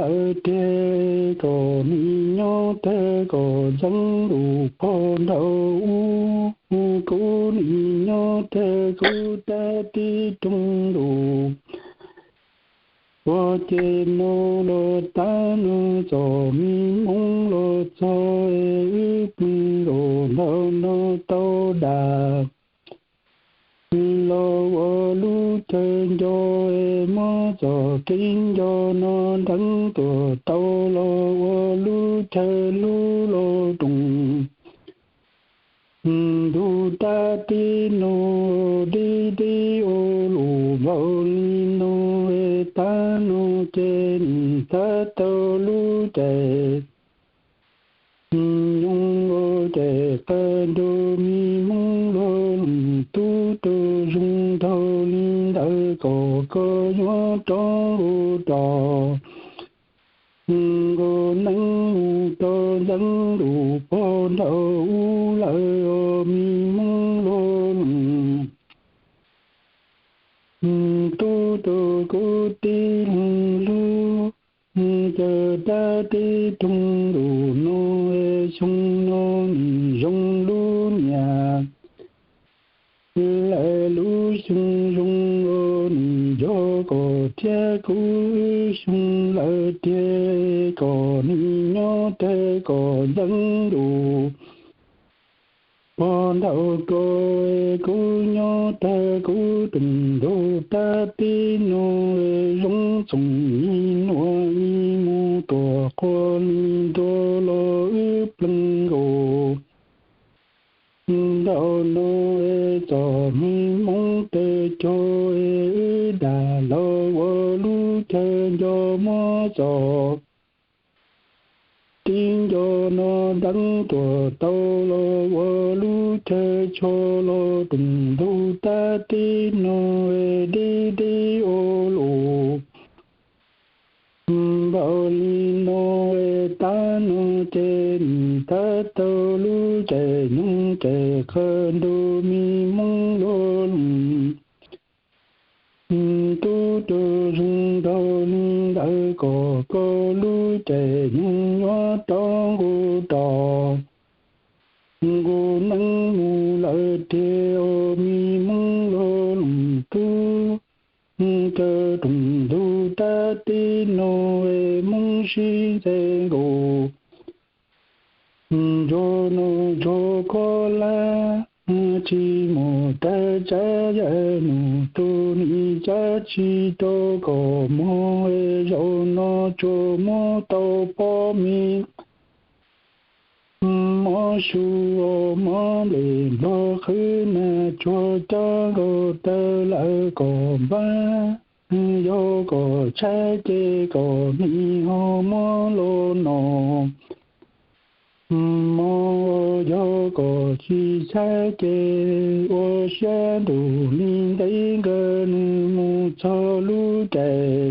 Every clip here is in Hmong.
lawm tiag, kom nim nyob tag kom txeeb lus pog nraug ub, kuv nim nyob tag kuv tab tib roog lus. Ua ces no los tab no txom me hmoov los txog es wb plig nkaus nrog no tau dam los ua lub chaw nco es muab txoj kev nco no deev tuaj tau los ua lub chaw hlub los roos. Ntuj tab tib no dib dib ua lus npaum li no es tab no ces nim tab tau lub caij nyoog ua caij qab nrug me hmoov luag loos tub rau zoo nraug li ntawd kom koj yuav rov nqus rov nkaus neeb mus rau ntxeev lus pog nraug ub lawm os me hmoov luag loos. Tub rau kuv tib leeg hlub, caw dab tib roog lus no es xyoo no nim zoo lub niam lawm lub xyoo zoo los nim yog kom thiab kuv wb xyoo lawm tiag, kom nim nyob tag kom ntxeev lus pog nraug rau kuv nyob tag kuv roos nraug tab tib no zoo txoom ib nuam ib mus tuam quas li ntua los wb plees nkaus nraum no es txom me hmoov tawg cog es wb dag los ua lub chaw nco muab txoj kev nco no deev tuaj tau los ua lub chaw tsho los roos ntug tab tib no es dib dib ua lus npaum li no es tab no ces nim tab tau lub caij nyoog caij qab nrug me hmoov luag loos tub rau zoo nraug li ntawd kom koj lub caij nyoog yuav rov nqus rov nqus neeb mus lawm tiag os me hmoov luag loos tub. Caw roos ntug tab tib no es hmoov sib ntxhe nkaus ntsuag no ntsuag koj lab tsis mus tag tsav yam nus rau nim tsav tsis rau kom mog es zaum no tsuas muab tau pob me mob su mob nplej nplog qhwv nag tsuag cab nkaus tawg lawm kom npab. Yog kom tshaib ces kom nim ho muab los no mog, yog kom tsis tshaib ces ua siab ntuj li ntev nkawd nws mus txog lub caij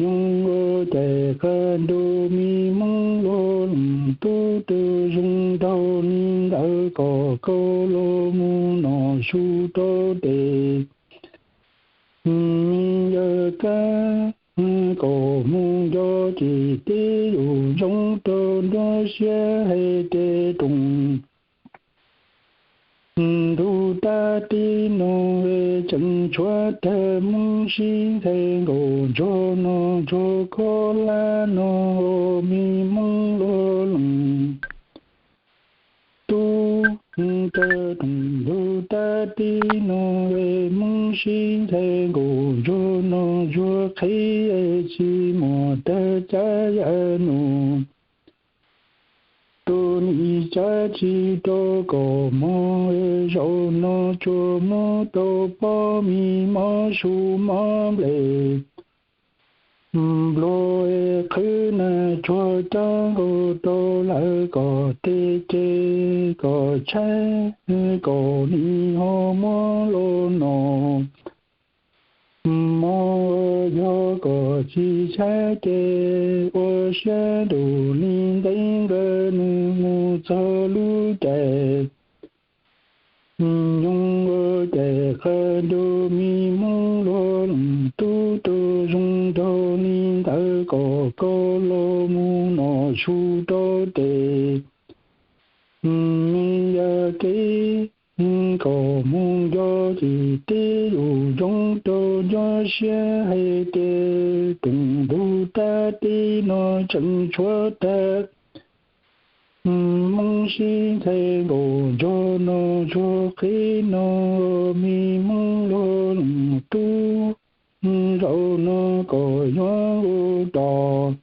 nyoog ua caij qab nrug me hmoov luag loos tub rau zoo nraug li ntawd kom koj los mus nom su rau tes me yawg kab kom mus nco ces tib yus zoo rau nruab siab hais tias roos ntug tab tib no tseem tshuav tag hmoov sib nthe nkaus ntsuag no ntsuag koj lab no me hmoov luag loos tub. Caw roos ntug tab tib no hmoov sib nthe nkaus ntsuag no ntsuag qhib tsis muaj tag tsav yam nus rau nim tsav tsis rau kom mog zaum no tsuas muab tau pob me mob su mob nplej nplog qhwv nag tsuag cab nkaus rau lawm kom tes ces kom tshaib kom nim ho muab los no mog, yog kom tsis tshaib ces ua siab ntuj li ntev nkawd nws mus txog lub caij nyoog ua caij qab nrug me hmoov luag loos tub rau zoo nraug li ntawd lawv kom koj los mus noj su rau tes me yam kev, kom mus nco tsis tib yus zoo rau nco siab hais tias rooj ntug tag tib no tseem tshuav tag. Hmoob sib ntxhais nkaus ntsuag no ntsuag qhib no, me hmoob luag leej tub, zaum no kom yuav nkaus rov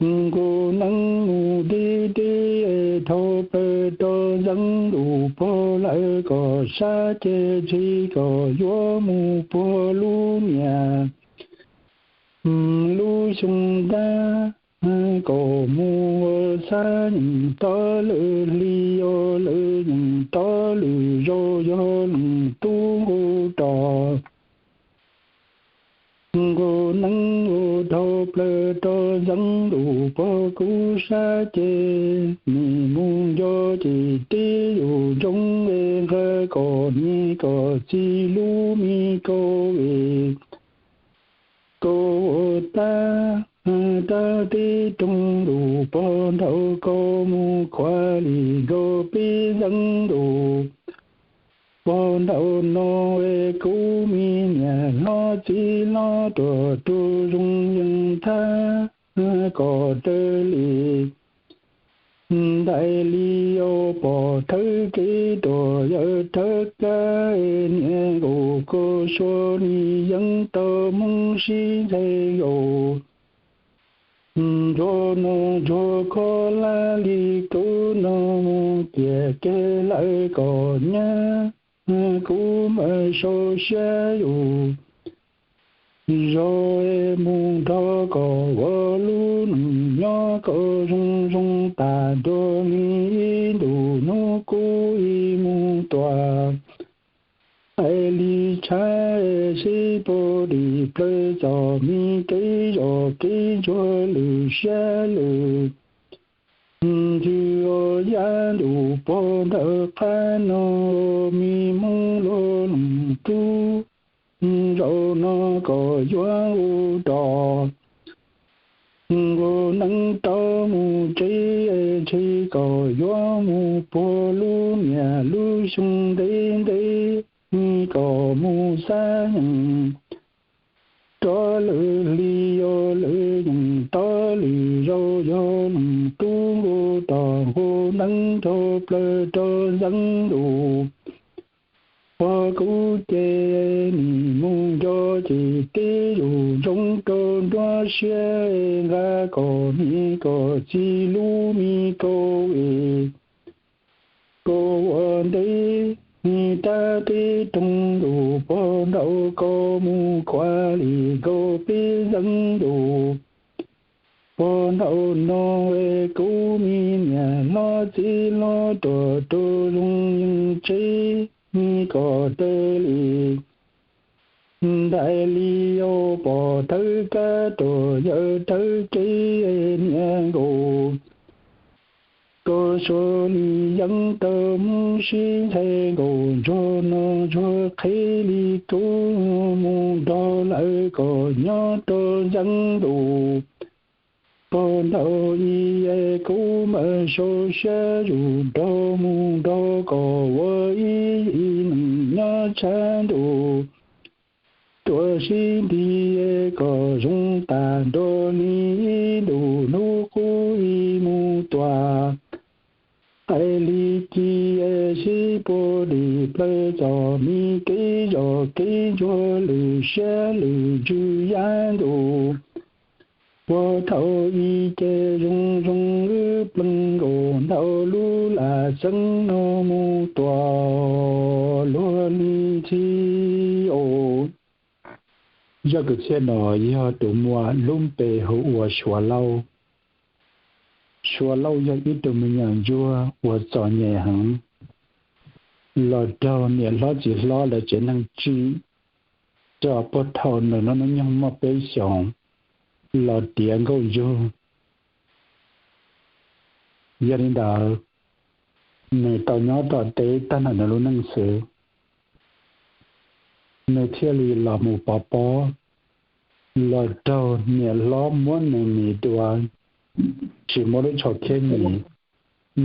nkaus neeb mus deb deb, dhau plaws rau zeeb lus pog lawv kom sab ceg ntxhi kom yuav mus puag lub niam lub xyoo ntag, kom mus ua xab nyeem tau lwm hli, yog lwm nyeem tau lwm zaus, yog leej tub nkaus rov nkaus neeb ua dhau plaws rau zeeb lus pog kuv sab ceg, nim mus nco ces tib yus ntsoov es nqa kom niam kom txiv lub me kauj es kauj ua tag, tag tib rooj lus pog nraud kauj mus khuav li nkaus peb zeeb lus pog nraud no es kuv me niam hlob txiv hlob tuaj rau zoo yeej thab kom raws li ntais li yog pom thawj kev tuaj yawm thawj kab, niam nkaus koj suav li yeeb tau hmoob sib ntxhais nkaus ntsuag no ntsuag koj laj li kuv no mus ciam keg lawm kom nyab, kuv mam sau siab yus zog mus nrog koj ua lub neej nyob kom zoo zoo tas nrog li ib ntus hnub kuv ib mus tuaj. Hais li tshaib sib puag dim plawv txom mi kev zos kev ntsuag lwm siab lwm ntsws, ua yam ntuj pog ntawm qab no, me hmoob luag leej tub, zaum no kom yuav ua rov nkaus neeb rov mus tsev, ntshe kom yuav mus puag lub niam lub xyoo ntev ntev, kom mus xab nyeem rov lwm hli, yog lwm nyeem rov lwm zaus, yog leej tub nkaus rov nkaus neeb dhau plaws rau zeeb lus pog kuv ces nim mus nco ces tib yus ntsoov rau nruab siab nqa kom niam kom txiv lub me kauj es kauj ua ntev, tag tib rooj lus pog nraud kauj mus khuav li nkaus peb zeeb lus pog nraud no es kuv me niam hlob txiv hlob tuaj rau zoo yeej tsev kom raws li ntais li yog pom thawj kab tuaj yawm thawj kev, niam nkaus koj suav li yeeb tau hmoob sib ntxhais nkaus ntsuag no ntsuag qhib li kuv mus nrog lawv kom nyob rau zeeb lus pog nraud ib, kuv mam sau siab yus nrog mus nrog kom ua ib ib neej nyob tshav ntuj tuaj sib nti kom zoo tas nrog li ib ntus hnub kuv ib mus tuaj. Hais li ci sib puag dim plawv txom mi kev zos kev ntsuag lwm siab lwm ntsws yam ntuj puag thaum ub ces zoo zoo wb plees nkaus ntau lub lam xeeb no mus tuaj luag li txhij os. Zaj kwv txhiaj no yog tus muam lub npe hu ua Suav Lauj. Suav Lauj yog ib tug me nyuam ntsuag uas txom nyem heev, los raug niam hlob txiv hlob lawv tsev neeg tsim, txog puag thaum nws hnub nyoog muaj peb xyoos los tiav nkauj ntsuag. Yog li ntawd, nws tau nyob tom teb tag nrho nws lub neej xwb, nws thiaj li los mus pov pob los raug niam hlob muab nees mis dua, tsis muab lub tsho kheb mis,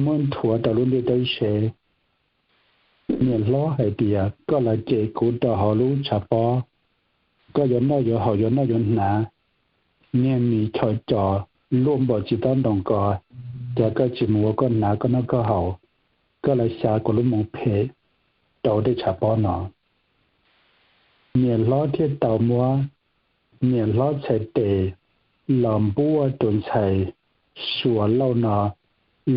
muab nthuav rau lub ntiaj teb sev. Niam hlob hais tias, koj los cem kuv rau hauv lub tshav pob, koj yuav noj yuav haus yuav noj yuav hnav, niag mis chom cos luaj npaum txiv tob ntoos ko, cas koj tsis mus ua koj hnav koj noj koj haus, koj los xyav kuv lub moo phem rau tej tshav pob no. Niam hlob thiaj tau muab niam hlob txhais tes los npuaj tus ntxhais Suav Lauj no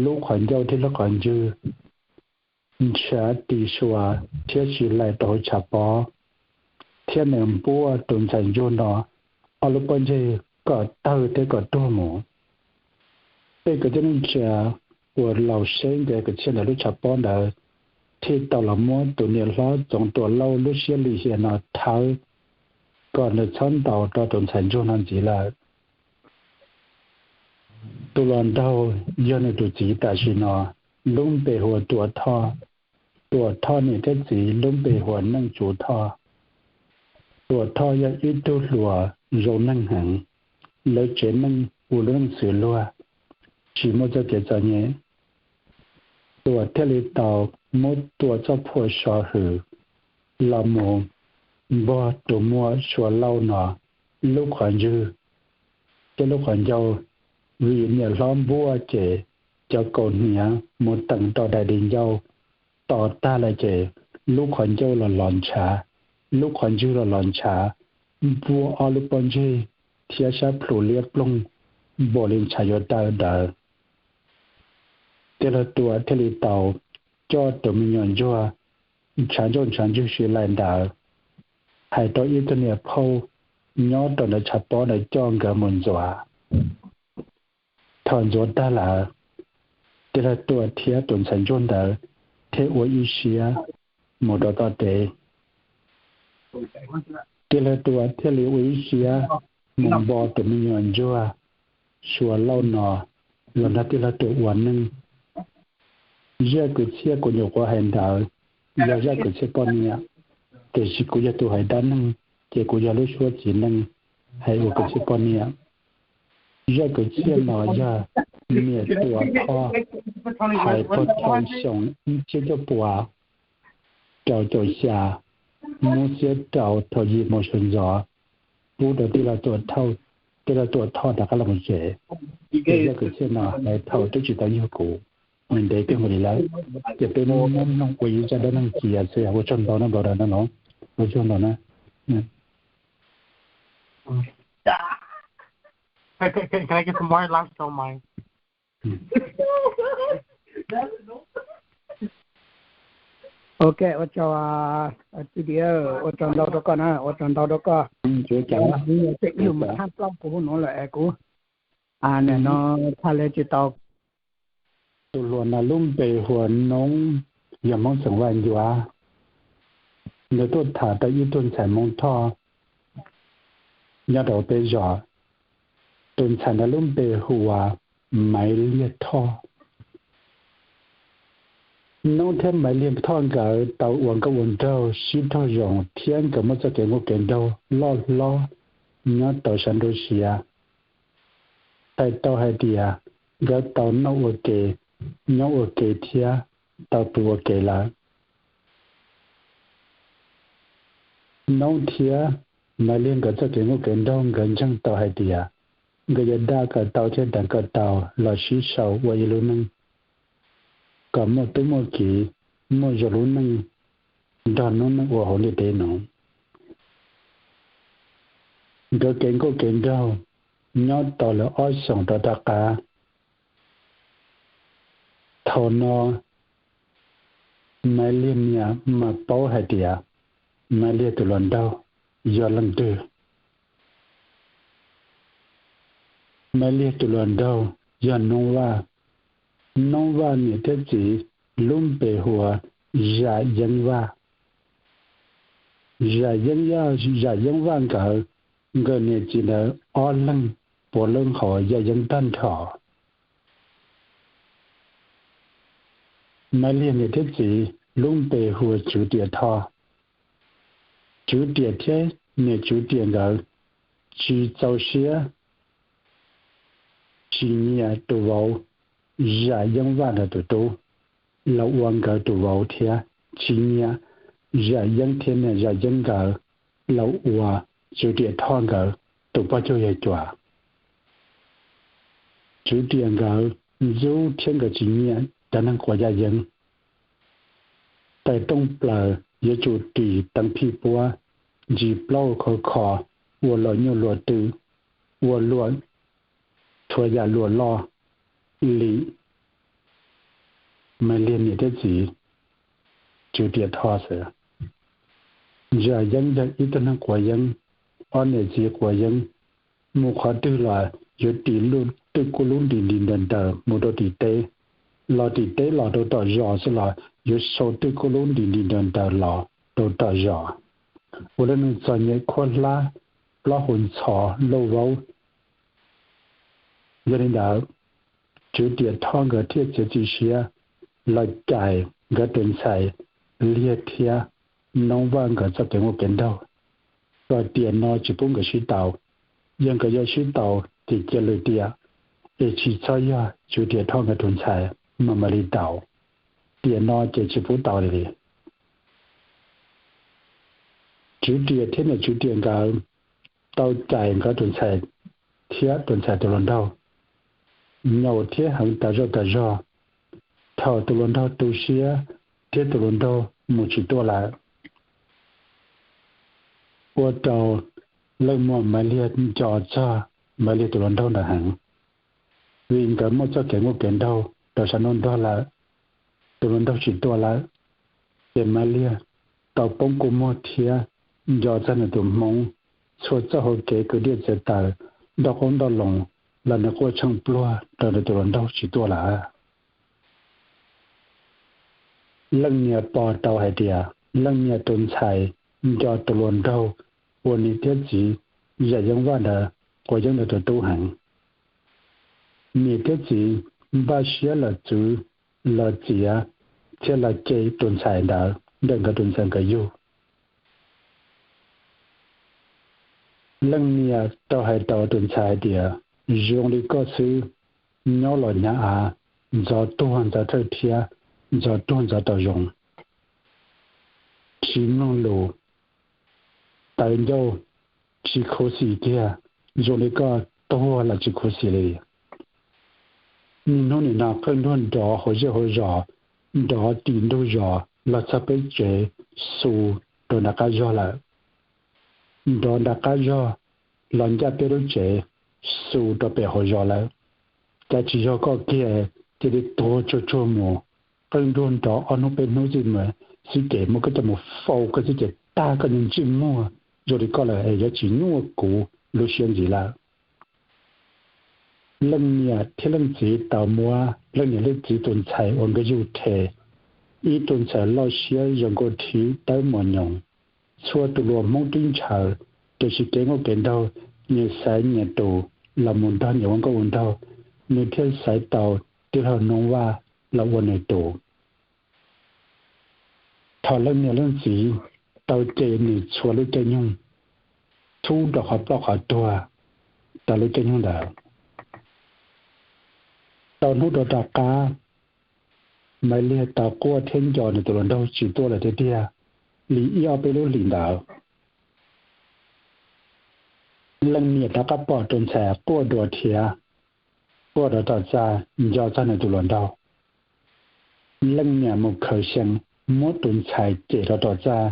lub qhov ncauj thiab lub qhov ntswg, ntshav tis suas thiab tsis laim rau hauv tshav pob, thiab nws npuaj tus ntxhais ntsuag no ob lub pob ntseg kom tawg thiab kom tuag mus. Tej kwv tij neej tsa uas laus seb nkawd kwv txhiaj ntawm lub tshav pob ntawd thiaj tau los muab tus niam hlob Txoov Tuam Lauj lub siab lim hiam no thawb kom nws txhob ntaus rau tus ntxhais ntsuag no ntxiv lawm. Tus hluas nraug yog nws tus txiv tam sim no lub npe hu ua Tuam Thoj. Tuam Thoj niam thiab txiv lub npe hu ua Neej Tsuv Thoj. Tuam Thoj yog ib tug hluas zoo neeg heev, lawv tsev neeg ua lub neej xws luag, tsis muaj txoj kev txom nyem. Tuam thiaj li tau muab Tuam txoj phuam sov hwm los mus npuag tus muam Suav Lauj no lub qhov ntswg thiab lub qhov ncauj, vim niam hlob npuaj ces cov kaus hniav mus teem rau daim di ncauj to tag lawm ces lub qhov ncauj los los ntshav, lub qhov ntswg los los ntshav, npuaj ob lub pob ntseg thiab sab plhu liab ploog npaum li ntshav yuav tawg ntawd. Tij laug Tuam thiaj li tau coj tus me nyuam ntsuag ntshav ncauj ntshav ntswg si laim ntawd hais rau ib tug niam phauj nyob rau ntawm tshav pob ntawd coj nkawd mus ntxuav. Thaum ntxuav tag lawm, tij laug Tuam thiab tus ntxhais ntsuag ntawd thiaj ua ib siab mus rau tom teb. Tij laug Tuam thiaj li ua ib siab mus npo tus me nyuam ntsuag Suav Lauj no los nrog tij laug Tuam ua neej. Zaj kwv txhiaj kuv nyuam qhuav hais ntawd yog zaj kwv txhiaj poj niam, tiam sis kuv yog tus hais dab neeg ces kuv yog lub suab txiv neej hais ua kwv txhiaj poj niam. Zaj kwv txhiaj no yog niam Tuam Thoj hais puag thaum xyoo ib txhiab cuaj puas rau caum xya, hnub xiab rau thaum yim moo sawv ntxov, pub rau tij laug Tuam Thoj, tij laug Tuam Thoj rov qab los mus tsev. Ces zaj kwv txhiaj no hais thaum twb tsis tau yug kuv, nws ntev kawg nkaus li lawm. Ces peb muab mloog ua ib zaj dab neeg cia xwb, ua tsaug ntau na brother na los, ua tsaug ntau na. Can I get some more last on my Ok, ua tsaug, ua tsaug ntau rau koj na, ua tsaug ntau rau koj. Ib nyuag thaj plaub kuv hu nuav lawm es kuv nim no txhaj le tsis tau. Tus hluas no lub npe hu ua Noob, yog Hmoob xeem Vaj Ncuav. Nws tuaj tham rau ib tug ntxhais Hmoob Thoj nyob rau peb zos. Tus ntxhais ntawd lub npe hu ua Maiv Liag Thoj. Noob thiab Maiv Liag Thoj nkawd tau ua nkauj ua nraug sib raug zoo thiab nkawd muaj txoj kev nkauj kev nraug loj hlob nyob tau sab nruab siab. Hais tau hais tias nkawd tau noj ua ke, nyob ua ke thiab tau pw ua ke lawm. Noob thiab Maiv Liag nkawd txoj kev nkauj kev nraug nkawd ntseeg tau hais tias nkawd yuav daj kawm tau thiab deev kawm tau los sib sau ua ib lub neej kom muaj tub muaj kiv, muaj zoo lub neej nrog noob neej ua hauv ntiaj teb no. Nkawd kev nkauj kev nraug nyob tau lawm ob xyoos rov rov qab. Thaum no Maiv Liag niam mas paub hais tias Maiv Liag tus hluas nraug yog leej twg. Maiv Liag tus hluas nraug yog Noob Vaj. Noob Vaj niam thiab txiv lub npe hu ua Zam Yeeb Vaj. Zam Yeeb, Zam Yeeb Vaj nkawd, nkawd niam txiv ntawd ob leeg puav leej haus yaj yeeb tag nrho. Maiv Liag niam thiab txiv lub npe hu ua Tswv Riam Thoj. Tswv Riam thiab niam Tswv Riam nkawd tsis txaus siab tsis nyiam tus vauv Zam Yeeb Vaj ntawd tus tub los ua nkawd tus vauv thiab tsis nyiam Zam Yeeb thiab niam Zam Yeeb nkawd los ua Tswv Riam Thoj nkawd tus poj cuag yawg cuas. Tswv Riam nkawd ntxub thiab nkawd tsis nyiam cov neeg quav yaj yeeb. Tais rooj plaws yuav tsum ris teev phij puab, ntsis plaub khov kho, ua luam nyuj luam twm, ua luam txhua yam luam loj li Maiv Liag niam thiab txiv Tswv Riam Thoj xwb. Zam Yeeb yog ib tug neeg quav yeeb, ob niam txiv quav yeeb, mus qhov twg los yuav ris twj kuj lub nti nti ntaws ntaws mus rau tim teb, los tim teb los rau tom zos xwb los yuav sau twj kuj lub nti nti ntaws ntaws los rau tom zos. Ua lub neej txom nyem khuab hlab, plaub hau ntxhov lauj vaub. Yog li ntawd, Tswv Riam Thoj nkawd thiaj txiav txim siab los cais nkawd tus ntxhais Liag thiab Noob Vaj nkawd txoj kev muaj kev nraug, kom tiam no tsis pub nkawd sib tau. Yog nkawd yuav sib tau ces cia lwm tiam, es tsis txhob yog Tswv Riam Thoj nkawd tus ntxhais mas mam li tau. Tiam no ces tsis pub tau li. Tswv Riam thiab niam Tswv Riam nkawd tau cais nkawd tus ntxhais thiab tus ntxhais tus hluas nraug nyaum thiab heev tas zog tas zog. Thaum tus hluas nraug tu siab thiab tus hluas nraug mus tsis tuaj lawm, ua rau leej muam Maiv Liag nco txog Maiv Liag tus hluas nraug ntawd heev, vim nkawd muaj txoj kev muaj kev nraug rau sab nruab nrog lawm. Tus hluas nraug tsis tuaj lawm, ces Maiv Liag tau poob kua muag thiab nco txog nws tus hmoov, txhua txoj hauv kev kwv diaj txiav taws, ntoj qoob ntoj loo los nws quaj tsheej pluag rau nws tus hluas nraug tsis tuaj lawm. Leej niam pom tau hais tias leej niam tus ntxhais nco tus hluas nraug uas niam thiab txiv Zam Yeeb Vaj ntawd quav yeeb ntawd tus tub heev. Niam thiab txiv npaj siab los txwv, los txiav, thiab los cem tus ntxhais ntawd ntawm nkawd tus ntxhais nkawd yug. Leej niam tau hais rau tus ntxhais hais tias, zoo li koj xwb, nyob los hnyav av, ntxov tuag ntxov thawj thiab ntxov tuag ntxov tau zoo, tsis mloog lus, tawv ncauj, tsis khuv xim kiag, zoo li koj tuag los tsis khuv xim li. Niaj hnub nim no qeej nruag nrov hauv zej hauv zos, nrov tim ntug zos los txog peb tsev, xu rau nram qab zog lawm. Nrov nram qab zog los ncaj peb lub tsev, xu rau pem hauv zos lawm. Cas tsis yog koj kiag, cia li tuag tsuag tsuag mus. Qeej nruag nrov ob hnub peb hnub xwb mas xwb ces muab koj coj mus faus koj xwb ces tag koj ntsej muag zoo li koj lawm es yuav tsis nyuaj kuv lub siab ntxiv lawm. Leej niam thiab leej txiv tau muab leej niam leej txiv tus ntxhais uas nkawd yug them, ib tug ntxhais loj siab zoo nkauj thiab tawb mos nyoos, txhua tus luag Hmoob twb ntshaw, tiam sis kev nkauj kev nraug nyias xaiv nyias tus los mus nrog nyias ua nkauj ua nraug, nws thiaj xaiv tau tij laug Noob Vaj los ua nws tus. Thaum leej niam leej txiv tau cem nws txhua lub caij nyoog, thub rau qhov ploj qhov tuag rau lub caij nyoog ntawd. Tau hnub rov rov qab, Maiv Liag tau quaj thiab nco nws tus hluas nraug tsis tuaj lawm tiag tiag li ib ob peb lub hlis ntawd. Leej niam rov qab pom tus ntxhais quaj dua thiab, quaj rau tom txaj nco txog nws tus hluas nraug. Leej niam mus khaws xyee muab tus ntxhais cem rau tom txaj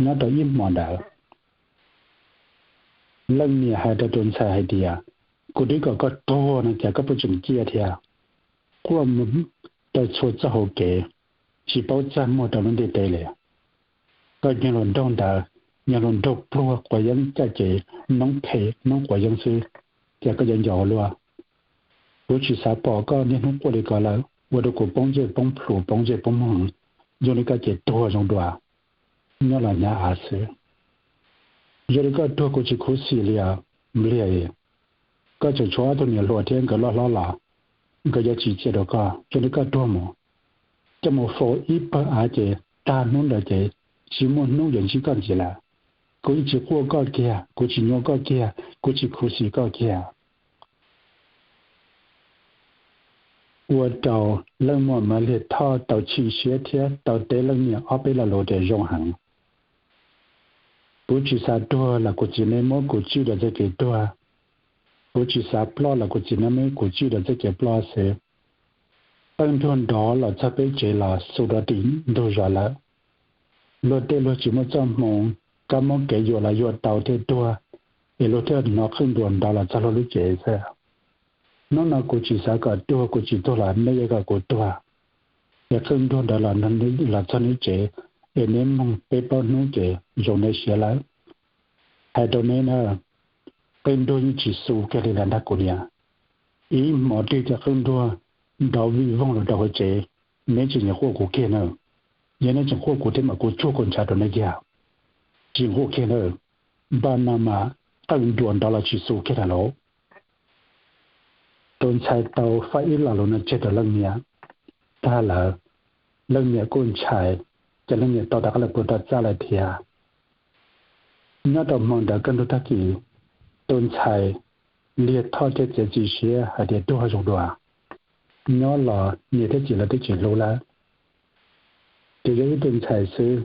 nyob rau ib hmo ntawd. Leej niam hais rau tus ntxhais hais tias, kuv twb kom koj tuag no cas koj puas tseem ciaj thiab? Quaj mus rau txhua txoj hauv kev, tsis paub txaj muag rau lub ntiaj teb li. Koj yog hluas nraug ntawd, yog hluas nraug pluag quav yeeb caj ces noob phem noob quav yeeb xwb, cas koj yuav nco ua luaj? Kuv tsis xav pom koj niaj hnub quaj li ko lawm, ua rau kuv poob ntsej poob plhu poob ntsej poob muag, zoo li koj ces tuag zoo dua, nyob los hnyav av xwb. Zoo li koj tuag kuv tsis khuv xim li os Npliag. Koj tseem tshuav ob tug niam hluas thiab nkawd loj hlob los, nkawd yuav tsis txia rau koj, zoo li koj tuag mus, coj mus faus ib pawg av ces tag hnub ntawd ces tsis muaj hnub yuav ntsib koj ntxiv lawm. Kuv yeej tsis quaj koj kiag, kuv tsis nyuaj koj kiag, kuv tsis khuv xim koj kiag. Ua rau leej muam Maiv Liag Thoj tau chim siab thiab tau teb leej niam ob peb lo lus tias zoo heev. Kuv tsis xav tuag los kuv txiv neb muab kuv tswj rau txoj kev tuag. Kuv tsis xav ploj los kuv txiv neb muab kuv tswj rau txoj kev ploj xwb. Qeej nruag nrov los txog peb tsev los xu rau tim ntug zos lawm. Luag tej luag tsis muaj txoj hmoo, kab mob kev yuam los yuam tau thiaj tuag, es luag thiaj hnov qeej nruag nrov los txog luag lub tsev xwb. Hnub no kuv tsis xav kom tuag, kuv tsis tuag los neb yuav kom kuv tuag. Es qeej nruag nrov los txog neb tsev, es neb moog peb plaub hnub ces zoo neb siav lawm. Hais rau neb na, qeej nruag yeej tsis xu kiag li lawm ntag kuv niam. Ib hmo twg ces qeej nruag nrov vij voog los rau hauv tsev, neb tsis nyiam quaj kuv kiag na. Yog neb tseem quaj kuv thiab mas kuv tsuag kuv ntshav rau neb kiag. Tsis quaj kiag na, npaj no mas qeej nruag nrov los tsis xu kiag lawm lauj. Tus ntxhais tau faj ib lo lus no tseg rau leej niam tag lawm, leej niam kuj ntshai, ces leej niam tau rov qab los pw rau txaj lawm thiab. Nyob rau hmo ntawd kaj ntug tag kis, tus ntxhais Liag Thoj thiaj txiav txim siab hais tias tuag zoo dua, nyob los niam thiab txiv lawv twb tsis hlub lawm, ces yog ib tug ntxhais xwb,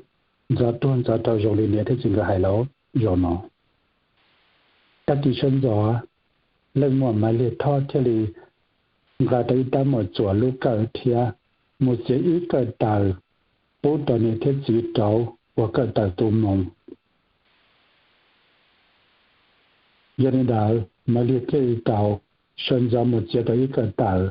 ntxov tuag ntxov raug zoo li niam thiab txiv nkawd hais los zoo no. Tag kis sawv ntxov, leej muam Maiv Liag Thoj thiaj li nqa tau ib rab mos txuas lub kawm thiab mus txiav ib kawm taws pub rau niam thiab txiv rauv ua kawm taws tu moo. Yog li ntawd Maiv Liag thiaj li tau sawv ntxov mus txiav tau ib kawm taws,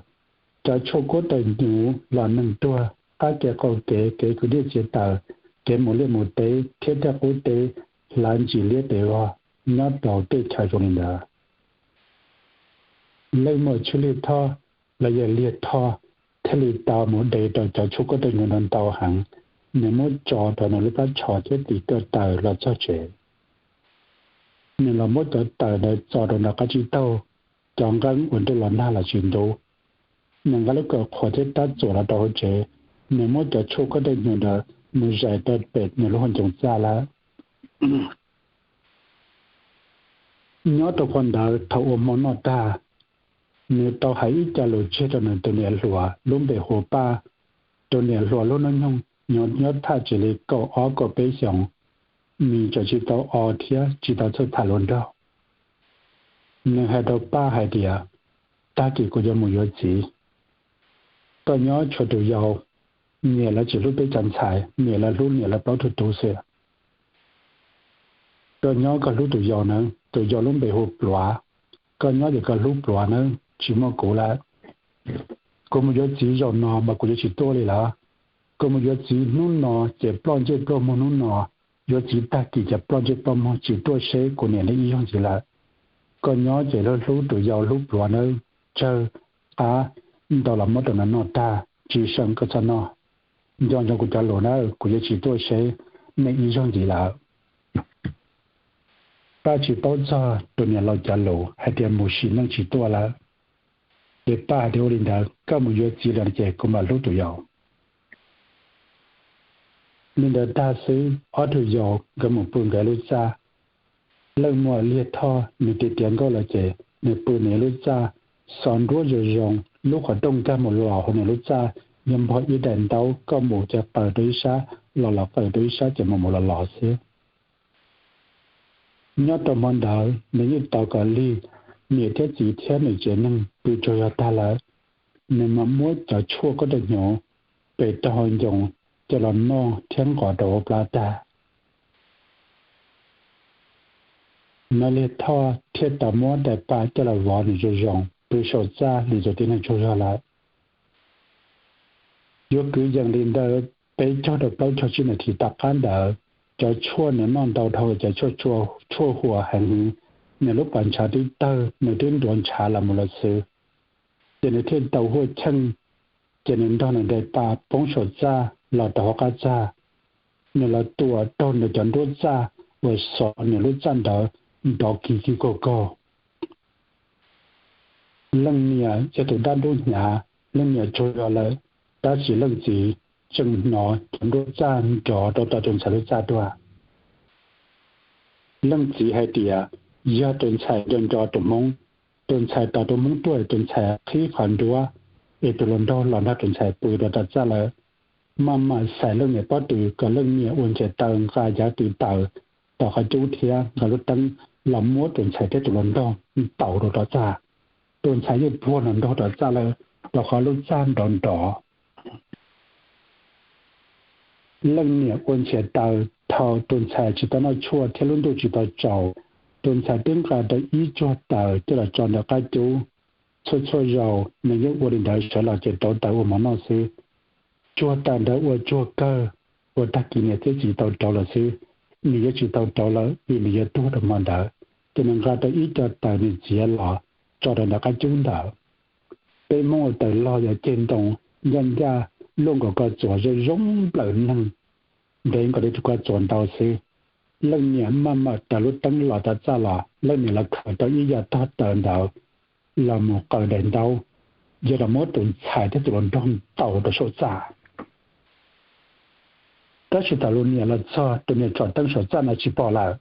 cov tshuaj kuab taws hnyuv los neeg tuag, qab kev qaum kev, kev kwv dej txiav taws, kev mus liaj mus teb thiab tej qub teb hlav ntsis liab pes vog nyob rau tej chaw zoo li ntawd. Leej muam Tswb Liag Thoj los yog Liag Thoj thiaj li tau mus de rau cov tshuaj kuab taws hnyuv ntau ntau heev, nws muab tso rau nws lub plab tsho thiab tis kawm taws los txog tsev. Nws los muab cov taws ntawd txo rau nram qab tsib taug, cov nqeeb uas ntuj los nag los tsis ntub. Nws nqa lub kawm qhuas thiab rab txuas los rau hauv tsev, nws muab cov tshuaj kuab taws hnyuv ntawd mus zais rau pem nws lub hauv ncoo txaj lawm. Nyob rau qhov ntawd thaum ua hmo noj tag, nws tau hais ib co lus tseg rau nws tus niam hluas lub npe hu Paj. Tus niam hluas lub hnub nyoog nyob thaj tsam li kaum ob kaum peb xyoos, nws tseem tsis tau o thiab tsis tau txawj tham lus nraug. Nws hais rau Paj hais tias, tag kis kuv yuav mus yuav txiv. Koj nyob tshuav tus yau, niam lawv tsis hlub peb cov ntxhais, niam lawv hlub niam lawv plaub tug tub xwb. Koj nyob koj hlub tus yau nawb, tus yau lub npe hu Pluav. Koj nyob ces koj hlub Pluav nawb, tsis muaj kuv lawm. Kuv mus yuav txiv zaum no mas kuv yuav tsis tuaj li lawm. Kuv mus yuav txiv hnub no ces ploj ntsej ploj muag hnub no, yuav txiv tag kis ces ploj ntsej ploj muag tsis tuaj seb kuv niam neb ib zaug ntxiv lawm. Koj nyob ces hlub hlub tus yau hlub Pluav nawb, tsawg qab ntau los muab rau nws noj tag, tsis seem koj txhob noj. Nco ntsoov kuv cov lus nawb, kuv yuav tsis tuaj seb nej ib zaug ntxiv lawm. Paj tsis paub txog tus niam laus cov lus hais tias mus sim neej tsis tuaj lawm, ces Paj hais tias ua li ntawd koj mus yuav txiv lawm ces kuv mam hlub tus yau. Li ntawd tag xwb ob tug yau nkawd mus pw nkawd lub txaj. Leej muam Liag Thoj nws tiav tiav nkauj lawm ces nws pw nws lub txaj, xov nruab zoo zoo, lub qhov rooj nkag mus los hauv nws lub txaj, yog npog ib daim ntaub, koj mus ces qaws rau ib sab, los los qaws rau ib sab ces mus mus los los xwb. Nyob rau hmo ntawd nws yeej tos kom lig niam thiab txiv thiab nws tsev neeg pw tsaug zog tag lawm, nws mam muab cov tshuaj kuab taws hnyuv pes rau hauv ncoo coj los noj thiab nqos rau hauv plab tag. Maiv Liag Thoj thiaj tau muab daim pam coj los vov nws zoo zoo pw saum txaj li tus tib neeg tsaug zog lawm. Yuav kwv yees li ntawm peb caug rau plaub caug tsib nas this tom qab ntawd, cov tshuaj nws noj ntau dhau cov tshuaj huam heev heev, nws lub pas ntshav twb tawg, nws twb nruav ntshav los mus lawm xwb. Ces nws thiaj tau huaj cheej, ces nws nrog nws daim pam poob saum txaj los rau hauv qab txaj. Nws los tuam raug nws cov nruab txaj uas xov nws lub txaj ntawd nrov kig kig kaug kaug. Leej niam yog tus dab ntub hnyav, leej niam tsaug zog lawm, tab sis leej txiv tseem hnov cov nruab txaj nrov rau tom tus ntxhais lub txaj tuaj. Leej txiv hais tias yog tus ntxhais nco nco tus hmoob, tus ntxhais tos tus hmoob tuaj, tus ntxhais qhib qhov nruab es tus hluas nraug los nrog tus ntxhais pw rau tom txaj lawm. Maj mam xaiv leej niam pob tw kom leej niam ua ntsiav taw nqa yav tw taws tom qhov cub thiab nqa lub teeb los muab tus ntxhais thiab tus hluas nraug ntaus rau tom txaj. Tus ntxhais yeej puag hluas nraug tom txaj lawm, rau qhov lub txaj nrov nrov. Leej niam ua ntsiav taw, thaum tus ntxhais tsis tau noj tshuaj thiab lub ntuj tsis tau tsaus, tus ntxhais twb nqa tau ib tsuag taws coj los tso ntawm qab cub. Txhua txhua zaus nws yeej ua li ntawd sawv los ces rauv taws ua mov noj xwb. Tsuag taws ntawd ua tsuag kawg, ua tag kis niam thiab txiv tau rauv lawm xwb, nws yuav tsis tau rauv lawm vim nws yuav tuag rau hmo ntawd. Ces nws nqa tau ib co taws nws txiav los tso rau ntawm qab cub ntawd. Peb hmoob ua taws log yog ceg ntoo ncaj ncaj, luaj nkaus ko txuas zoo zoo nplawm neeg, ntev nkaus li tus ko txuas ntau xwb. Leej niam maj mam taws lub teeb los tom txaj los, leej niam los khaws tau ib yam tog taws ntawd los mus qaws daim ntaub, yuav los muab tus ntxhais thiab tus hluas nraug ntaus rau saum txaj. Tab sis thaum leej niam los txog, tus niam tsom teeb saum txaj no tsis pom lawm.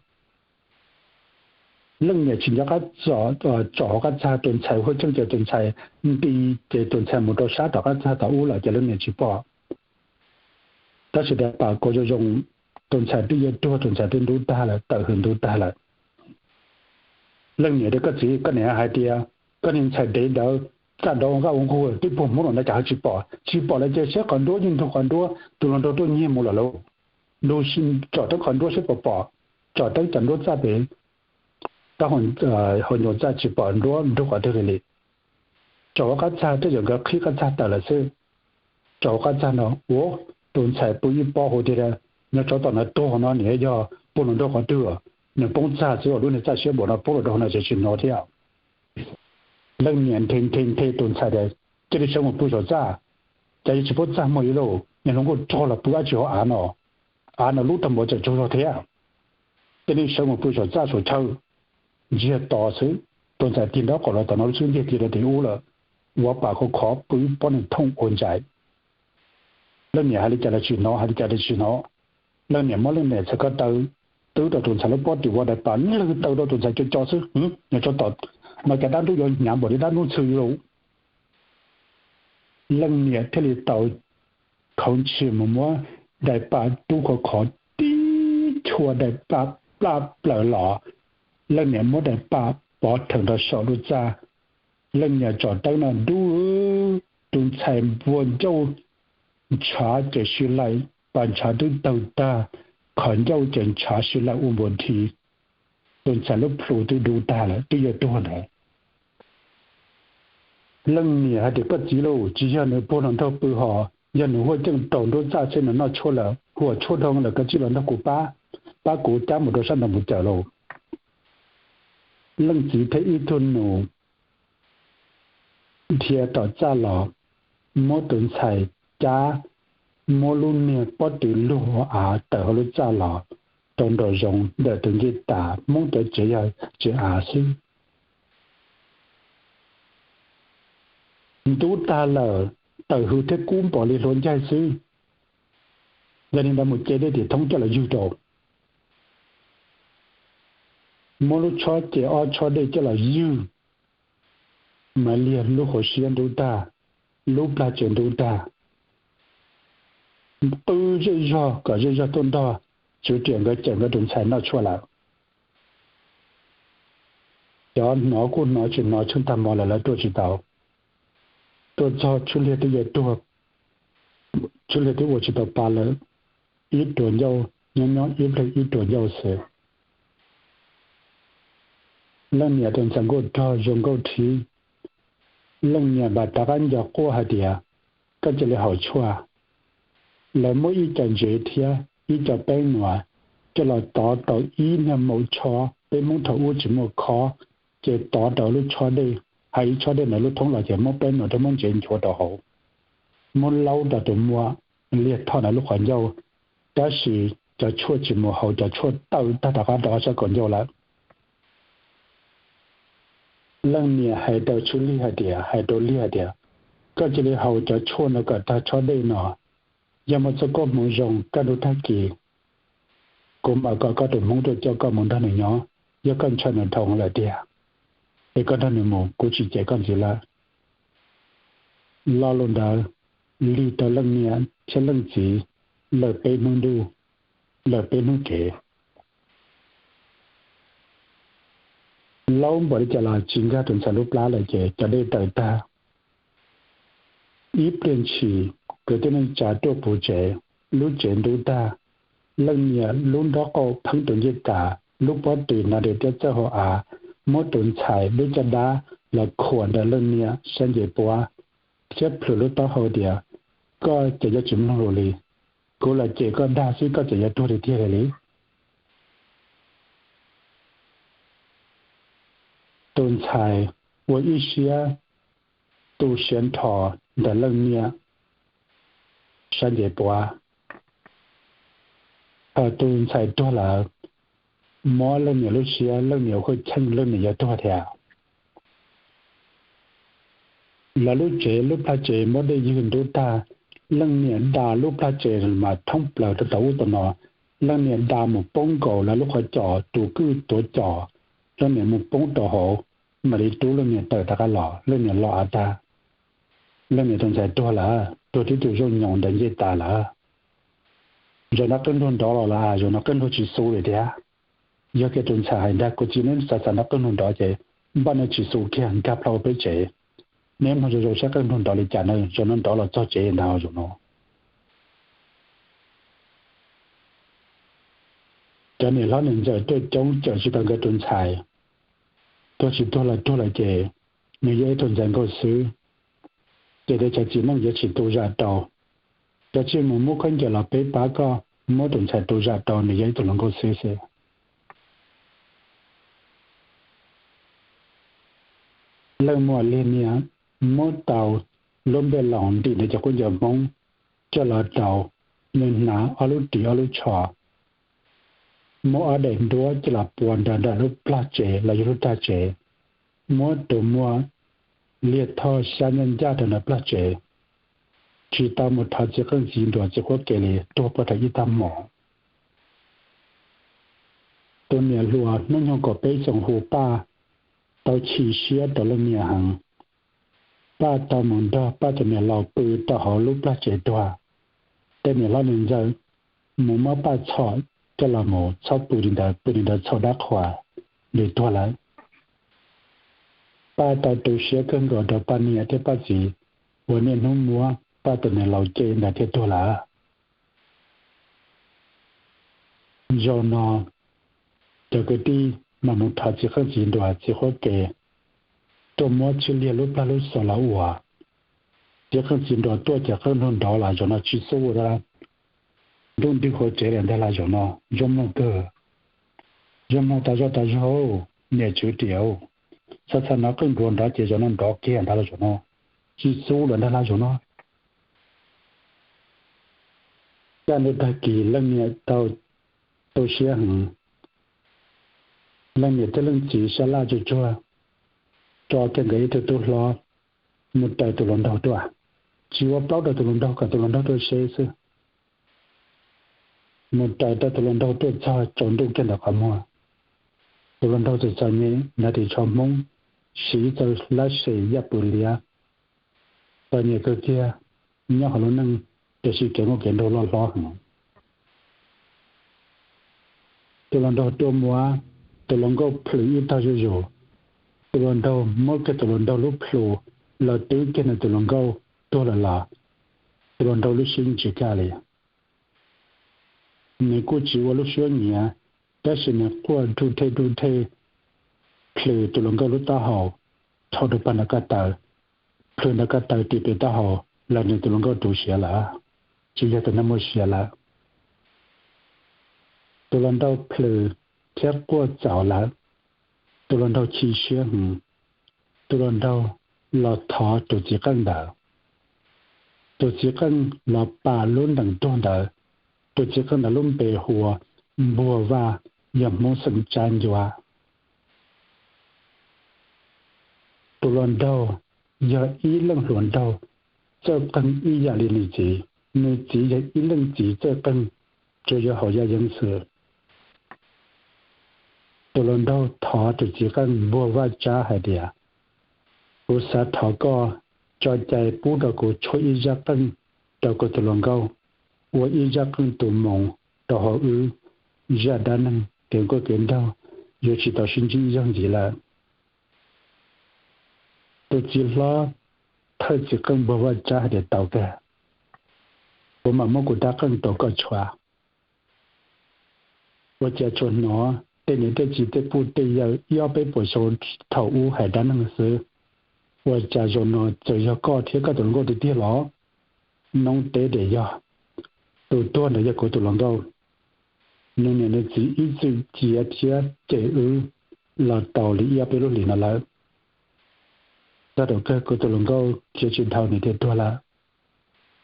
Leej niam tsis nco qab tsom hauv qab txaj, tus ntxhais hu cheej ces tus ntxhais nti, ces tus ntxhais mus rau sab tom qab txaj tom ub lawm ces leej niam tsis pom. Tab sis daim pam kuav zoo zoo, tus ntxhais twb yuav tuag, tus ntxhais twb ntub tag lawm, tawm hws ntub tag lawm. Leej niam tias, koj txiv, koj niam hais tias koj niag ntxhais dev ntawd txaj nrov ua nqaj ua nqug twb puag hmoob los ntawd cas ho tsis pom? Tsis pom lawm ces saib qhov nruab, yeej ntug qhov nruab, tus hluas nraug tuaj nyiag mus lawm lauj. Nug, tsom teeb qhov nruab saib puas pom. Tsom teeb cov nruab txaj pem, tab hauv ncoo txaj tsis pom nruab ntug qhov twg li li. Tsom hauv qab txaj twb yog nkawd qhib qab txaj tawm lawm xwb. Tsom hauv qab txaj no, ua, tus ntxhais pw ib pob hauv tiag tiag, nyob tsov tom no tuag no, nws yog puag hluas nraug qhov twg? Nws poob txaj xwb, lub niag txaj siab npaum no poob hluas nraug no ces tsis hnov thiab. Leej niam nthe nthe nthe tus ntxhais tias, cia li sawv mus pw saum txaj, cas yuav tsis poob txaj muag li lauj, niag hluas nkauj rog los pw dab tsi hauv av no, av no lub tag npaum tseem tsaug zog thiab. Cia li sawv mus pw saum txaj saum chaw. Ntsiag to xwb, tus ntxhais tig nraub qaum los tom no lub xub ntiag ti rau tim ub lawm, vov pam khov khov pw ib pob niag thooj ua ntsais. Leej niam hais li cas los tsis hnov, hais li cas los tsis hnov. Leej niam muab leej niam txhais ko taw twb rau tus ntxhais lub pob tw, vov daim pam lwg taw rau tus ntxhais co co xwb, nyob tsov tom no cas dab ntub yuav hnyav npaum li dab ntub ntxhw li lauj. Leej niam thiaj li tau khauv ntshis mus muab daim pam rub khov khov tib chua daim pam plaj plaws los. Leej niam muab daim pam pov rhees rau saum lub txaj. Leej niam tsom teeb no dub, tus ntxhais npua ncauj ntshav ces sib laim, pas ntshav twb tawg tag, qhov ncauj ces ntshav sib laim ua npua dhi. Tus ntxhais lub plhu twb dub tag lawm, twb yuav tuag ntawd. Leej niam hais tias, koj txiv lauj, tsis yog nws puag hluas nraug pw hos, yog nws huaj ceej raus nruab txaj xwb, nws noj tshuaj lawm, huam tshuaj dhau lawm, koj cia li los nrog kuv pab, pab kuv cab mus rau sab nraud mus cawm lauj. Leej txiv thiab ib tug nus dhia tom txaj los, muab tus ntxhais cab, muab lub niag pob tw lug hauv av tawm hauv lub txaj los rau nraum zoov ntawm tus ncej tas. Hmoob cov tsev yog tsev av xwb, ntub tag lawm, tawm hws thiab kub npaum li hlua ncaig xwb. Yog li ntawd mus ce dej tim thoob coj los ywg rau. Muab lub tshob ce ob tshob dej coj los ywg, Maiv Liag lub hauv siab ntub tag, lub plag tsev ntub tag. Qw zej zog kom zej zog tuaj nrog, tswv riam nkawd cawm nkawd tus ntxhais noj tshuaj lawm. Cov hnov kuj hnov, tsis hnov tsheej tag hmo lawm lawv tuaj tsis tau. Tuaj txog Tshwj Liag twb yuav tuag, Tshwj Liag twb ua tsis tau pa lawm, ib ruam ncauj, nyob nyob ib pliag ib ruam ncauj xwb. Leej niam tus ntxhais nkauj rog zoo nkauj thiab, leej niam mam rov qab nco quaj hais tias, koj cia li haus tshuaj. Lawv muab ib co ntsev thiab ib co peeb nuam coj los tov rau ib niag maum tshob, peb Hmoob thaum ub tsis muaj khob, ces tov rau lub tshob dej, hais ib tshob dej ntawd lub thoob los ces muab peeb nuam thiab muab ntsev nchuav rau hauv, muab laub rau tus muam Liag Thoj ntawd lub qhov ncauj, tab sis cov tshuaj tsis mus hauv, cov tshuaj tawm tag rov qab rau sab kaum ncauj lawm. Leej niam hais rau Tshwj Liag hais tias, hais rau Liag hais tias, koj cia li haus cov tshuaj no kom tag tshob dej no, yog muaj txoj koob hmoov zoo kaj ntug tag kis Kuv mam kom koj tus hmoob tuaj coj koj mus nrog nws nyob. Yog koj ntshaw nws dhau lawm tiag, es koj nrog nws mus, kuv tsis cem koj ntxiv lawm. Lo lus ntawd lig rau leej niam thiab leej txiv lawm peb hnub ntuj, lawm peb hnub kev. Laub npaum li cas los tsis nkag tus ntxhais lub plab lawm ces cov dej tawm tag. Ib pliag ntshis, kwv tij neej tsa tuaj puv tsev, lub tsev ntub tag. Leej niam lub nrob qaum pheeb tus ncej tas, lub pob tw hnav nres tiab txawj hauv av, muab tus ntxhais lub caj dab los khuam ntawm leej niam sab ncev puab, thiab plhws lub taub hau tias, Koj ces yuav tsis mloog lus li. Kuv los cem koj dag xwb, koj txawm yuav tuag tiag tiag li li. Tus ntxhais ua ib siab tu siav nrho ntawm leej niam sab ncev puab. Thaum tus ntxhais tuag lawm, mob leej niam lub siab, leej niam ua khuj cheej, leej niam yuav tuag thiab. Lawv lub tsev lub plag tsev muab dej ywg ntub tag, leej niam da lub plag tsev mas thoob plaws rau tom ub tom no. Leej niam da mus poob nkaus lawv lub qhov cos, tus kwj tuav cos, leej niam mus poob rau hauv, mam li rub leej niam tawm rov qab los, leej niam los av tag. Leej niam tus ntxhais tuag lawm, tuag tib tug zaub nyoos ntawm ncej tas lawm. Zaum no qeej nruag nrov los lawm, zaum no qeej nruag tsis xu li thiab. Yog kiag tus ntxhais hais ntag, kuv txiv, neb xav xav nrov qeej nruag nrov ces npaj nej tsis xu kiag, nkag plho ua peb tsev. Neb mloog zoo zoo saib qeej nruag nrov li cas na, zaum no nrov los txog tsev ntag zaum no. Cov niam hlob niam ntxawm tuaj coob cawm tsis tau nkawd tus ntxhais. Tuag tsis tuag los tuag lawm ces nws yog ib tug ntxhais nkauj xwb, ces tej cov txiv neej yuav tsis tu zam rau. Koj cia li mus muab khaub ncaws los peb pab koj muab tus ntxhais tu zam rau, nws yog ib tug hluas nkauj xwb xwb. Leej muam lig niam muab tau lub nplej loos ntim ntawm cov khaub ncaws Hmoob coj los rau, nws hnav ob lub ris ob lub tsho, muab ob daim nruab coj los pua nrad nram lub plag tsev los yog lub raj tsev, muab tus muam liag thoj xyab ncaj ncaj rau nram plag tsev, tsis tau mus thov txiv qeej txiv nruas txiv qhuab ke li, tuag puag thaum ib tag hmo. Tus niam hluas hnub nyoog kaum peb xyoos hu Paj tau chim siab rau leej niam heev. Paj tau mus nrog Paj tus niam laus pw rau hauv lub plag tsev tuag. Tej niam hlob niam ntxawm mus muab Paj txhom coj los mus txhob pw li ntawd, pw li ntawd txhaum dab qhuas, nws tuag lawm. Paj tau tu siab kawg nkaus rau Paj niam thiab Paj txiv uas niaj hnub muab Paj tus niam laus cem ntawd thiaj tuag lawm. Zaum no cov kwv tij mam mus thov txiv qeej txiv nruas txiv qhuab ke tuaj muab tsib liag lub plag lub xov los ua. Txiv qeej txiv nruas tuaj ces qeej nruag nrov los zaum no tsis xub dab, nruj nrwg hauv tsev lawm ntag los zaum no, zoo mloog kawg. Zoo mloog tas zog tas zog, niam tswv riam, xav xav nrov qeej nruag nrov ces zaum no nrov kiag ntag los zaum no, tsis xub lawm ntag los zaum no. Kaj ntug tag kis leej niam tau tu siab heev. Leej niam thiab leej txiv sab laj tsuag tsuag tso kiag nkawd ib tug tub hlob mus raws tus hluas nraug tuaj. Tsis ua plaub rau tus hluas nraug kom tus hluas nraug tuaj seb xwb. Mus raws rau tus hluas nraug tuaj txog tsaus ntuj kiag ntawm qhov muag. Tus hluas nraug txom txom nyem hnav ris tsho Hmoob, siv ib txoj hlab se yaj pw liab, txom nyem kawg kiag nyob hauv lub neej, tiam sis kev nkauj kev nraug loj hlob heev. Tus hluas nraug tuaj muab tus hluas nkauj plhws ib tog zuj zus. Tus hluas nraug muab kiag tus hluas nraug lub plhu los twb kiag nws tus hluas nkauj tuag lawm los tus hluas nraug lub siab tsis kaj li. Nws kuj tsis ua lub suab nyiav, tab sis nws quaj ruj thej ruj thej plhws tus hluas nkauj lub taub hau, rho rau pag nram ko taw, plhws nram ko taw ris pem taub hau los nws tus hluas nkauj tu siav lawm, tsis yog tus neeg muaj sia lawm. Tus hluas nraug plhws thiab quaj txaus lawm. Tus hluas nraug chim siab heev. Tus hluas nraug los thov tus txiv qeej ntawd. Tus txiv qeej los pam lub ntees tuag ntawd. Tus txiv qeej ntawd lub npe hu ua Npuag Vaj, yog Hmoob xeem Tsab Ncuab. Tus hluas nraug yog ib leej hluas nraug txawj qeej ib yam li nws txiv. Nws txiv yog ib leej txiv txawj qeej, tsuas yog haus yaj yeeb xwb. Tus hluas nraug thov tus txiv qeej npuag vaj tsab hais tias, kuv xav thov koj tso cai pub rau kuv tshuab ib zaj qeej rau kuv tus hluas nkauj, ua ib zaj qeej tus moos rau hauv wb zaj dab neeg kev nkauj kev nraug yuav tsis tau sib ntsib ib zaug ntxiv lawm. Tus txiv hlob thawj txiv qeej npuag vaj tsab hais tias, tau kawg, kuv mam muab kuv dab qeej rau koj tshuab. Ua cas tsuas hnov tej niam tej txiv tej phooj tej yawm ib ob peb puas xyoo thaum ub hais dab neeg xwb, ua cas zaum no txawm yog koj thiab koj tus hluas nkauj tiag tiag los? Noob teb tias yog, tus tuag ntawd yog kuv tus hluas nkauj. Nws niam nws txiv ib txwm cia thiab cem wb los tau li ib ob peb lub hlis no lawm. Txog thaum kawg kuv tus hluas nkauj khiav tsis dhau nws thiaj tuag lawm.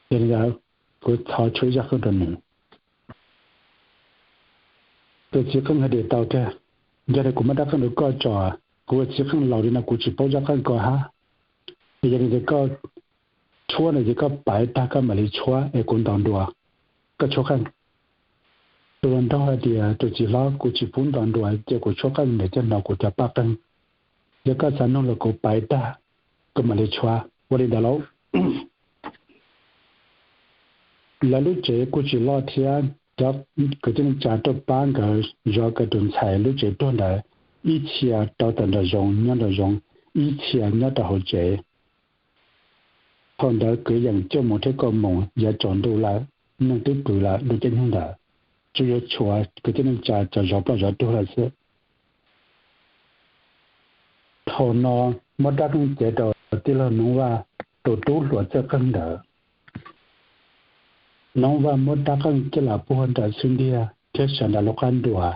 Yog li ntawd, kuv thov tshuab ib zaj qeej rau nws. Tus txiv qeej hais tias, tau kawg, yog li kuv muab dab qeej rau koj tso. Kuv ua txiv qeej laus li no kuv tsis paub zaj qeej ko hab. Yog li ntawd koj tshuab no ces koj paiv tag koj mam li tshuab es kuv ntaus nruas, koj tshuab qeej. Tus hluas nraug hais tias, tus txiv hlob, kuv tsis pub ntaus nruas, ces kuv tshuab qeej ntawd coj hnov kuv cov paj qeej. Yog koj xav nug los kuv paiv tag, kuv mam li tshuab. Ua li ntawd lauj. Lawv lub tsev kuj tsis loj thiab, cov kwv tij neej tsa tuaj pab nkawd zov nkawd tus ntxhais lub tsev tuag ntawd, ib txhia rau tom nraum zoov nyob nraum zoov, ib txhia nyob rau hauv tsev. Thaum ntawd kwv yees coj mus thiab kauj moos yav tsaus ntuj lawm, neeg twb pw lawm lub caij nyoog ntawd, tsuas yuav tshuav kwv tij neej tsa cov zov ploj zov tuag lawm xwb. Thaum no muab dab qeej cev rau tij laug Noob Vaj, tus tub hluas txawj qeej ntawd. Noob Vaj muab dab qeej coj los puag nram xub ntiag thiab sawv nram lub qab nruas,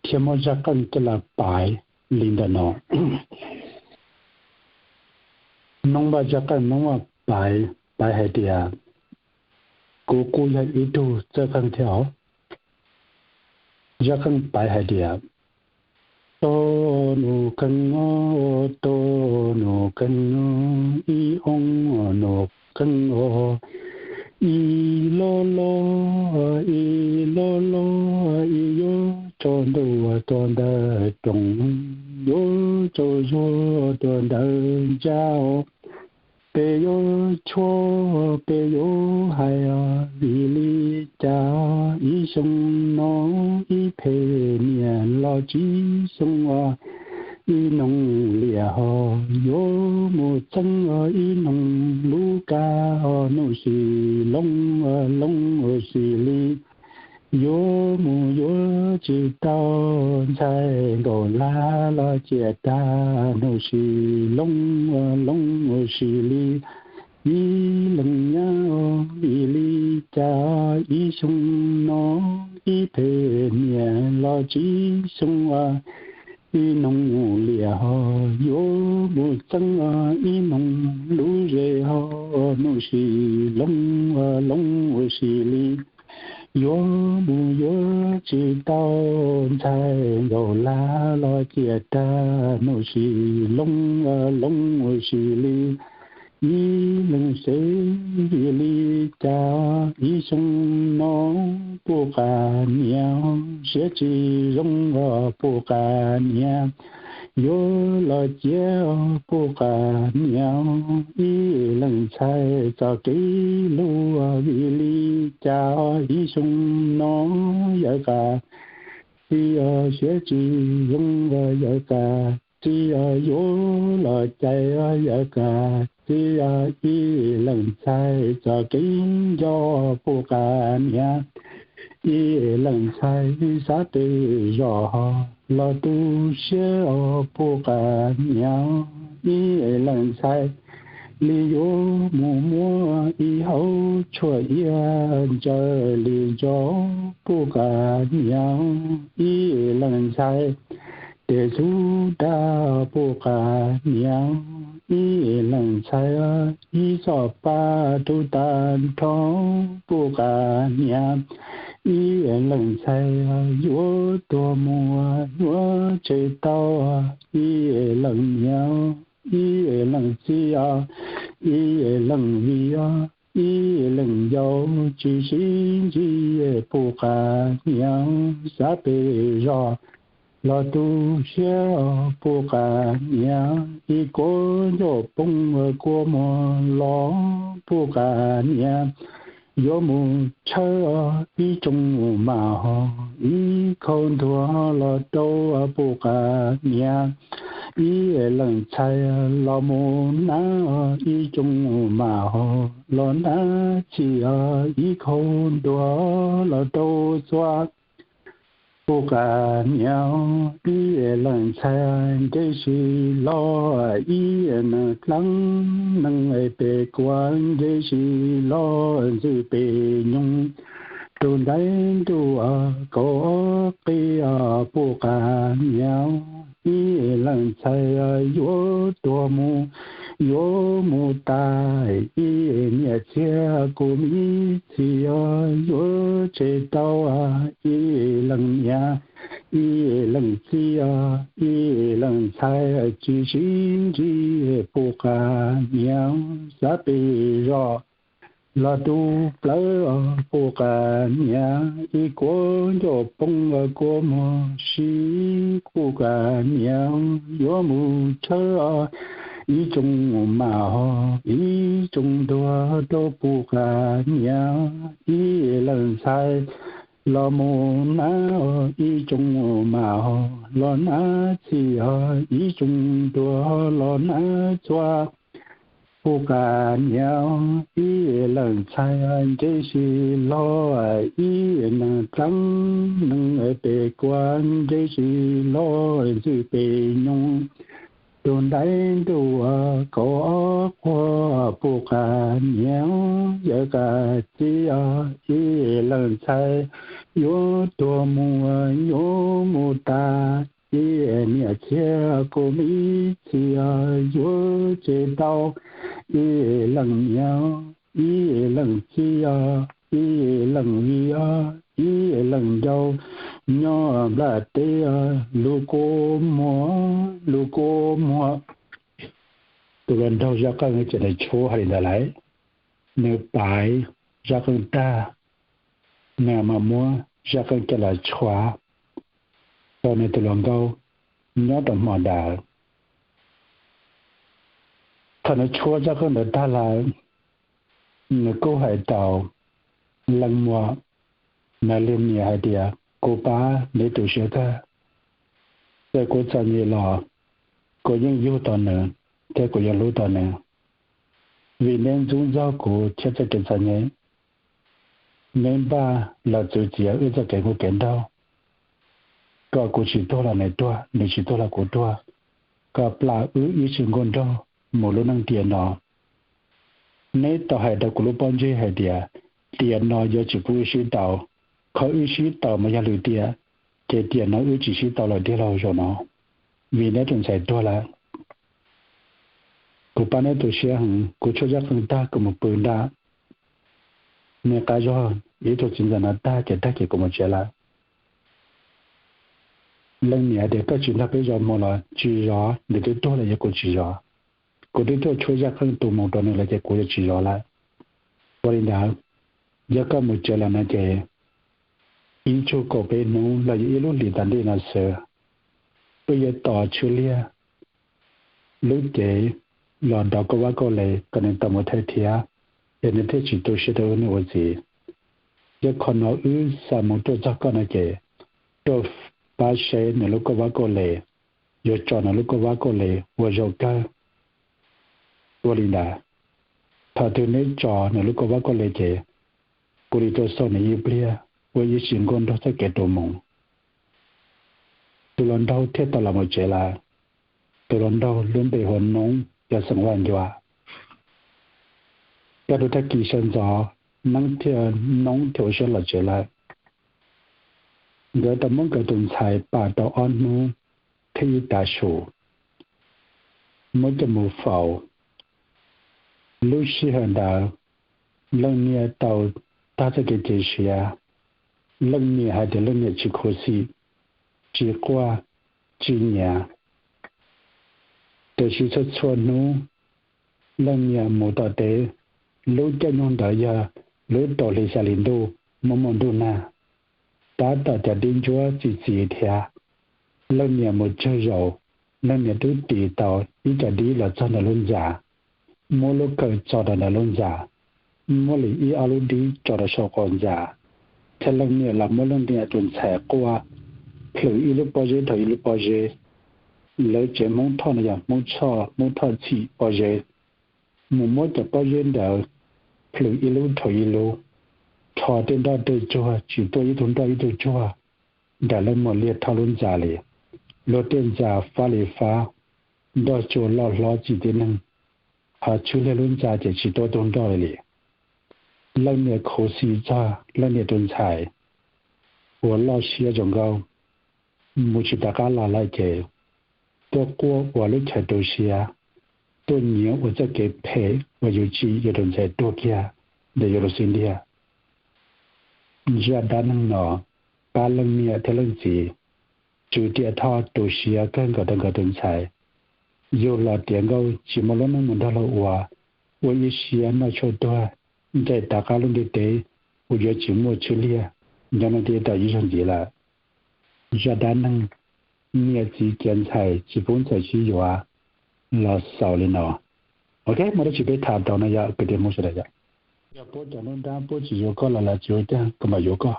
thiab muab zaj qeej coj los paiv li ntawm no. Noob Vaj zaj qeej Noob Vaj paiv, paiv hais tias, kuv kuj yog ib tug txawj qeej thiab os. Zaj qeej paiv hais tias, to nu keej o, to nu keej o, ib oo nu keej o, ib lo lo, ib lo lo, ib yuav tso ntua tuaj ntawm rooj, yuav tso zuag tuaj ntawm ntsa os. Peb yuav tshuab, peb yuav hais os, vim li cas ib xyoo no ib phem niam los tsib xyoo os, ib noog liam ho yuav mus txeeb os, ib noog lub kab os, Nuj Sis Loob, Loob Sis Lis. Yuav mus yuav tsis tau ntxhais nkaum lab los ciam tag, Nuj Sis Loob, Loob Sis Lis. Ib leeg nyab, vim li cas ib xyoo no ib phem niam los tsib xyoo os, ib noog liam ho yuav mus txeeb os, ib noog lub zes ho, Nuj Sis Loob, Loob Sis Lis. Yuav mus yuav tsis tau ntxhais nkaum lab los ciam tag, Nuj Sis Loob, Loob Sis Lis. Ib leeg sev, vim li cas ib xyoo no puj qas niam, siab tsis zoo os puj qas niam, yuav los ciav puj qas niam. Ib leeg ntxhais txoj kev hlub, vim li cas ib xyoo no yawm qas txiv os, siab tsis zoo os yawm qas txiv os, yuav los cais os yawm qas txiv os. Ib leeg ntxhais txoj kev nco puj qas niam, ib leeg ntxhais xav pem zos ho los tu siab os puj qas niam. Ib leeg ntxhais li yuav mus muab ib hauv tshuaj iab ntsaws li ntso puj qas niam. Ib leeg ntxhais tes xub dab puj qas niam, ib leeg ntxhais ib xoj pab tub tag nrho puj qas niam. Ib leeg ntxhais yuav tuag mus yuav tsis tau, ib leeg niam, ib leeg txiv os, ib leeg viv os, ib leeg yau tsis sib ntsib puj qas niam. Xav pem zos los tu siab os puj qas niam, ib kuab ncauj poob kua muag los puj qas niam, yuav mus tshawb ib tsoos mas hos ib khau ntuag los rau puj qas niam, ib leej ntxhais los mus nab ib tsoos mas hos los nab txhij ib khau ntuag los rau txhua puj qas niam, ib leej ntxhais nce si los ib neeg dlaab neeg pem kuas nce si los ntxwj pem nyoog, rau ntaib ntuj kaum ob qib puj qas niam, ib leej ntxhais yuav tuag mus yuav mus tas, ib niam txiv kuv me txiv yuav tseg tau, ib leej niam ib leej txiv, ib leej ntxhais tsis sib ntsib puj qas niam, xav pes zog los tu plawv puj qas niam, ib kuab ncauj poob kua muag sib puj qas niam, yuav mus tshawb ib tsoos mas hos ib tsoos ntuag rau puj qas niam, ib leej ntxhais los mus nab ib tsoos mas hos los nab txhij ib tsoos ntuag los nab txhua puj qas niam, ib leej ntxhais nce si los ib neeg dlaab neeg pem kuas nce si los ntxwj pem nyoog, rau ntaib ntuj kaum ob quag puj qas niam, yawm qas txiv, ib leej ntxhais yuav tuag mus yuav mus tas, ib niam txiv kuv me txiv yuav tseg tau, ib leej niam ib leej txiv, ib leej viv ib leej ncaus, nyob nplaj teb lub kua muag lub kua muag. Tus hluas nraug zaj qeej ces nws tshuab hais li ntawd lawm, nws paiv zaj qeej tag, nws mam muab zaj qeej coj los tshuab rau nws tus hluas nkauj nyob rau hmo ntawd. Thaum nws tshuab zaj qeej ntawd tag lawm, nws kuj hais rau leej muam, nws leej niam hais tias, kuv pab neb tu siab kawg, txawm kuv txom nyem los kuv yeej yug tau nws thiab kuv yeej hlub tau nws, vim neb ntxub ntxaug kuv thiab txoj kev txom nyem. Neb npaj los txwv txiav wb txoj kev nkauj kev nraug, kom kuv tsis tuag los nws tuag, nws tsis tuag los kuv tuag, kom plam wb ib txwm nkauj nraug mus lub neej tiam no. Neb tau hais rau kuv lub pob ntseg hais tias tiam no yuav tsis pub wb sib tau, qhov wb sib tau mas yog lwm tiam, ces tiam no wb tsis sib tau lawm tiag lauj zaum no, vim neb tus ntxhais tuag lawm. Kuv pab neb tu siab heev, kuv tshuab zaj qeej tag kuv mus pw ntag. Nws qab zog ib tug txiv ntxawm no tag ces tag ces kuv mus tsev lawm. Leej niam hais tias, koj tsis nrog peb zov mus los tsis zov, nws twb tuag lawm yog kuv tsis zov. Kuv twb tuaj tshuab zaj qeej tu mus rau nws lawm ces kuv yuav tsis zov lawm. Ua li ntawd, yog koj mus tsev lawm no ces ib tsug kaum peb hnub los yog ib lub hlis tas ntej no xwb, wb yuav tos Tshwj Liag lub cev los nrog koj vab koj le kom nws tau mus thawj thiab, es nws thiaj tsis tu siab rau wb niam ua txiv. Yog qhov no wb xa mus tuaj txog koj no ces tuaj pab seb nws lub koj vab koj le, yuav tso nws lub koj vab koj le ua zaum kawg. Ua li ntawd, thaum twg neb tso nws lub koj vab koj le ces kuv li tuaj xauj nws ib pliag ua ib sim nkauj nraug txoj kev rau mus. Tus hluas nraug thiaj tau los mus tsev lawm. Tus hluas nraug lub npe hu ua Noob, yog xeem Vaj Ncua. Kaj ntug tag kis sawv ntxov, Noob thiaj, Noob thiaj ua siab los tsev lawm. Nkawd tau muab nkawd tus ntxhais pam tau ob hnub thiab ib tav su, muab coj mus faus. Lub sij hawm ntawd, leej niam tau tag txoj kev cia siab. Leej niam hais tias leej niam tsis khuv xim, tsis quaj, tsis nyiav. Tiam sis txhua txhua hnub leej niam mus tom teb, lub caij nyoog ntawd yog lub rau hli xya hli ntuj, muaj muaj ntuj nag, tab tom cov dib ntsuab txi txiv thiab. Leej niam mus tsawg zaus, leej niam twb tis tau ib co dib los txog ntawm lub ntxa, muab lub kawm tso rau ntawm lub ntxa, muab li ib ob lub dib tso rau saum qaum ntxa, thiab leej niam los muab leej niam tus ntxhais quaj, plhws ib lub pob zeb dhau ib lub pob zeb. Lawv tsev Hmoob Thoj no yog Hmoob Thoj, Hmoob Thoj Txhim pob zeb, mus muab cov pob zeb ntawd plhws ib lub dhau ib lub, rho tej nroj tej tsuag tsis tuaj ib tug nroj ib tug tsuag, nram leej muam Liag Thoj lub ntxa li. Luag tej ntxa fab li fab, nroj tsuag loj hlob txim tib neeg, ho Tshwj Liag lub ntxa ces tsis tuaj tug nroj li li. Leej niam khuv xim txog leej niam tus ntxhais uas loj siab zoo nkauj, mus tsis rov qab los lawm ces tuaj quaj ua lub chaw tu siab, tuaj nyiav ua txoj kev phem uas yuav tsim yus tus ntxhais tuag kiag ntawm yus lub xub ntiag. Zaj dab neeg no pab leej niam thiab leej txiv Tswv Riam Thoj tu siab kawg nkaus rau nkawd tus ntxhais. Yug los tiav nkauj tsis muaj lub neej mus nrog luag ua, ua ib siab noj tshuaj tuag, ncaim rov qab lub ntiaj teb uas yuav tsis muaj Tshwj Liag nyob ntiaj teb tau ib zaug ntxiv lawm. Zaj dab neeg niam txiv khiav ntxhais tsis pub ntxhais sib yuav los xaus li no. Ok, muaj dab tsi peb tham tau no yog kwv tij Hmoob sawv daws yom. Yog puab cov nruab nrab puab tsis yuav koj los lawv tsis ua caag koj mam yuav koj.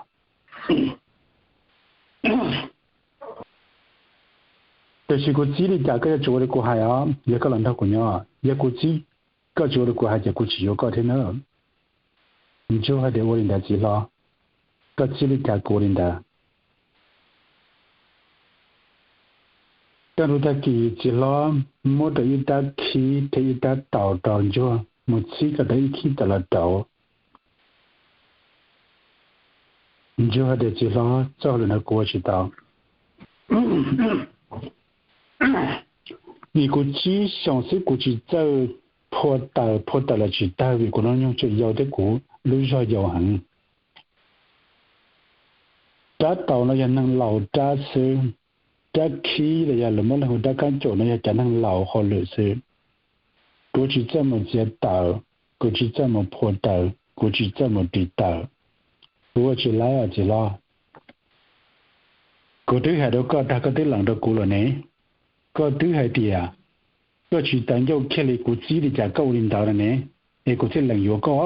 Tiam sis kuv txib li cas koj yuav tsum ua li kuv hais os, yog koj los nrog kuv nyob. Yog kuv txib koj tsis ua li kuv hais ces kuv tsis yuav koj thiab na. Ntsuag hais tias ua li ntawd txiv hlob, koj txib li cas kuv ua li ntawd. Kaj ntug tag kis txiv hlob muab rau ib rab khib thiab ib rab taus rau ntsuag mus txhib kom tau ib khib taws los rauv. Ntsuag hais tias txiv hlob, txoj hauj lwm no kuv ua tsis tau. Vim kuv tsib xyoos xwb kuv tsis txawj phua taws, phua taws los tsis tawg vim kuv hnub nyoog tseem yau thiab kuv lub zog yau heev. Rab taus no yog neeg laus rab xwb, rab khib los yog lawv muab leej hu rab kab caum no yog cov neeg laus hauj lwm xwb. Kuv tsis txawj mus txiav taws, kuv tsis txawj mus phua taws, kuv tsis txawj mus ris taws. Kuv ua tsis laib os txiv hlob. Kuv twb hais rau koj tag koj twb lees rau kuv lawm ne. Koj twb hais tias koj tsis tau ncauj kiag li, kuv txib li cas koj ua li ntawd no ne, es kuv thiaj lees yuav koj.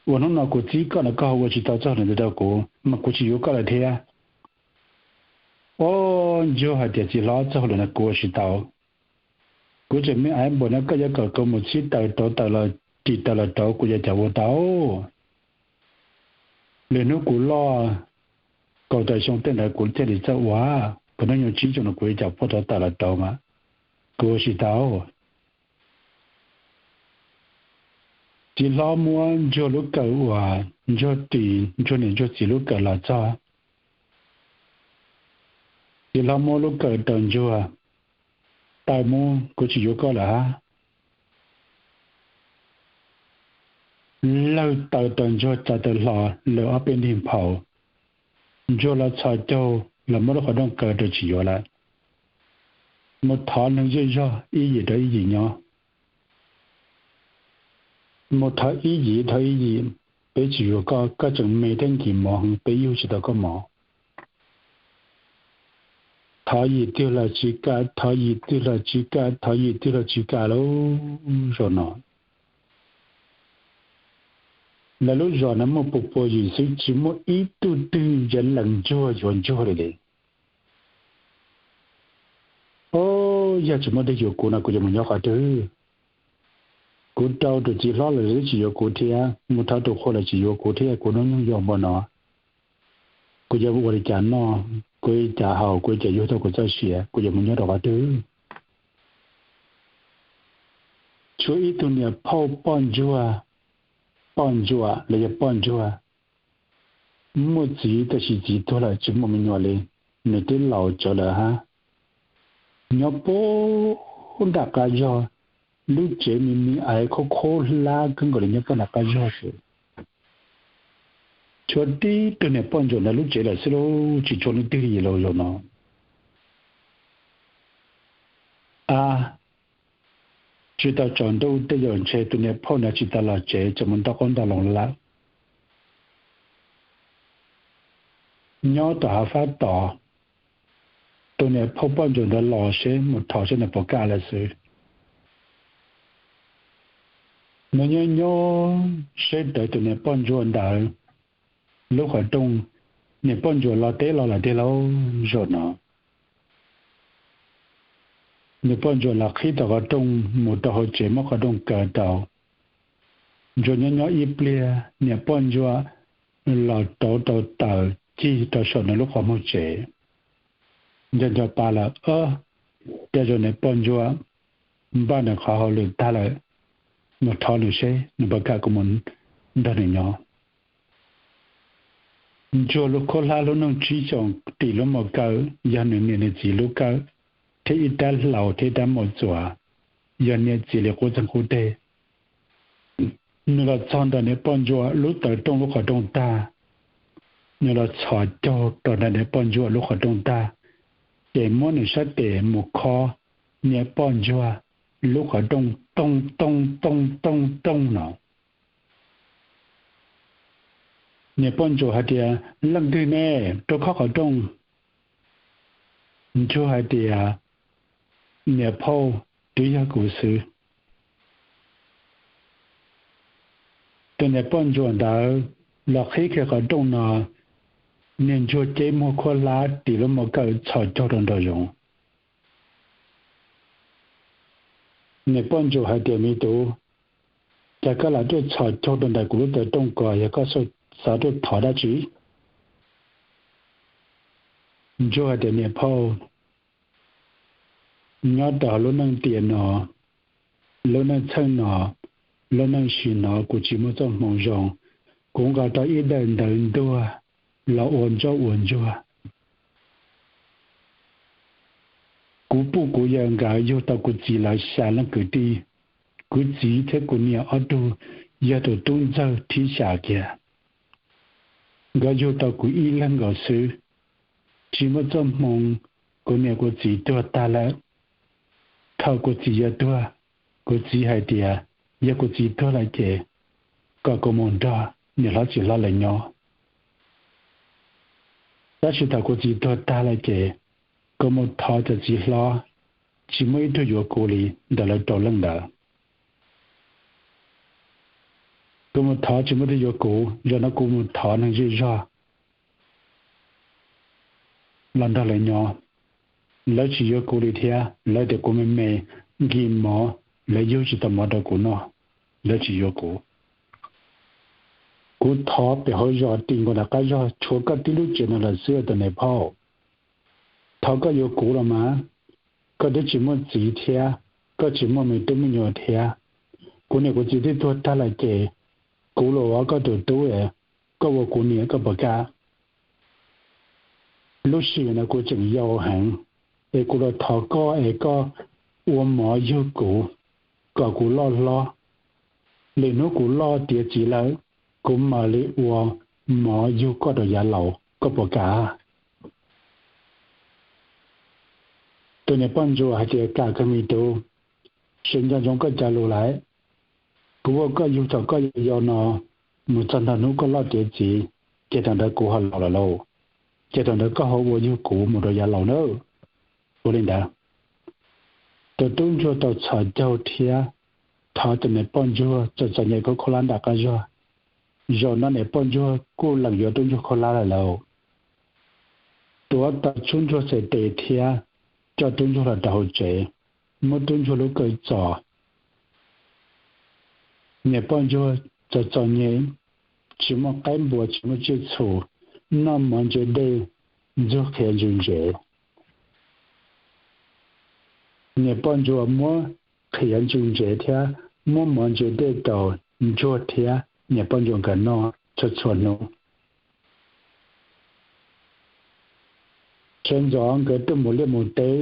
Ua hnub no kuv txib koj no koj ho ua tsis tau txoj hauj lwm ntawd rau kuv mas kuv tsis yuav koj lawm thiab. Ob, Ntsuag hais tias txiv hlob, txoj hauj lwm no kuv ua tsis tau. Kuv tseem me aiv npaum no koj yuav kom kuv mus txhib taws rauv taws los ris taws los rauv kuv yuav cas ua tau. Lwm hnub kuv loj kaum tawm xyoo tej ntawd kuv thiaj li txawj ua, kuv hnub nyoog tsib xyoos no kuv yuav cas phua rauv taws los rauv mas kuv ua tsis tau. Txiv hlob muab Ntsuag lub kawm uas Ntsuag ris, Ntsuag niam Ntsuag txiv lub kawm los txog. Txiv hlob muab lub kawm rau Ntsuag, taws mus, kuv tsis yuav koj lawm hab. Lawg taws rau Ntsuag tsa taws hlo lawm ob peb nrig nphau. Ntsuag los txhos caug los muab lub qhov rooj kaw rau tsis yuav lawm. Mus thov neeg zej zog ib yim rau ib yim nyob. Mus thov ib yim thov ib yim, peb tsis yuav koj, koj tseem me thiab nkis mov heev, peb yug tsis tau koj mov. Thov yim twg los tsis kam, thov yim twg los tsis kam, thov yim twg los tsis kam lauj. Zaum no lawv lub zos no muaj pua pua yim xwb tsis muaj ib tug twg yuav lees Ntsuag yuav Ntsuag li li. Ob, yog tsis muaj dab yuav kuv no kuv yuav mus nyob qhov twg? Kuv rau tus txiv hlob lawm lawv twb tsis yuav kuv thiab, mus thov tus qhua lawm tsis yuav kuv thiab, kuv hnub nyoog yau npaum no, kuv yuav ua li cas noj, kuv li cas haus, kuv li cas yug tau kuv txoj sia, kuv yuav mus nyob rau qhov twg? Tshuav ib tug niam phauj poj ntsuag, poj ntsuam los yog poj ntsuag, muaj txiv tab sis txiv tuag lawm tsis muaj me nyuam li, nws twb laus tsawv lawm hab. Nyob puag nram qab zog, lub tsev me me aiv khaub khaub hlab kawg nkaus li nyob puag nram qab zog xwb. Tshuav tib tug niam poj ntsuam ntawd lub tsev lawm xwb lauj, tsis tshuav leej twg li lauj zaum no. A, tsis tau tsaus ntuj tej zaum ntshe tus niam phauj ntawd tsis tau los tsev, tseem mus nto qoob nto loo lawm. Nyob tom hav fab tod, tus niam phauj poj ntsuam ntawd los seb mus thov seb nws puas kam lawm xwb. Nws nyob nyob seb tus niam poj ntsuam ntawd lub qhov rooj, niam poj ntsuam los teb los lawm tiag lauj. Zaum no niam poj ntsuam los qhib tau qhov rooj mus rau hauv tsev muab qhov rooj kaw rau. Ntsuam nyob nyob ib pliag niam poj ntsuam los rauv rau taws cig rau saum nws lub qhov muag tsev. Nco nco pa lawm, Ob, tej zaum niam poj ntsuam npaj nws qhov hauj lwm tag lawm, mus thov nws seb nws puas kam kuv mus nrog nws nyob. Ntsuag lub khaub hlab lub neej tsib xyoos tim lub mos kawm yog nws niam nws txiv lub kawm, thiab ib rab hlau thiab ib rab mos txuas, yog niam txiv li qub txeeg qub teg. Nws los txog ntawm niam poj ntsuam lub taws rooj lub qhov rooj tag, nws los txhos caug rau ntawm niam poj ntsuam lub qhov rooj tag, ces muab nws sab tes mus khob niam poj ntsuag lub qhov rooj tooj tooj tooj tooj tooj no. Niam poj ntsuam hais tias, Leej twg ne rau khob qhov rooj? Ntsuag hais tias, Niam phauj, twb yog kuv xwb. Tus niam poj ntsuam ntawd los qhib kiag qhov rooj no, niag ntsuag ceb muag khaub hlab tim lub mos kawm txhos caug rau nraum zoov. Niam poj ntsuam hais tias, Me tub, cas koj lam tuaj txhos caug rau ntawm kuv lub taws rooj ko, yog koj xav tuaj thov dab tsi? Ntsuag hais tias, Niam phauj, nyob rau hauv lub neej tiam no, lub neej txheej no, lub neej sim no kuv tsis muaj txoj hmoo zoo. Kuv nqa tau ib daim ntawv ntuag los ua ntsoj ua ntsuag. Kuv pub kuv yawm nkawd yug tau kuv txiv lawv xya leej kwv tij. Kuv txiv thiab kuv niam ob tug yog tus tub ntxawg thib xya kiag. Nkawd yug tau kuv ib leeg nkaus xwb. Tsis muaj txoj hmoo, kuv niam kuv txiv tuag tag lawm. Thaum kuv txiv yuav tuag, kuv txiv hais tias yog kuv txiv tuag lawm ces kom kuv mus nrog niam hlob txiv hlob lawv nyob. Tab sis thaum kuv txiv tuag tag lawm ces kuv mus thov cov txiv hlob, tsis muaj ib tug yuav kuv li ntawm lawv rau leej ntawd. Kuv mus thov tsis muaj ib tug yuav kuv, zaum no kuv mus thov neeg zej zog los nrog lawv nyob. Lawv tsis yuav kuv li thiab, lawv tias kuv me me, nkim mov, lawv yug tsis tau mov rau kuv noj, lawv tsis yuav kuv. Kuv thov pem hauv zos ris nkaus nram qab zog tshuav koj tib lub tsev no lawm xwb tus niam phauj. Thov koj yuav kuv los mas, koj twb tsis muaj txiv thiab, koj tsis muaj me tub me nyuam thiab. Kuv niam kuv txiv twb tuag tag lawm ces kuv los ua koj tus tub, koj ua kuv niam koj puas kam? Lub sij hawm no kuv tseem yau heev, es kuv los thov koj es koj ua mov yug kuv kom kuv loj hlob. Lwm hnub kuv loj tiav txiv lawm, kuv mam li ua mov yug koj rau yav laus, koj puas kam? Tus niam poj ntsuam hais tias, Kam kawg me tub, sawv nco ntsoov koj cov lus lawm. Kuv ua koj yug thaum koj yau yau no, mus txog nrog hnub koj loj tiav txiv, ces thaum ntawd kuv ho laus lawm lauj. Ces thaum ntawd koj ho ua yug kuv mus rau yav laus nawb. Ua li ntawd, tus tub ntsuag tau txhos caug thiab thov tus niam poj ntsuag txom txom nyem khaub khaub hlab nram qab zog. Zaum no niam poj ntsuag kuj lees yuav tub ntsuag khaub hlab lawm lauj. Tuav tau tub ntsuag txhais tes thiab coj tub ntsuag los rau hauv tsev, muab tub ntsuag lub kawm txos. Niam poj ntsuag txom txom nyem, tsis muaj qaib npua tsis muaj tsiaj txhu, noj mov ntse dej, ntxuag qhiav ntsws ntsev. Niam poj ntsuag muab qhiav ntsws ntsev thiab muab mov ntse dej rau ntsuag thiab niam poj ntsuag nkawd noj txhua txhua hnub. Sawv ntxov nkawd tuaj mus liaj mus teb,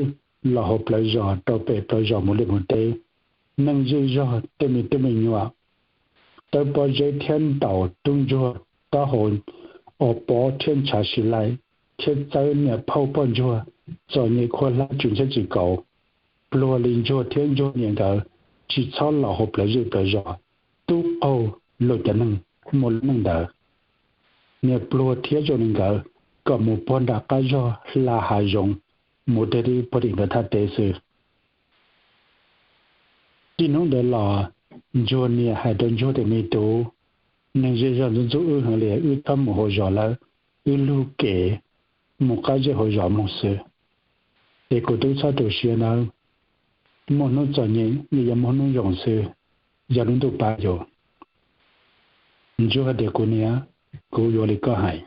los hauv plawv zos rau pem plawv zos mus liaj mus teb. Neeg zej zog tej me tub me nyuam, tawb pob zeb thiab ntaus tub ntsuag taub hau, os pob thiab ntshav si laim, thiab txawb niam phauj poj ntsuag txom nyem khaub hlab tsw ntshab tsis kaus, pluag li ntsuag thiab ntsuag niam nkawd tsis txhob los hauv plawv zej plawv zos, tub qaug luag cov neeg muaj lub neej ntawd. Niam pluag thiab zoo li nkawd kom mus puag nram qab zog hla hav zoov, mus tag rau puag tim ntawd thaj teb xwb. Txij hnub ntawd los, Ntsuag niam hais rau Ntsuag tias, Me tub, neeg zej zog ntxub ntxub wb heev li, wb txhob mus hauv zos lawm, wb lug kev mus qab zej hauv zos mus xwb. Es kuv tub txhob tu siab nawb, muaj hnub txom nyem yeej yuav muaj hnub zoo xwb, yog lub ntuj pab yus. Ntsuag hais tias, Kuv niam, kuv yuav li koj hais.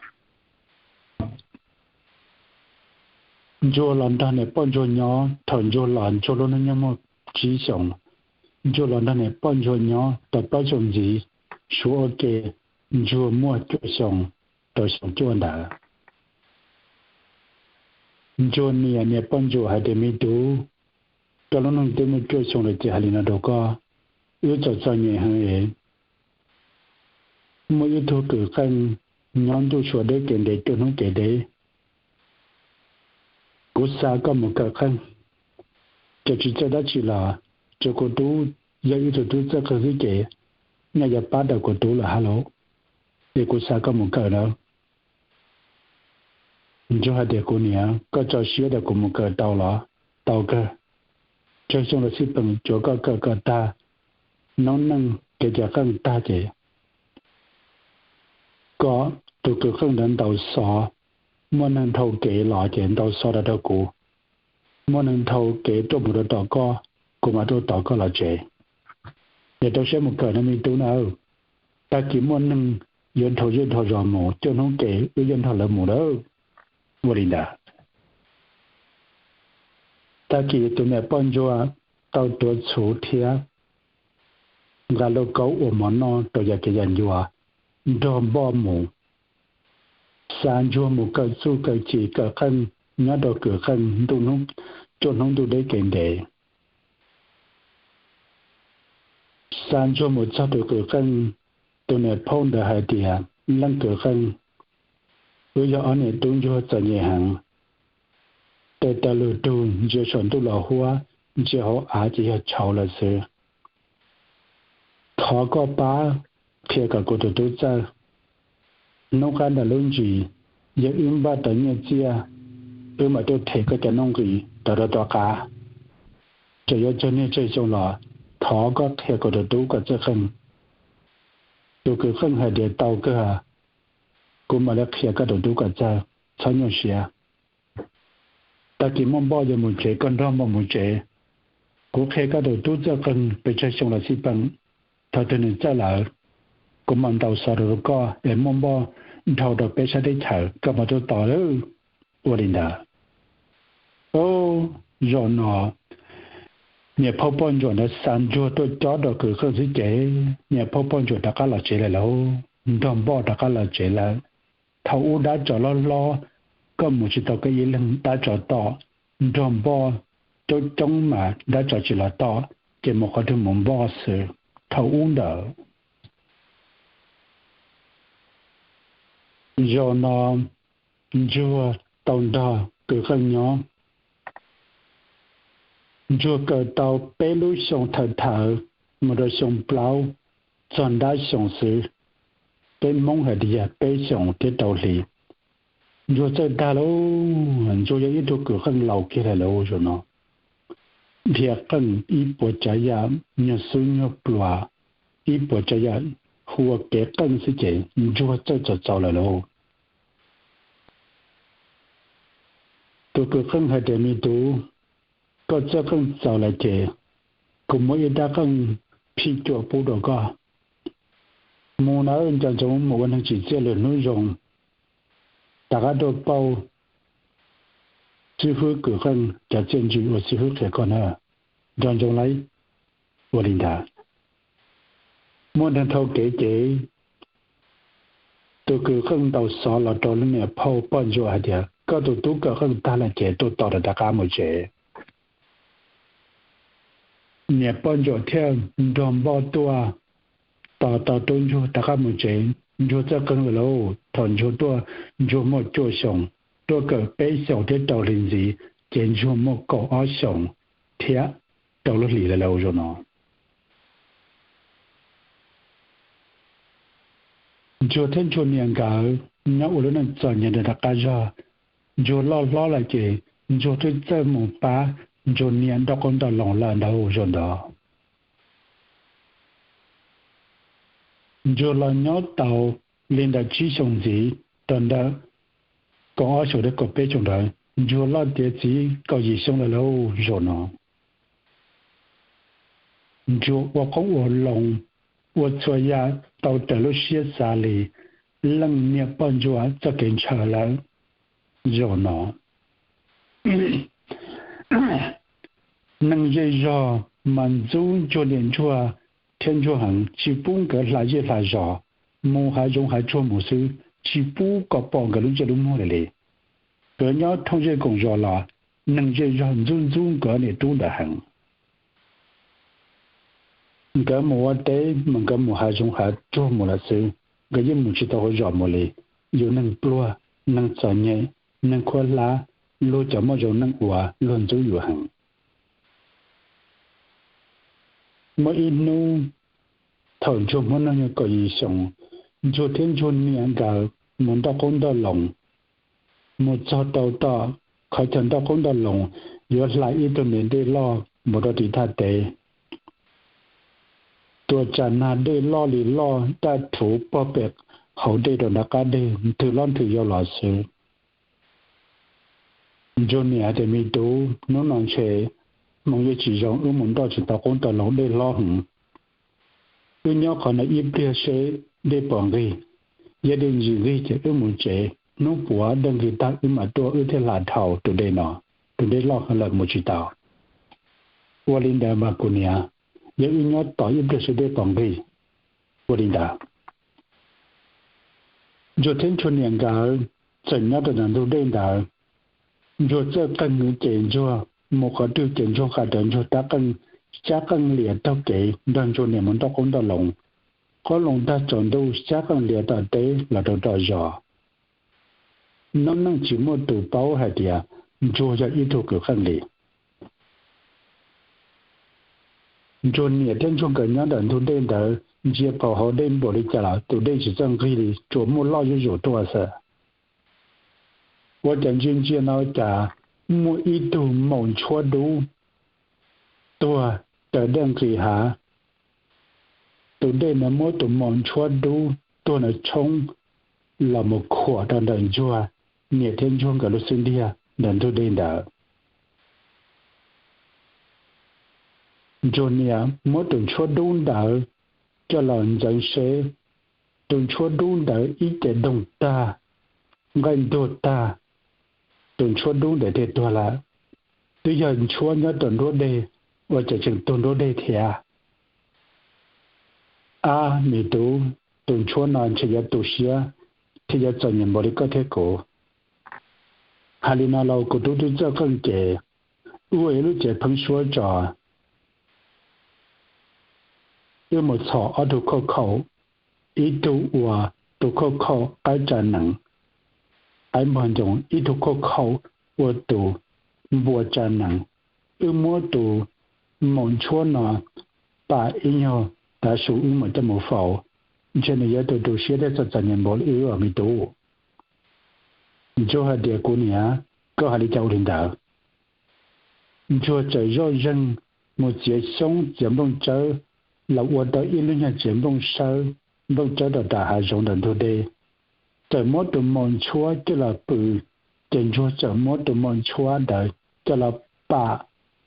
Ntsuag los nrog niam poj ntsuag nyob. Thaum Ntsuag los, Ntsuag lub hnub nyoog muaj tsib xyoos. Ntsuag los nrog niam poj ntsuag nyob tau plaub xyoos ntxiv, suav ua ke Ntsuag muaj cuaj xyoos rau xyoo cuaj ntawd. Ntsuag niam, niam poj ntsuag hais tias, Me tub, koj lub neej twb muaj cuaj xyoo lawm ces hais li no rau koj, wb txom txom nyem heev es muaj ib tug kws qeej nyob ntuj suav deb kev ntev cuaj hnub kev deb. Kuv xa koj mus kawm qeej, ces tsis txawj dab tsi los, tsuas kuv tub yog ib tug tub txawj qeej xwb ces nyaj yuav pab tau kuv tub lawm hab lauj. Es kuv xa koj mus kawm nawb. Ntsuag hais tias, Kuv niam, koj tso siab rau kuv mus kawm tau los? Tau kawg. Tsawg xyoo los xij peem, tsuav koj kawm kom tag noob neej kev cawm qeej tag ces kom tus kws qeej ntawd ntaus xov, muaj neeg dhau kev los ces ntaus xov rau rau kuv. Muaj neeg dhau kev tuaj mus rau tom koj, kuv mam tuaj tos koj los tsev. Ces rau siab mus kawm nawb me tub nawb. Tag kis muaj neeg yuav dhau zej dhau zos mus, cuaj hnub kev wb yuav nrog lawv mus lawm. Ua li ntawd, tag kis tus niam poj ntsuag tau tuav txhuv thiab nqa lauj kaub ua mov noj rau yam kev yam ncua, nrog npoj mus, xa ntsuag mus kawm txuj kawm ci kawm qeej nyob rau kws qeej cuaj hnub ntuj deb kev ntev. Xa ntsuag mus txog tus kws qeej, tus niam phauj ntawd hais tias, Leej kws qeej, wb yog ob niam tub ntsuag txom nyem heev, tes taw lug tug ntsia saum ntuj los huab, ntsia hauv av ces yog tshauv lawm xwb. Thov koj pab qhia kom kuv tus tub txawj. Hnub qab ntawm lub ntsis, yog wb npaj tau nyiaj txiaj, wb mam tuaj them koj cov nuj nqis rau rau tom qab. Txawm yuav tsawg niaj tsawg xyoo los, thov koj qhia kuv tus tub kom txawj qeej. Tus kws qeej hais tias, Tau kawg, kuv mam li qhia koj tus tub kom txawj, txhob nyuaj siab. Tag kis muaj npoj yuav mus tsev, koj nrog npoj mus tsev. Kuv qhia koj tus tub txawj qeej pes tsawg xyoo los xij peem, thaum twg nws txawj lawm, kuv mam ntaus xov rau rau koj es muaj npoj dhau rau peb sab teb chaws, koj mam tuaj tos lawm. Ua li ntawd, zaum no niam phauj poj ntsuam ntawd xa ntsuag tuaj cob rau kws qeej xwb ces niam phauj poj ntsuam rov qab los tsev lawm lauj, nrog npoj rov qab los tsev lawm. Thaum ub dab tsov loj hlob, koj mus tsis tau koj ib leeg, dab tsov tom, nrog npoj coob coob mas dab tsov tsis los tom, ces mus qhov twg mus npoj xwb. Thaum ub ntawd, zaum no ntsuag tau nrog kws qeej nyob. Ntsuag kawm tau peb lub xyoo thawm thawm mus rau xyoo plaub, txog nrab xyoo xwb. Peb Hmoob hais tias yog peb xyoos thiab rau hli. Ntsuag txawj tag lauj, ntsuag yog ib tug kws qeej laus kiag lawm lauj zaum no. Dhia qeej ib puas tsav yam, nyuag xub nyuag pluas, ib puas tsav yam, hu ua kev qeej xwb ces ntsuag txawj txaus txaus lawm lauj. Tus kws qeej hais tias, Me tub, koj txawj qeej txaus lawm ces kuv muab ib rab qeej phij cuam pub rau koj. Mus nawb, nco ntsoov mus ua neeg tsim txiaj lwm hnub zoo, rov qab tuaj pauj xib hwb kws qeej cov txiaj ntsig uas xib hwb qhia koj na. Nco ntsoov lauj. Ua li ntawd, muaj neeg dhau kev ces tus kws qeej ntaus xov los rau lub niam phauj poj ntsuam hais tias, Koj tus tub kawm qeej tag lawm ces tuaj tos rov qab mus tsev. Niam poj ntsuam thiaj nrog npoj tuaj tos tau tub ntsuag rov qab mus tsev. Ntsuag txawj qeej lawm lauj, thaum ntsuag tuaj ntsuag muaj cuaj xyoos, tuaj kawm peb xyoos thiab rau hli ntxiv ces ntsuag muaj kaum ob xyoos thiab rau lub hlis lawm lauj zaum no. Ntsuag thiab ntsuag niam nkawd nyob ua lub neej txom nyem rov qab zog. Ntsuag loj hlob lawm ces Ntsuag twb txawj mus pab Ntsuag niam nroj qoob nroj loo lawm ntag zaum ntawd. Ntsuag los nyob tau li ntawm tsib xyoo ntxiv, rau ntawm kaum ob xyoos thiab kaum peb xyoos ntawd, Ntsuag loj tiav txiv kaum yim xyoo lawm lauj zaum no. Ntsuag ua qoob ua loo, ua txhua yam tau raws lub siab xav li leej niam poj ntsuam txoj kev ntshaw lawm zaum no. Neeg zej zog mas ntxub Ntsuag niam Ntsuag thiab Ntsuag heev, tsis pub nkawd hla zej hla zos, mus hav zoov hav tsuag mus xwb, tsis pub kom pom nkawd lub ntsej lub muag li li. Nkawd nyob thooj zej koom zos los neeg zej zog ntxub ntxub nkawd niam tub ntawd heev. Nkawd mus ua teb mas nkawd mus hav zoov hav tsuag mus lawm xwb, nkawd yeej mus tsis tau hauv zos mus li. Yus neeg pluag, neeg txom nyem, neeg khuab hlab, luag cov muaj zoo neej ua luag ntxub yus heev. Muaj ib hnub thaum Ntsuag Hmoob Noog Nyoog kaum yim xyoos, Ntsuag thiab Ntsuag niam nkawd mus nroj qoob nroj loo. Mus txog rau tom qhov chaw nroj qoob nroj loo, yuav hla ib tug niam dej loj mus rau tim thaj teb. Tuam tsam nag dej loj li loj, daj rhuv pog pem hauv dej rau nram qab deg nthwv loj nthwv yau los xwb. Ntsuag niam hais tias, Me tub, hnub no ntshe hmoov yuav tsis zoo, wb mus nroj tsis tau qoob tau loo, dej hlob heev. Wb nyob qhov no ib pliag seb dej puas nqig. Yog dej tsis nqig ces wb mus tsev, hnub puav dej nqig tag wb mam tuaj wb thiaj hla dhau tus dej no. Tus dej loj heev lawm mus tsis tau. Ua li ntawd mas kuv niam, yog wb nyob tos ib pliag seb dej puas nqig. Ua li ntawd, Ntsuag thiab Ntsuag niam nkawd txawm nyob rau ntawm ntug dej ntawd. Ntsuag txawj qeej ces Ntsuag mus qhov twg ces Ntsuag nqa rawv Ntsuag rab qeej, xab qeej lias taug kev nrog Ntsuag niam mus nroj qoob nroj loo. Qoob loo tag tsaus ntuj xab qeej lias tom teb los rau tom zos. Noob neej tsis muaj tus paub hais tias Ntsuag yog ib tug kwv qeej li. Ntsuag niam thiab Ntsuag nkawd nyob ntawm ntug dej ntawd ntsia phau hauv dej npaum li cas los tus dej tsis txawj nqig li, tsuas muaj loj zuj zus tuaj xwb. Ua cas ntsia ntsia no cas muaj ib tug maum ntshuab dub tuag raws dej nqis hav. Tus dej no muab tus maum ntshuab dub tuag no tshoob los mus khuam rau ntawm Ntsuag niam thiab Ntsuag nkawd lub xub ntiag ntawm ntug dej ntawd. Ntsuag niam muab tus ntshuab dub ntawd coj los ntxeev seb, tus ntshuab dub ntawd ib ce doog tag, nqaij ntuag tag, tus ntshuab dub ntawd thiaj tuag lawm. Twb yog ntshuab nyob rau nruab dej, ua cas tseem tuag nruab dej thiab? Ab me tub, tus ntshuab no ntshe yuav tu siab thiab yuav txom nyem npaum li koj thiab kuv. Hais li no los kuv tub twb txawj qeej ces wb ua ib lub cev pheeb suab tso. Wb mus txhom ob tug khauj khaum, ib tug ua tus khauj khaum qaib tsa nees, qaib npog ncoo, ib tug khauj khaum ua tus npua tsa nees. Wb muab tus maum ntshuab no pam ib nyuag tav su wb mam coj mus faus, ntshe nws yuav tu tu siab thiab txom txom nyem npaum li wb os me tub. Ntsuag hais tias, Kuv niam, koj hais li cas ua li ntawd. Ntsuag txawm zoj zeeg mus txiav xyoob txiav nplooj tsawb los ua tau ib lub nyuag tsev nplooj tsawb, nplooj tsawb rau nram hav zoov ntawm ntug dej. Txawm muab tus maum ntshuab coj los pw, ces Ntsuag txawm muab tus maum ntshuab ntawd coj los pam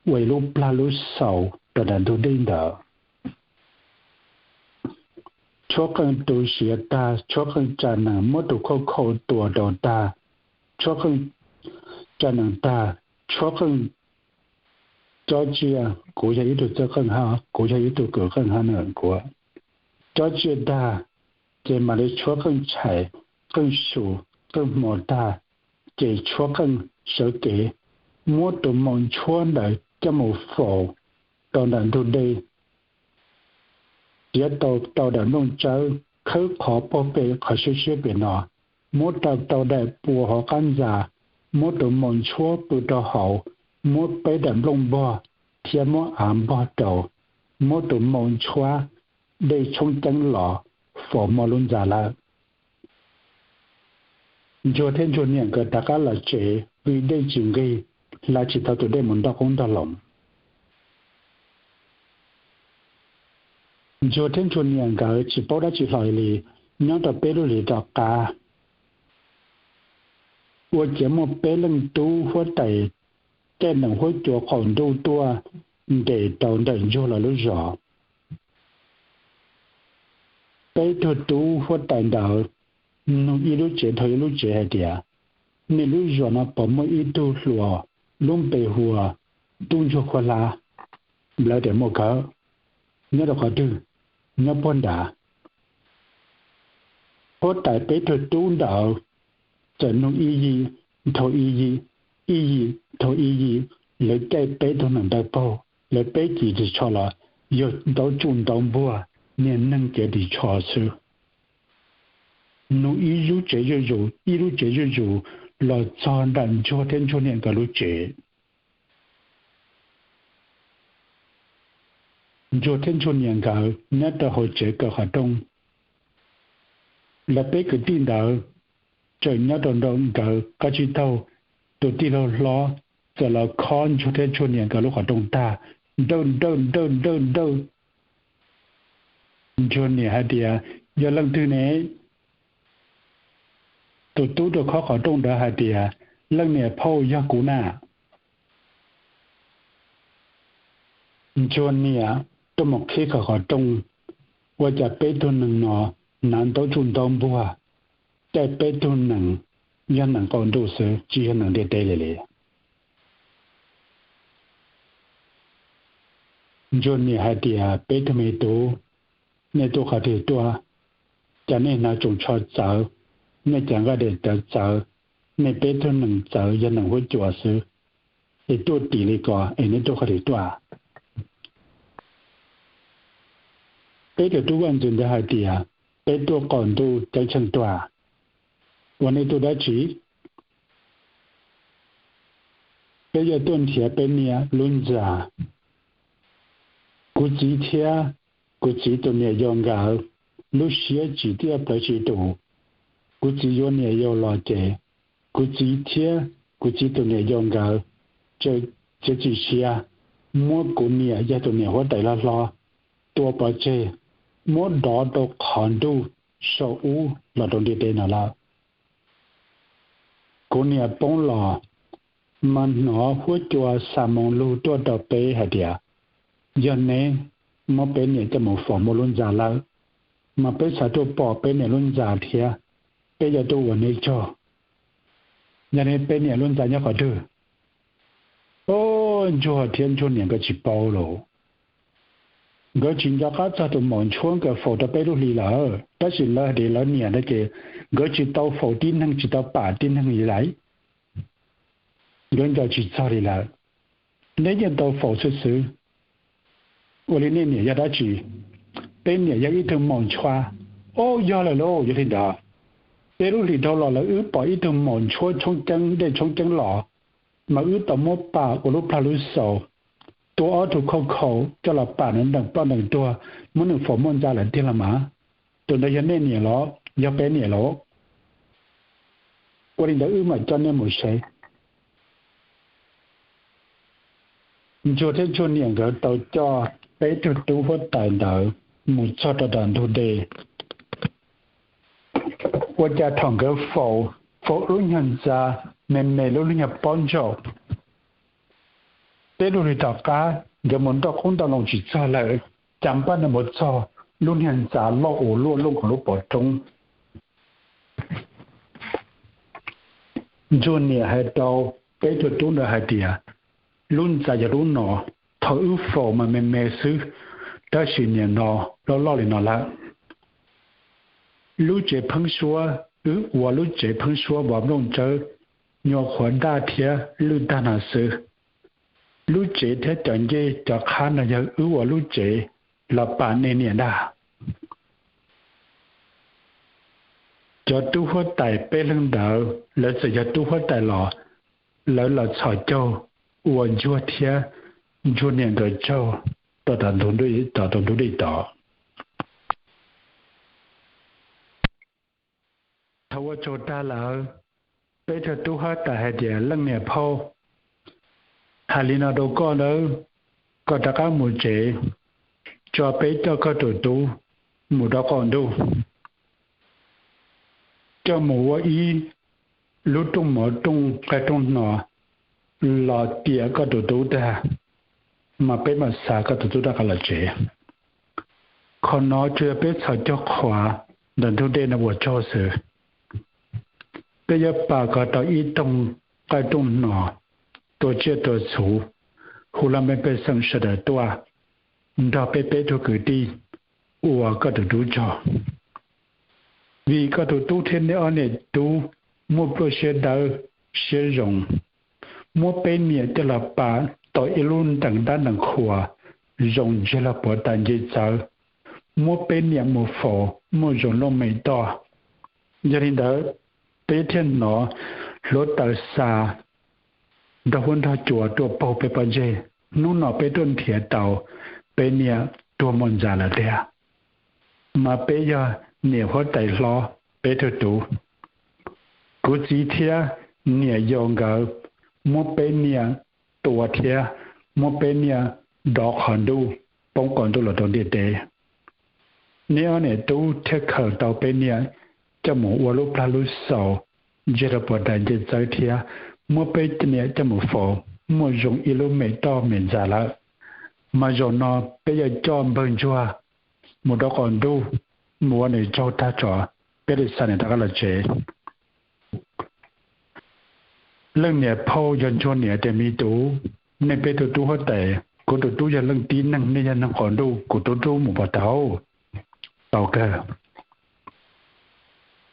ua ib lub plag lub xaus rau nram ntug dej ntawd. Tshuab qeej tu siav tag, tshuab qeej tsa nees muab tus khauj khaum tua rau tag, tshuab qeej tsa nees tag, tshuab qeej cob tsiaj, kuv yog ib tug txawj qeej hab, kuv yog ib tug kws qeej hab na kuv. Cob tsiaj tag, ces mam li tshuab qeej tshais, qeej su, qeej hmo tag, ces tshuab qeej sawv kev, muab tus maum ntshuab ntawd coj mus faus rau ntawm ntug dej, txiav tau tau daim nplooj tsawb, khawb qhov puag pem qhov siab siab pem no, muab rau tau daim pua hauv qab ntxa, muab tus maum ntshuab pw rau hauv, muab peb daim nplooj npog thiab muab av npog rau, muab tus maum ntshuab dej tshoob ceeb los faus mog lub ntxa lawm. Ntsuag thiab Ntsuag niam nkawd rov qab los tsev vim dej tsis nqig, hla tsis tau tus dej mus nroj qoob nroj loo. Ntsuag thiab Ntsuag niam nkawd tsis paub dab tsi hlo li. Nyob rau peb lub hlis tom qab, ua ciav muaj peb leej tub huab tais caij nees huab cua qaum ntuj tuaj nres rau ntawm Ntsuag lawv lub zos. Peb tug tub huab tais ntawd nug ib lub tsev dhau ib lub tsev hais tias, nej lub zos no puas muaj ib tug hluas lub npe hu ua Tub Ntsuag Khuab Hlab? Lawv tias muaj kawg. Nyob rau qhov twg? Nyob puag nrad. Huab tais peb tug tub ntawd txawm nug ib yim dhau ib yim, ib yim dhau ib yim, lawv caij peb tug nees ntawd paug, lawv peb cim ris tsho los yog ntaub tsuj ntaub npuag, niag neeg kev ris tsho xwb. Nug ib lub tsev zuj zus ib lub tsev zuj zus los txog nram Ntsuag thiab Ntsuag niam nkawd lub tsev. Ntsuag thiab Ntsuag niam nkawd nyob rau hauv tsev kaw qhov rooj. Lawv peb kwv tij ntawd tseem nyob rau nraum nkawd qab tsib taug, tus tij laug hlob txawm los khob Ntsuag thiab Ntsuag niam nkawd lub qhov rooj tag, nrawj nrawj nrawj nrawj nrawj. Ntsuag niam hais tias, yog leej twg ne? Tus tub rau khob qhov rooj ntawd hais tias, leej niam phauj, yog kuv na. Ntsuag niam tuaj mus qhib qhov rooj, ua cas peb tug nees no hnav ntaub tsuj ntaub npuag, caij peb tug nees yog nees qaum ntuj xwb tsis yog nees ntiaj teb li li. Ntsuag niam hais tias, peb tug me tub, nej tuaj qhov twg tuaj? Cas nej hnav tsoos tsho txawv, nej cas nqaij daim tawv txawv, nej peb tug nees txawv yog nees huab cua xwb, es tuaj tim li ko es nej tuaj qhov twg tuaj? Peb tug tub vaj ntxwv ntawd hais tias, peb tuaj qaum ntuj ceeb tsheej tuaj. Ua nej tuaj dab tsi? Peb yuav tuaj nrhiav peb niam lub ntxa. Kuv txiv thiab kuv txiv tus niam yau nkawd lub siab tsis tiaj plaws tsis tus. Kuv txiv yuav niam yau los ces kuv txiv thiab kuv txiv tus niam yau nkawd tseem txiav txim siab muab kuv niam yog tus niam huab tais hlob hlob tua pov tseg, muab dov rau qhov ntuj saum ub los rau ntiaj teb no lawm. Kuv niam poob los, mas hnov huab cua xa moo lug tuaj rau peb hais tias, yog neb muab peb niam coj mus faus muaj lub ntxa lawm, mas peb xav tuaj pom peb niam lub ntxa thiab, peb yuav tuaj ua neb tsaug. Yog ne peb niam lub ntxa nyob qhov twg? Ntsuag thiab Ntsuag niam nkawd tsis paub los, nkawd tsis nco qab txog tus maum ntshuab nkawd faus rau peb lub hli lawm, tab sis lawv hais tias lawv niam no ces nkawd tsis tau faus tib neeg tsis tau pam tib neeg li lawm. Nkawd nco tsis txog li lawm. Neb yeej tau faus xwb xwb. Ua li nej niam yog dab tsi? Peb niam yog ib tug maum ntshuab. Ob, yog lawm lauj, yog li ntawd, peb lub hlis dhau los lawv wb pom ib tug maum ntshuab tshoob ceeb dej tshoob ceeb los, mas wb tau muab pam ua lub plog lub xaus, tua ob tug khauj khau coj los pam nws nteem ploj nteem tuag, muab nws faus muaj ntxa lawm tiag los mas. Tus ntawd yog nej niam los yog peb niam los? Ua li ntawd wb mam coj nej mus saib. Ntsuag thiab Ntsuag niam nkawd tau coj peb tug tub huab tais ntawd mus txog rau tom ntug dej. Ua cas thaum nkawd faus, faus lub nyuag ntxa me me lub lub nyuag pob ntsaum, peb lub hlis tom qab nkawd mus nroj qoob nroj loo tsis txog lawm, cas npaj no mus txog lub niag ntxa loj ua luaj looj hauv lub pov roob. Ntsuag niam hais rau peb tug tub ntawd hais tias, lub ntxa yog lub no, thaum wb faus mas me me xwb, tab sis nim no loj loj li no lawm. Lub tsev pheeb suab, wb ua lub tsev pheeb suab vov nplooj tsawb, nyuam qhuav daj thiab lwj tag no xwb. Lub tsev thiab cov ncej cov qhab no yog wb ua lub tsev los pam nej niam ntag. Cov tub huab tais peb leeg ntawd lawv txawm yog tub huab tais los, lawv los txhos caug ua Ntsuag thiab Ntsuag niam nkawd tsaug rau tom ntug, tom ntug dej tod. Thaum ua tsaug tag lawm, peb tug tub huab tais hais tias, leej niam phauj, Hais li no rau koj nawb, koj rov qab mus tsev, tso peb coj koj tus tub mus rau qaum ntuj, coj mus ua ib lub rooj mov rooj nqaij rooj hno los tiam koj tus tub tag, mas peb mam xa koj tus tub rov qab los tsev. Qhov no tsuas yog peb txhos caug qhuav ntawm ntug dej no ua tsaug xwb. Peb yuav pab kom tau ib rooj nqaij rooj hno, tua tsiaj tua txhu, hu laj mej pej xeem sawv daws tuaj nrog peb peb tug kwv tij ua koj tus tub tsaug. Vim koj tus tub thiab neb ob niam tub muaj pluaj siab dawb siab zoo, muab peb niam coj los pab tau ib lub ntees dab ntees qhua zoo ntseg los puav tais nce txawv, muab peb niam mus faus muaj zoo looj mem toj. Yog li ntawd, peb thiaj hnov hluav taws xa nrog huab nrog cua tuaj paug peb pob ntseg. Hnub no peb tuaj nrhiav tau peb niam tuag mus ntxa lawm tiag. Mas peb yog niam huab tais hlob peb tug tub. Kuv txiv thiab niam yau nkawd muab peb niam tua thiab muab peb niam dov qhov ntuj poob qaum ntuj los rau ntiaj teb. Neb ob niam tub thiaj khaws tau peb niam coj mus ua lub plag lub xaus ntseg rau puav tais nce txawv thiab muab peb niam coj mus faus muaj zoo ib lub mem toj mem ntxa lawm. Mas zaum no peb yuav coj npawg ntsuag mus rau qaum ntuj, mus ua nws tsaug tag tso, peb li xa nws rov qab los tsev. Leej niam phauj yog ntsuag niam tias, me tub, nej peb tug tub huab tais, kuv tus tub yog leej tib neeg, nej yog neeg qaum ntuj, kuv tub rub mus puas tau? Tau kawg.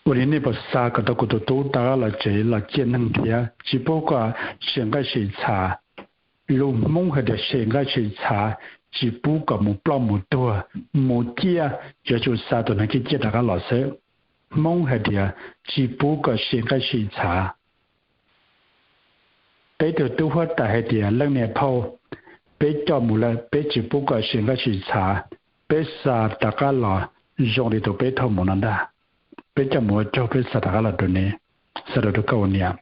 Ua li nej puas xa kom tau kuv tus tub rov qab los tsev los ciaj neeg thiab tsis pub kom sim nqaij sim txha, lus Hmoob hais tias sim nqaij sim txha, tsis pub kom mus ploj mus tuag, mus ciaj, yuav tsum xa tus neeg ciaj ciaj rov qab los xwb. Hmoob hais tias tsis pub kom sim nqaij sim txha. Peb tug tub huab tais hais tias, leej niam phauj, peb coj mus lawm, peb tsis pub kom sim nqaij sim txha, peb xa rov qab los zoo li tus peb thauj mus no ntag. Peb coj mus ua tsaug, peb xa rov qab los rau neb, xa rau rau koj ua niam.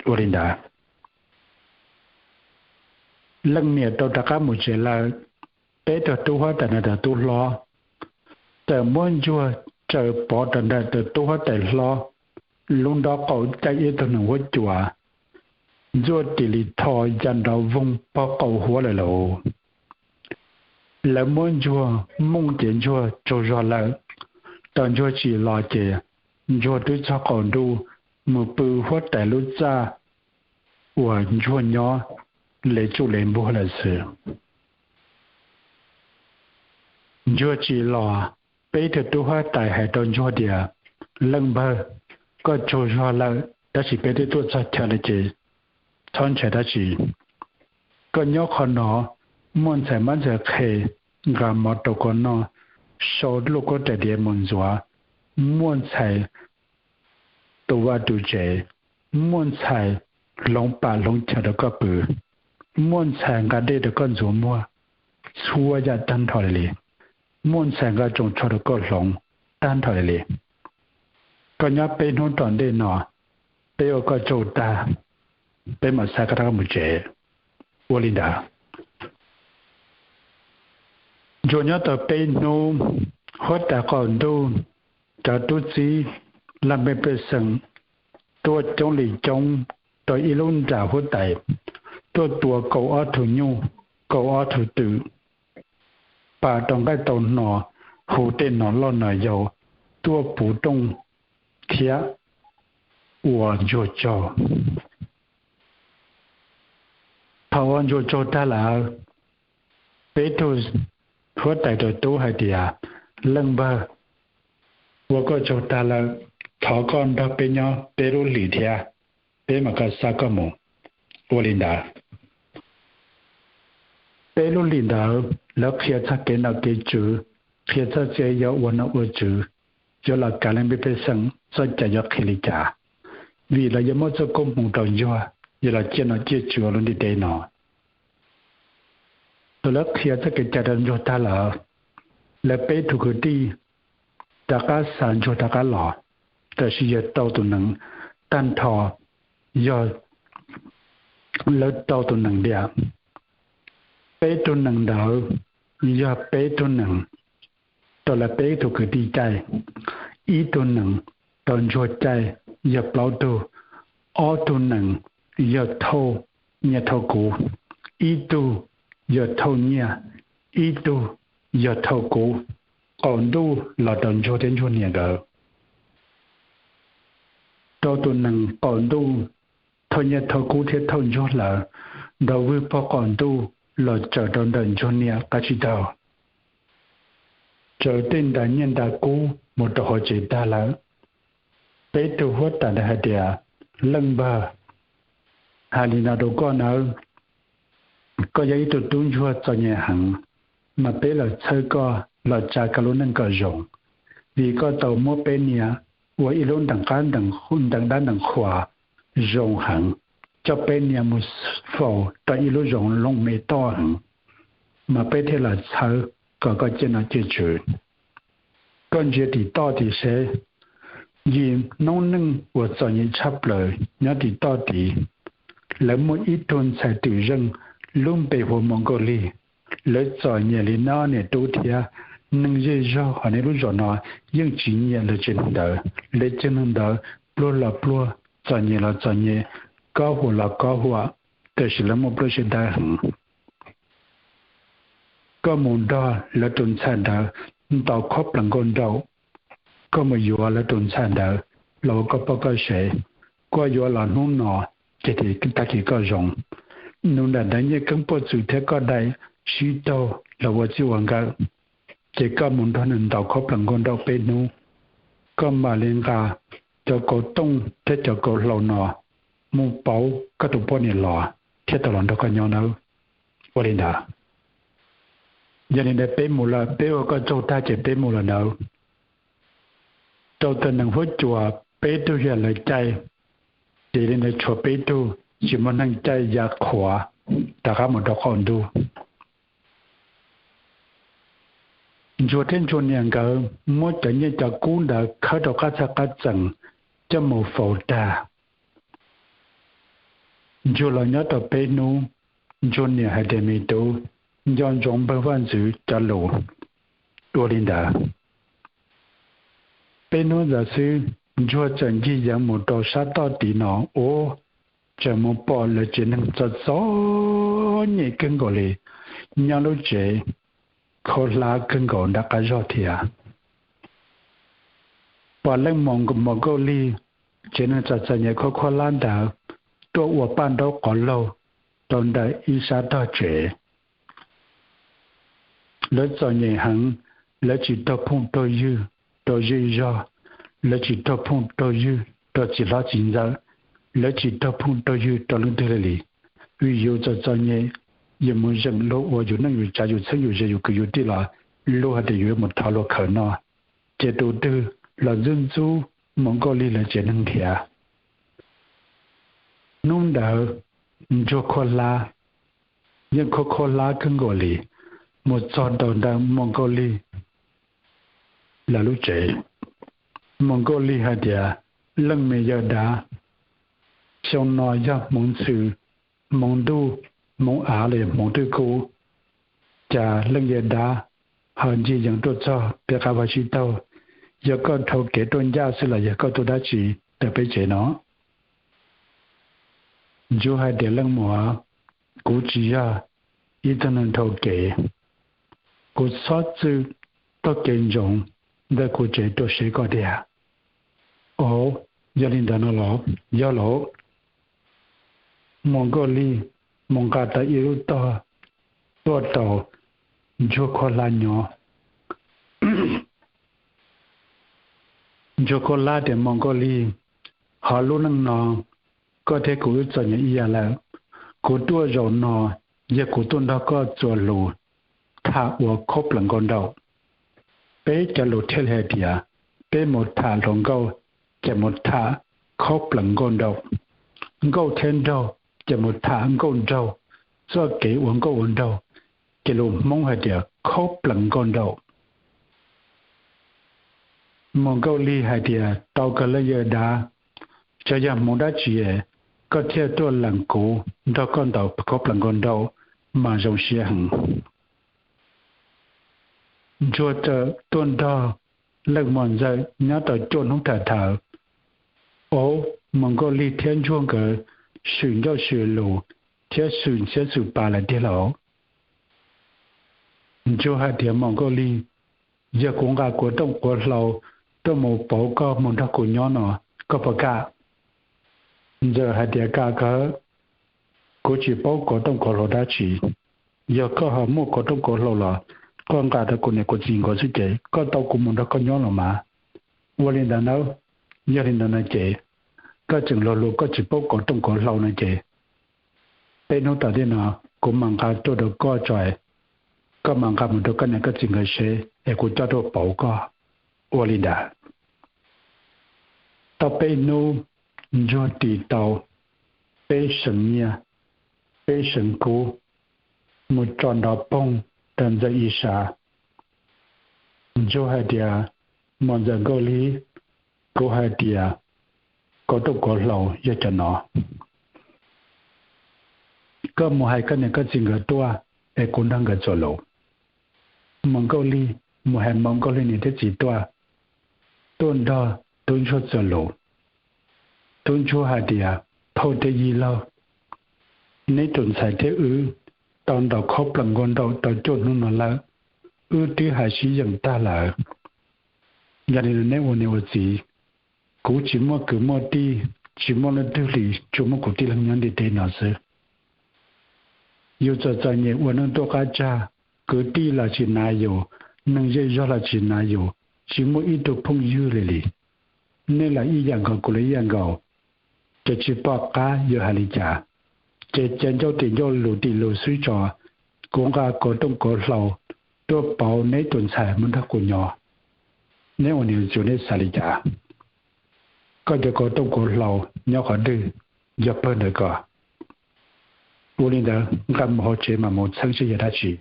Ua li ntawd, leej niam tau rov qab mus tsev lawm. Peb tug tub huab tais no tus tub hlob txawm muab ntsuag tsaws pov rau ntawm tus tub huab tais hlob lub nrob qaum caij ib tug nees huab cua, ntsuag ris li tho ya nrov voog pog qaum huab lawm lauj. Lawv muab ntsuag mooj ces ntsuag tsaug zog lawm. Thaum ntsuag tsim los ces ntsuag twb txog qaum ntuj mus pw huab tais lub txaj uas ntsuag nyob le tsuj le npuag lawm xwb. Ntsuag tsim los, peb tug tub huab tais hais rau ntsuag tias, leej npawg, koj tsaug zog lawm tab sis peb twb tuaj txog chaw lawm ces txhob ntshai dab tsi. Koj nyob qhov no, muaj ntxhais mab ntxhais qhe nqa mov rau koj noj, sau luaj koj rais diav mus ntxuav, muaj ntxhais tu vaj tu tsev, muaj ntxhais hloov pam hloov chaw rau koj pw, muaj ntxhais nqa dej rau koj ntxuav muag, txhua yam tag nrho li li, muaj ntxhais nqa tsoos tsho rau koj hloov tag nrho li li. Koj nyob peb hnub tom ntej no, peb ua koj tsaug tag, peb mam xa koj rov qab mus tsev. Ua li ntawd, ntsuag nyob tau peb hnub, huab tais qaum ntuj cov tub txib laj mej pej xeem tuaj coob li coob rau ib lub nram huab tais, tuaj tua kaum ob tug nyuj, kaum ob tug twm, pam tau nqaij tau hno, hu tej nom loj nom yau tuaj puv rooj thiab ua ntsuag tsaug. Thaum ua ntsuag tsaug tag lawm, peb tug huab tais tus tub hais tias, leej npawg, ua koj tsaug tag lawm, thov koj nrog peb nyob peb lub hlis thiab, peb mam koj xa koj mus. Ua li ntawd, peb lub hlis ntawd lawv qhia txog kev nom kev tswv, qhia txog txiv yau ua nom ua tswv, yuav los kav laj mej pej xeem txoj cai yuav qhia li cas, vim lawv yuav muab txoj koob hmoov rau ntsuag yuav los ciaj nom ciaj tswv ua lub ntiaj teb no. Thaum lawv qhia txoj kev cai rau ntsuag tag lawm, lawv peb tug kwv tij rov qab xa ntsuag rov qab los, tab sis yog rau tus nees tag nrho yog lawv rau tus nees diam. Peb tug nees ntawd yog peb tug nees rau lawv peb tug kwv tij caij. Ib tug nees rau ntsuag caij yog plaub tug. Ob tug nees yog thauj nyiaj thauj kub, ib tug yog thauj nyiaj, ib tug yog thauj kub. Qaum ntuj los rau ntsuag thiab ntsuag niam nkawd. Rau tus nees qaum ntuj thauj nyiaj thauj kub thiab thauj ntsuag lawm, nrov vwg pog qaum ntuj los tsaws rau ntawm ntsuag niam qab tsib taug, tsaws tej nra nyiaj nra kub mus rau hauv tsev tag lawm. Peb tug huab tais ntawd hais tias, Leej npawg, hais li no rau koj nawb, koj yog ib tug tub ntsuag txom nyem heev, mas peb los txhawb koj los tsa koj lub neej kom zoo, vim koj tau muab peb niam ua ib lub ntees dab ntees qhuas zoo heev, coj peb niam mus faus rau ib lub zoov looj mem toj heev, mas peb thiaj los txhawb kom koj ciaj nom ciaj tswv. Koj ntsia tim toj tid seb, yim noob neej uas txom nyem tshaj plaws nyob tim toj tid, lawv muaj ib tug ntxhais twm zeej lub npe hu ua Muam Nkauj Lig. Lawv txom nyem li no, niam tub thiab neeg zej zog hauv nej lub zos no yeej tsis nyiam lawv tsev neeg ntawd. Lawv tsev neeg ntawd pluag los pluag, txom nyem los txom nyem, kob huam los kob huam, tab sis lawv muaj pluab siab dawb heev. Koj mus nrog lawv tus ntxhais ntawd ntaus khaub plees nkauj nraug, koj mus yuav lawv tus ntxhais ntawd los ua koj poj koj sev, koj yuav los hnub no, ces tag kis koj zoo. Nug nram ntawd nyiaj keeb puaj txwm thiab koj daim sib taug los ua txij ua nkawm, ces koj mus nrog nws ntaus khaub plees nkauj nraug peb hnub, koj mam li nqa cov kauv tooj thiab cov kauv hlau no mus pauv koj tus poj niam los thiaj tau los nrog koj nyob nawb. Ua li ntawd. Yog li ntawd peb mus lawm, peb ua koj tsaug tag ces peb mus lawm nawb. Rau tus nees huab cua, peb tug yog lawv caij, ces li ntawd tshuav peb tug tsis muaj neeg caij ya qhuav rov qab mus rau qaum ntuj. Ntsuag thiab ntsuag niam nkawd muab cov nyiaj cov kub ntawd khawb rau qab txhaj qab txees coj mus faus tag. Ntsuag los nyob tau peb hnub, ntsuag niam hais tias, Me tub, nco ntsoov npawg vaj ntxwv cov lus. Ua li ntawd. Peb hnub ntawd xwb, ntsuag txawm ncig yeev mus rau sab toj tid no, ua tseem mus pom lawv tsev neeg txom txom nyem kawg nkaus li, nyob lub tsev khaub hlab kawg nkaus nram qab zog thiab. Pom leej Muam Nkauj Lig tsev neeg txom txom nyem khaub khaub hlab ntawd tuaj ua paj nraub qhov laug rau ntawm ib sab tog tsev. Lawv txom nyem heev, lawv tsis raug phooj raug ywg rau zej zog, lawv tsis raug phooj raug ywg rau txiv hlob txiv ntxawm, lawv tsis raug phooj raug ywg rau leej twg li li. Vim yus txom txom nyem, yus mus zeem luag ua yus neej yus tsav yus txheeb yus ze yus kwv yus tij los luag hais tias yus yuav mus thov luag khawm no, ces tus twg los ntxub ntxub Muam Nkauj Lig lawv tsev neeg nrhiav. Hnub ntawd ntsuag khaub hlab, yeej khaub khaub hlab kawg nkaus li, mus txog rau ntawm Muam Nkauj Lig lawv lub tsev. Muam Nkauj Lig hais tias, Leej me yawg dab, xyoo no yog hmoov ntxhw, hmoov ntuj, hmoov av los yog hmoov twj kub, cas leej yawg dab ho ncig yees tuaj txog peb qab vaj tsib taug? Yog koj dhau kev tuaj ncaj xwb los yog koj tuaj dab tsi ntawm peb tsev no? Ntsuag hais tias, Leej muam, kuv tsis yog ib tug neeg dhau kev, kuv txhob txwm taug kev ntsoov ntawm kuv tsev tuaj seb koj tiag. Au, yog li ntawd no los? Yog lauj. Muam Nkauj Lig mus nqa tau ib lub tog tuaj rau ntsuag khaub hlab nyob. Ntsuag khaub hlab tias, Muam Nkauj Lig, hauv lub neej no koj thiab kuv wb txom nyem ib yam lawm. Kuv tuaj zaum no yog kuv tuaj nrog koj txuas lus tham ua khaub plees nkauj nraug. Peb cov lus thiaj li hais tias, peb mus tham hluas nkauj ces mus tham khaub plees nkauj nraug, nkauj thiab nraug ces mus tham nkauj nraug, txoj kev ua nkauj ua nraug, ces lus Hmoob hais tias khaub plees nkauj nraug. Muam Nkauj Lig hais tias, Tau kawg leej yawg dab, txawm yog hmoov dab tsi es koj thiaj tuaj lees kuv nrog koj ntaus khaub plas nkaus nraum mas zoo siab heev. Ntsuag txawm tuaj nrog leej muam ntxawm nyob tau cuaj hnub tham tham, ob, muam Nkauj Lig thiab Ntsuag nkawd swm ncauj swm lus thiab swm ntxhiab swm pas lawm tiag lauj. Ntsuag hais tias, Muam Nkauj Lig, yog kuv nqa kuv rooj kuv hlau tuaj mus pauv koj mus nrog kuv nyob no, koj puas kam? Ntxawm hais tias, Kam kawg, kuv tsis paub kuv rooj kuv hlau dab tsi. Yog koj ho muaj kuv rooj kuv hlau los koj nqa rau kuv niam kuv txiv nkawd xwb ces koj tau kuv mus nrog koj nyob los mas. Ua li ntawd nawb, yog li ntawd no ces koj tseem luag lus koj tsis paub kuv rooj kuv hlau no ces peb hnub tom ntej no kuv mam nqa tuaj rau koj tso, koj mam nqa mus rau koj niam koj txiv nkawd seb es kuv coj tuaj pauv koj. Ua li ntawd. Tau peb hnub, Ntsuag tis tau peb seev nyiaj, peb seev kub mus tso nrov poog rau Ntxawm ib sab. Ntsuag hais tias, Muam Ntxawm Nkauj Lig, kuv hais tias kuv rooj kuv hlau yog cov no. Koj mus hais koj niam koj txiv nkawd tuaj es kuv nrog nkawd txuas lus. Muam Nkauj Lig mus hais muam Nkauj Lig niam thiab txiv tuaj, tuaj nrog tub ntsuag txuas lus. Tub ntsuag hais tias, Phauj thiab yij laug, neb tus ntxhais thiab wb tau ntaus khaub plas nkaus nraum tau cuaj hnub no lawm, wb twb hais sib yeem tag lawm. Yog li no neb ua niam ua txiv, kuv tsis muaj kwv muaj tij, tsis muaj leej twg li, tsuas muaj kuv tij laug nyob ntiaj teb no xwb. Yus txom txom nyem ua neej tuaj qab tsag, kwv tij los tsis hnav yus, neeg zej zog los tsis hnav yus, tsis muaj ib tug phooj ywg li li. Nej los ib yam nkaus kuv los ib yam nkaus, ces tsis pom qab yuav hais li cas. Ces cia ncauj tim ncauj lus tim lus xwb tso, kuv nqa kuv rooj kuv hlau tuaj pauv neb tus ntxhais mus nrog kuv nyob. Neb ua niam ua txiv neb xav li cas? Koj cov kuv rooj kuv hlau nyob qhov twg, yog pawg ntawd koj? Ua li ntawd nqa mus hauv tsev mam mus txheeb seb yog dab tsi.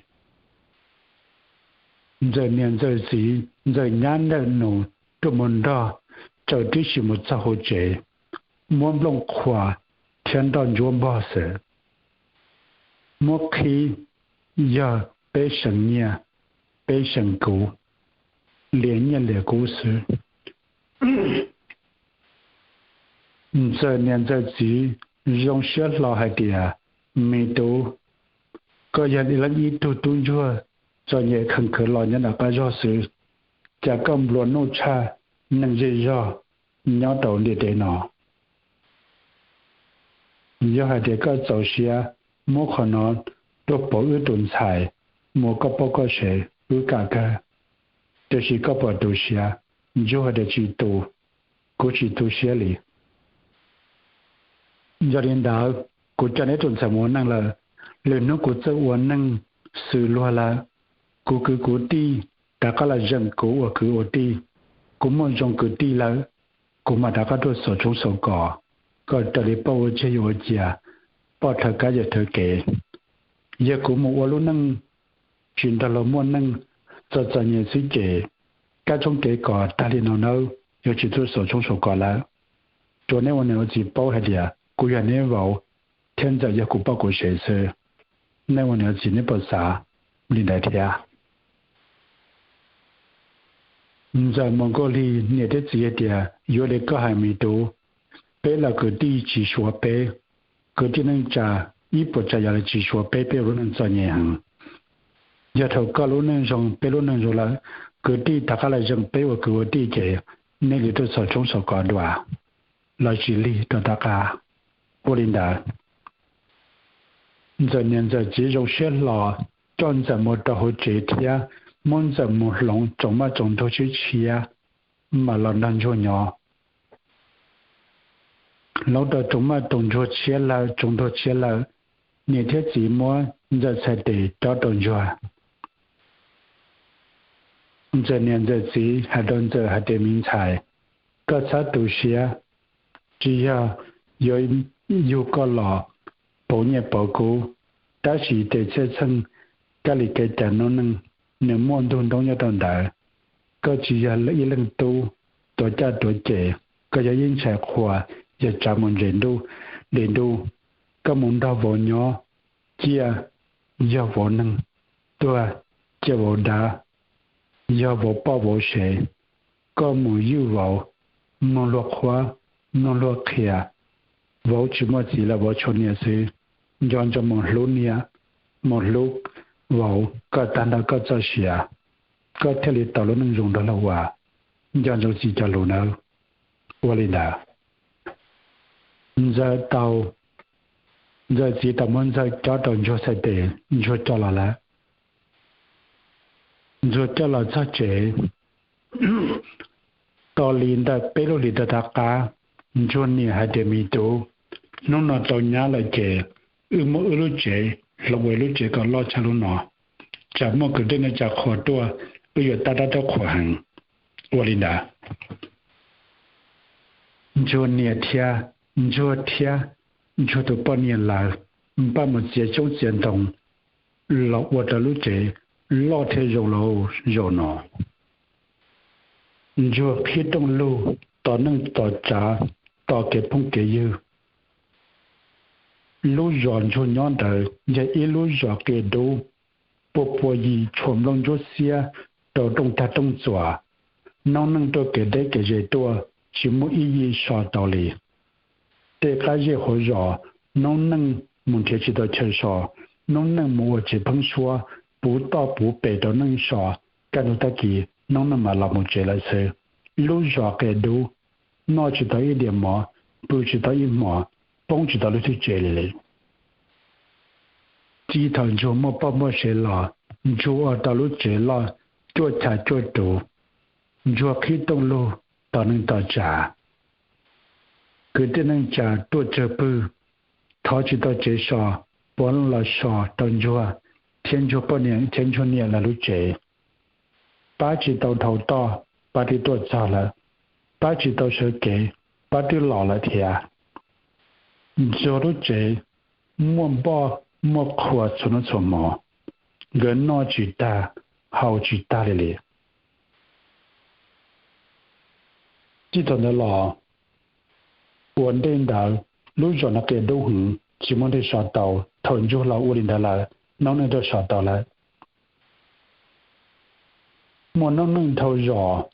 Ntxawm niam Ntxawm txiv, Ntxawm nyab Ntxawm nus tuaj mus nrog, txawm tib si mus txog hauv tsev, muab nplooj qhuas thiab nroj ntsuab npog xwb, muab qhib yog peb seev nyiaj, peb seev kub, liam nyiaj liam kub xwb. Ntxawm niam Ntxawm txiv zoo siab hlo hais tias, Me tub, koj yog ib leej ib tug tub ntsuag txom nyem kheev khwv los nyob nram qab zog xwb, cas koj nplua nuj tshaj neeg zej zog nyob rau ntiaj teb no. Yog hais tias koj txaus siab muab qhov no tuaj pauv wb tus ntxhais mus koj pab koj sev, wb kam kawg. Tiam sis koj puas tu siab? Ntsuag hais tias, Tsis tu, kuv tsis tu siab li. Yog li ntawd, kuv coj neb tus ntxhais mus ua neej lawm, lwm hnub kuv txawj ua neej xws luag lawm, kuv kwv kuv tij rov qab los zeem kuv ua kwv ua tij, kuv muaj zoo kwv tij lawm, kuv mam rov qab tuaj xaus tshoob xaus kos, kom raws li poj ua tsiaj yawg ua cia, poj rhawv kab yawg rhawv kev. Yog kuv mus ua lub neej tsis nrog luag muaj neej, txom txom nyem xwb ces kab tshoob kev kos tag li no nawb, yuav tsis tuaj xaus tshoob xaus kos lawm. Tsuas neb ua niam ua txiv paub hais tias kuv yog neb vauv, thiab Ntxawm yog kuv poj kuv sev xwb. Neb ua niam ua txiv neb puas xav li ntawd thiab? Ntxawm muam Nkauj Lig niam thiab txiv hais tias, Yuav li koj hais me tub, peb los kwv tij tsis suav peb, kwv tij neej tsa ib puas tsav yam li tsis suav peb, peb ua lub neej txom nyem heev. Yog thaum koj lub neej zoo peb lub neej zoo lawm, kwv tij rov qab los zeem peb ua kwv ua tij ces nej li tuaj xaus tshoob xaus kos dua los tsis lig rau tom qab. Ua li ntawd, Ntxawm niam Ntxawm txiv zoo siab hlo, coj Ntxawm mus rau hauv tsev thiab muab Ntxawm mus hloov tsoos maj tsoos ntsuag tshiab tshiab mam los nrog Ntsuag nyob. Hloov tau tsoos maj tsoos ntsuag tshiab lawm, tsoos ntsuag tshiab lawm, niam thiab txiv muab Ntxawm txhais tes cob rau Ntsuag. Ntxawm niam Ntxawm txiv hais rau Ntxawm hais tias, Me ntxhais, koj txhob tu siab, tsis yog yuav yug koj los pauv nyiaj pauv kub, tab sis tes txhiaj txheej kab li kev cai noob neej nws muaj ntug ntoob nyob rau ntawd. Koj tsis yog ib leej tub tuav caj tuav ces, koj yog ib ntxhais qhua, yog tsav mus ntses ntuj, li ntuj. Koj mus nrog vauv nyob, ciaj yog vauv neeg, tuag ciaj vauv dab, yog vauv poj vauv sev. Koj mus ywj vauv, mloog luag qhuab, mloog luag qhia. Vauv tsis muaj txiv lawm, vauv tshuav niam xwb. Nco ntsoov mus hlub niam, mus hlub vauv kom tag nrho koj txoj sia, koj thiaj li tau lub neej zoo nrog luag ua. Nco ntsoov txiv cov lus nawb. Ua li ntawd, Ntxawm tau, Ntxawm txiv tau muab Ntxawm cob rau Ntsuag txhais tes, Ntsuag coj los lawm. Ntsuag coj los txog tsev, tau li ntawm peb lub hlis rov qab, Ntsuag niam hais tias, Me tub, hnub no tau nyab lawm ces wb muab wb lub tsev hloov ua ib lub tsev kom loj tshaj lub no. Tsam muaj kwv tij neej tsa qhuas tuaj, wb yuav tab dab dab qhuas heev. Ua li ntawd, Ntsuag niam thiab Ntsuag thiab Ntsuag tus poj niam lawv npaj mus txiav xyoob txiav ntoo los ua rau lub tsev loj thiab zoo li zaum no. Ntsuag qhib rooj lug, tos neej tos tsav, tos kev phooj kev ywg. Lub zos Ntsuag nyob ntawd yog ib lub zos qia dub, puag puag yim tshuam nplooj ntsuab xiab rau rooj tag rooj txuas. Noob neej tuaj kev deb kev ze tuaj, tsis muaj ib yim so tau li. Tej qab zej hauv zos, noob neej mus nrhiav tsis tau chaw so, noob neej mus ua tsev pheeb suab, puv toj puv pes rau neej so, kaj ntug tag kis noob neej mam los mus tsev lawm xwb. Lub zos qia dub, noj tsis tau ib diav mov, pw tsis tau ib hmos, poob tsis tau lub tsheb tsev li li. Txij thaum Ntsuag muaj poj muaj sev los, Ntsuag ua tau lub tsev loj cuaj chav cuaj ruv. Ntsuag qhib rooj lug, tos neej tos tsav. Kwv tij neej tsa tuaj tsawg pwg, thov tsis tau tsev so, puav leej los so rau Ntsuag thiab Ntsuag poj niam thiab Ntsuag niam lawv lub tsev. Pab tsis tau dhau toj, pab twb tuaj txog lawm, pab tsis tau sawv kev, pab twb los lawm thiab. Ntsuag lub tsev muaj npoj muaj qhua txhua hnub txhua hmo, nkawd noj tsis tag, haus tsis tag li li. Txij thaum ntawd los, ua ntej ntawd lub zos no qia dub heev, tsis muaj neeg so tau. Thaum Ntsuag los ua li ntawd lawm, noob neej tuaj so tau lawm. Muaj noob neej dhau zos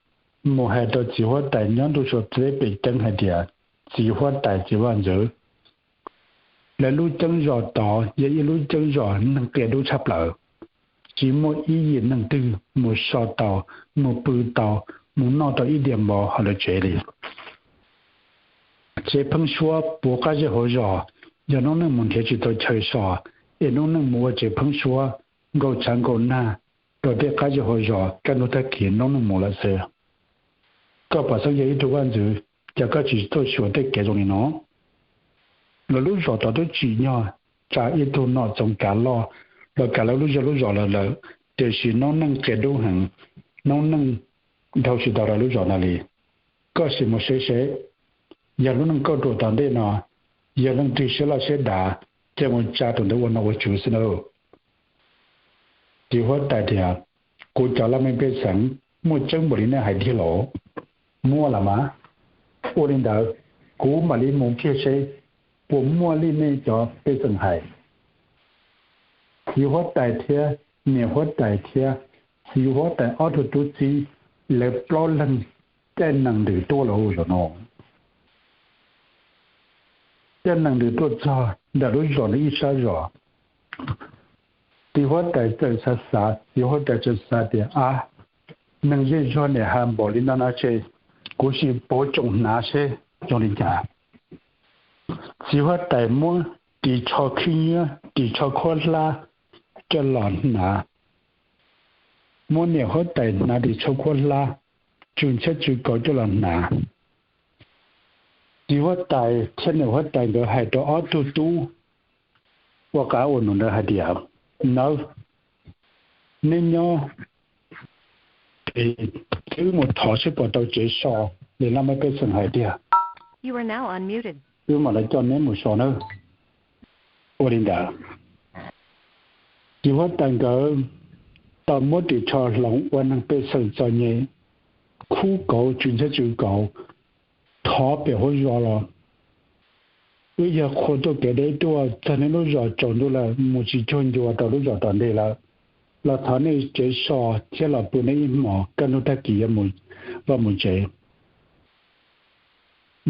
mus hais rau txiv huab tais nyob ntuj sua teb pem ceeb hais tias, Txiv huab tais, txiv vaj ntxwv, lawv lub ceeb zos tod yog ib lub ceeb zos neeg qia dub tshaj plaws, tsis muaj ib yim neeg twg mus so tau, mus pw tau, mus noj tau ib diav mov hauv lawv tsev li. Tsev pheeb suab puv qab zej hauv zos, yog noob neej mus nrhiav tsis tau chaw so, es noob neej mus ua tsev pheeb suab, nkaum tshav nkaum nag rau tej qab zej hauv zos, kaj ntug tag kis noob neej mus lawm xwb. Koj pom xeeb yog ib tug vaj ntxwv, cas koj tsis tuaj xyuas tej kev zoo li no? Lawv lub zos tod twb tsim nyog tsa ib tug nom txoov kav loj los kav lawv lub zej lub zos lawm lawm, tiam sis noob neej qia dub heev, noob neej dhau tsis tau rau lub zos no li. Koj sim mus seb seb, yog lub neej kauj ruam tom ntej no, yog leej twg siab loj siab dav, ces mus tsa tus ntawd ua nom ua tswv xwb na. Txiv huab tais tias, Kuv cov laj mej pej xeem muaj tseeb npaum li nej hais tiag los? Muaj los mas. Ua li ntawd, kuv mam li mus kiag seb puas muaj li nej cov pej xeem hais. Txiv huab tais thiab niam huab tais thiab txiv huab tais ob tug tub txib, lawv plaub leeg caij nees ntws tuaj lawm zaum no. Caij nees ntws tuaj txog ntawm lub zos ntawd ib sab zos, txiv huab tais txawm xav xav, txiv huab tais txawm xav tias, Ab, neeg zej zog niam ha npaum li no no ces kuv sim puv tsoom hnav seb zoo li cas. Txiv huab tais muab ris tsho khib nyiab, ris tsho khuab hlab coj los hnav. Muab niam huab tais hnav ris tsho khuab hlab, tsw ntxhiab tsw kauv coj los hnav. Txiv huab tais thiab niam huab tais nkawd hais rau ob tug tub ua qav ua num ntawd hais tias, Nawb, neb nyob es wb mus thov seb puas tau tsev so li laj mej pej xeem hais tiag, wb mam li coj neb mus so nawb. Ua li ntawd, txiv huab tais nkawd tau muab ris tsho hloov ua neeg pej xeem txom nyem, khub kauv tsw ntxhiab tsw kauv, thov pem hauv zos los wb yog qhua tuaj kev deb tuaj txog nej lub zos tsaus ntuj lawm, mus tsis cuag ncua rau lub zos tom ntej lawm. Los thov nej tsev so thiab los pw neb ib hmos, kaj ntug tag kis yuav vaj mus tsev.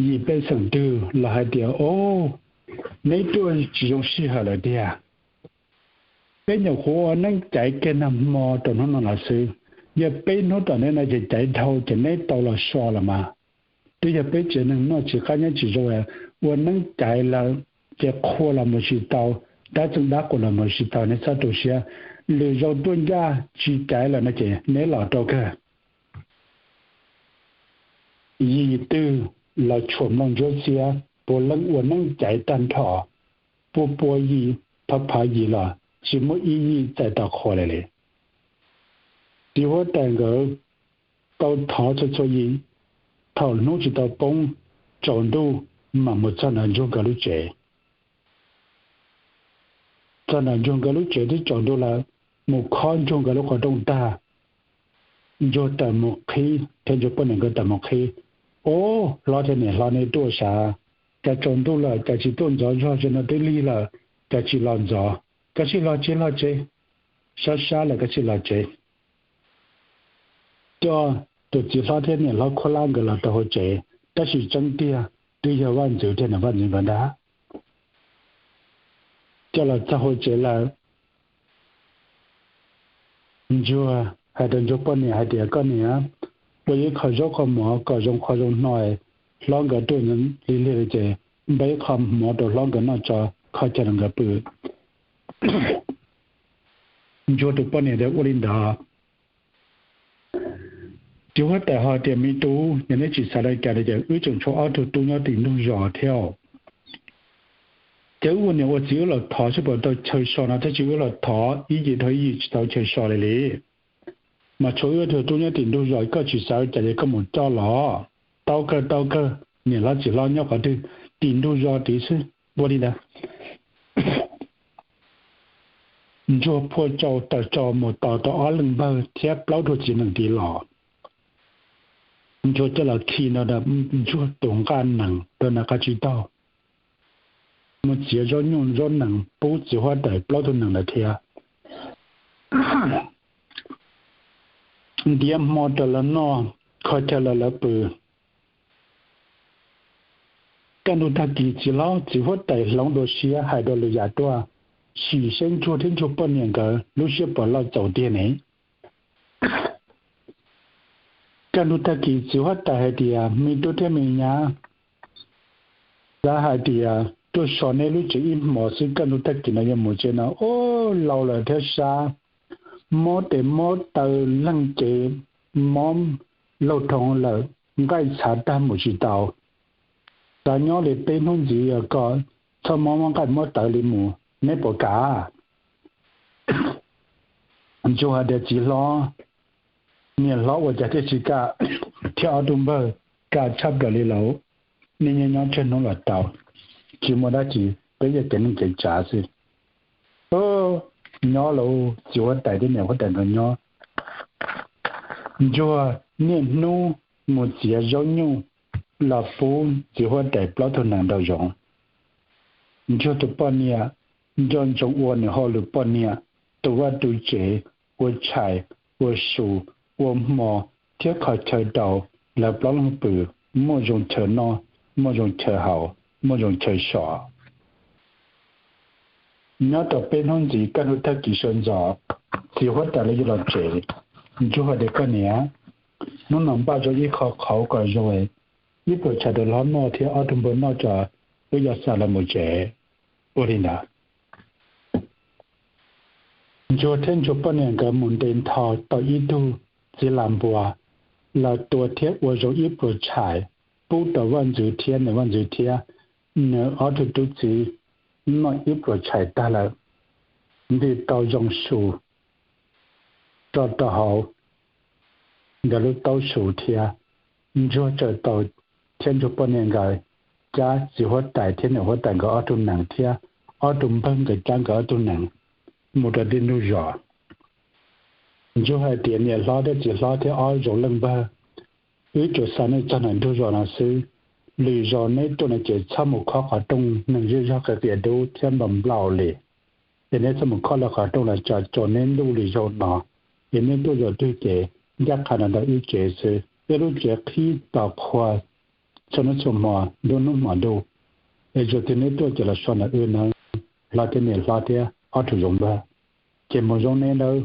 Yim pej xeem twg los hais tias, Au, neb tuaj tsis zoo sij hawm lawm tiag. Peb nyuam qhuav ua neeb caiv kiag nag hmo rau hnub no los xwb, yog peb hnub tom ntej no ces caiv dhau ces neb tau los so los mas. Twb yog peb tsev neeg noj tsis qab nyob tsis zoo, ua neeb caiv lawm ces qhua los mus tsis tau, dab txeej dab qus los mus tsis tau, neb txhob tu siab. Lwm zaus tuaj ncaj tsis caiv lawm no ces neb los rau kawg. Yim twg los tshuam mloog ntsuab xiab, puav leej ua neeb caiv tag nrho, pua pua yim, phav phav yim los tsis muaj ib yim txais tau qhua li li. Txiv huab tais nkawd tau thov txhua txhua yim, thaum hnub tsis tau poob, tsaus ntuj mam mus txog nram Ntsuag nkawd lub tsev. Txog nram Ntsuag nkawd lub tsev twb tsaus ntuj lawm, mus khob Ntsuag nkawd lub qhov rooj tag, Ntsuag tawm mus qhib thiab Ntsuag poj niam nkawd tawm mus qhib. Au, hlob thiab niam hlob, neb tuaj sav, cas tsaus ntuj lawm cas tsis tuaj ntxov zog, tsev no twb lig lawm, cas tsis los ntxov? Koj sim los tsev, los tsev, sab sab lawm koj sim los tsev. Coj tus txiv hlob thiab niam hlob Khuab Lab nkawd los rau hauv tsev, tab sis tseeb tiag twb yog vaj ntxwv thiab niam vaj ntxwv nkawd ntag. Coj los txog hauv tsev lawm, Ntsuag hais rau Ntsuag poj niam hais tias, Koj niam, ua ib qho zaub qho mov kom zoo qhov zoo hno, hlob nkawd tuaj lig lig li ces npaj ib qho mov rau hlob nkawd noj tso, kho chaw rau nkawd pw. Ntsuag tus poj niam tias, Ua li ntawd. Txiv huab tais ho tias, Me tub, yog neb tsis xav li cas no ces wb tseem tshuav ob tug tub nyob tim ntug zos thiab. Ces wb ua niam ua txiv wb los thov seb puas tau chaw so no, tab sis wb los thov ib yim dhau ib yim tsis tau chaw so li li. Mas tshuav wb ob tug tub nyob tim ntug zos, koj tsis xav li cas ces koj mus coj los. Tau kawg, tau kawg, niam hlob txiv hlob nyob qhov twg, tim ntug zos tid xwb, ua li ntawd. Ntsuag phua tsau taws tsau mus tos tau ob leeg npawg thiab plaub tug txiv nees tid los. Ntsuag coj los khi nrog Ntsuag tus nqaj nees rau nram qab tsib taug, mus txiav zaub nyuj zaub nees pub txiv huab tais plaub tug nees ntawd thiab. Ntiav hmo rau lawv noj, kho chaw rau lawv pw. Kaj ntug tag kis txiv hlob txiv huab tais hloov dua siab hais dua lwm yam tuaj, sim seb Ntsuag thiab Ntsuag poj niam nkawd lub siab puas loj txaus tiag ne. Kaj ntug tag kis txiv huab tais hais tias, Me tub thiab me nyab, xav hais tias tuaj so neb lub tsev ib hmos xwb, kaj ntug tag kis no yuav mus tsev no, ub, laus lawm thiab sab, mob tes mob taw leeg ces mob laug dhoo lawm, nqaij txhav tag mus tsis tau. Xav nyob li peb hnub ntxiv kom txhob mob mob nqaij mob taw li mus, neb puas kam? Ntsuag hais tias, Txiv hlob, niam hlob ua cas thiaj tsis kam, thiab ob tug npawg kam tshaj plaws li lauj. Nej nyob nyob tsawg hnub los tau, tsis muaj dab tsi, peb yog kev neej kev tsav xwb. Nyob lauj, txiv huab tais thiab niam huab tais nkawd nyob. Ntsuag niaj hnub mus txiav zaub nyuj los pub txiv huab tais plaub tug nees nraum zoov. Ntsuag tus poj niam nco ntsoov ua nws hauj lwm poj niam, tu vaj tu tsev, ua tshais, ua su, ua hmo, thiab kho chaw rau lawv plaub leeg pw, muaj zoo chaw noj, muaj zoo chaw haus, muaj zoo chaw so. Nyob tau peb hnub ntxiv, kaj ntug tag kis sawv ntxov, txiv huab tais lawv yuav los tsev. Ntsuag hais tias, Koj niam, hnub no npaj zoo ib qho qhauv kom zoo, ib pluas tshais rau hlob noj thiab ob tug npawg noj tso, wb yuav xa lawv mus tsev. Ua li ntawd, Ntsuag thiab Ntsuag poj niam nkawd mus nte nrho tau ib tug txiv las npua, lawv tua thiab ua zoo ib pluas tshais pub rau vaj ntxwv thiab niam vaj ntxwv thiab nws ob tug tub txiv noj ib pluas tshais tag lawm, ntim tau zoo su tso rau hauv nkawd lub taub su thiab. Ntsuag txawm tau thiab Ntsuag poj niam nkawd cab txiv huab tais thiab niam huab tais nkawd ob tug nees thiab ob tug npawg nkawd cab nkawd ob tug nees mus rau tim ntug zos. Ntsuag hais tias, Niam hlob thiab txiv hlob thiab ob zoo leej npawg, wb tsuas xa nej txog nram ntug zos no xwb. Lwm zaus neb tuaj no ces txhob mus khob qhov rooj neeg zej zog qias qias dub thiab npau nplaum li. Es neb txhob mus khob lawv qhov rooj los tso, neb ntuj li zaum no, es neb tuaj zaum twg ces ncaj qha ntawm wb tsev xwb, wb lub tsev qhib tos qhua txhua hnub txhua hmo, nruab hnub hmo ntuj. Es zaum twg neb tuaj ces los so ntawm wb nawb, hlob thiab niam hlob thiab ob tug zoov npawg, ces mus zoo neb nawb.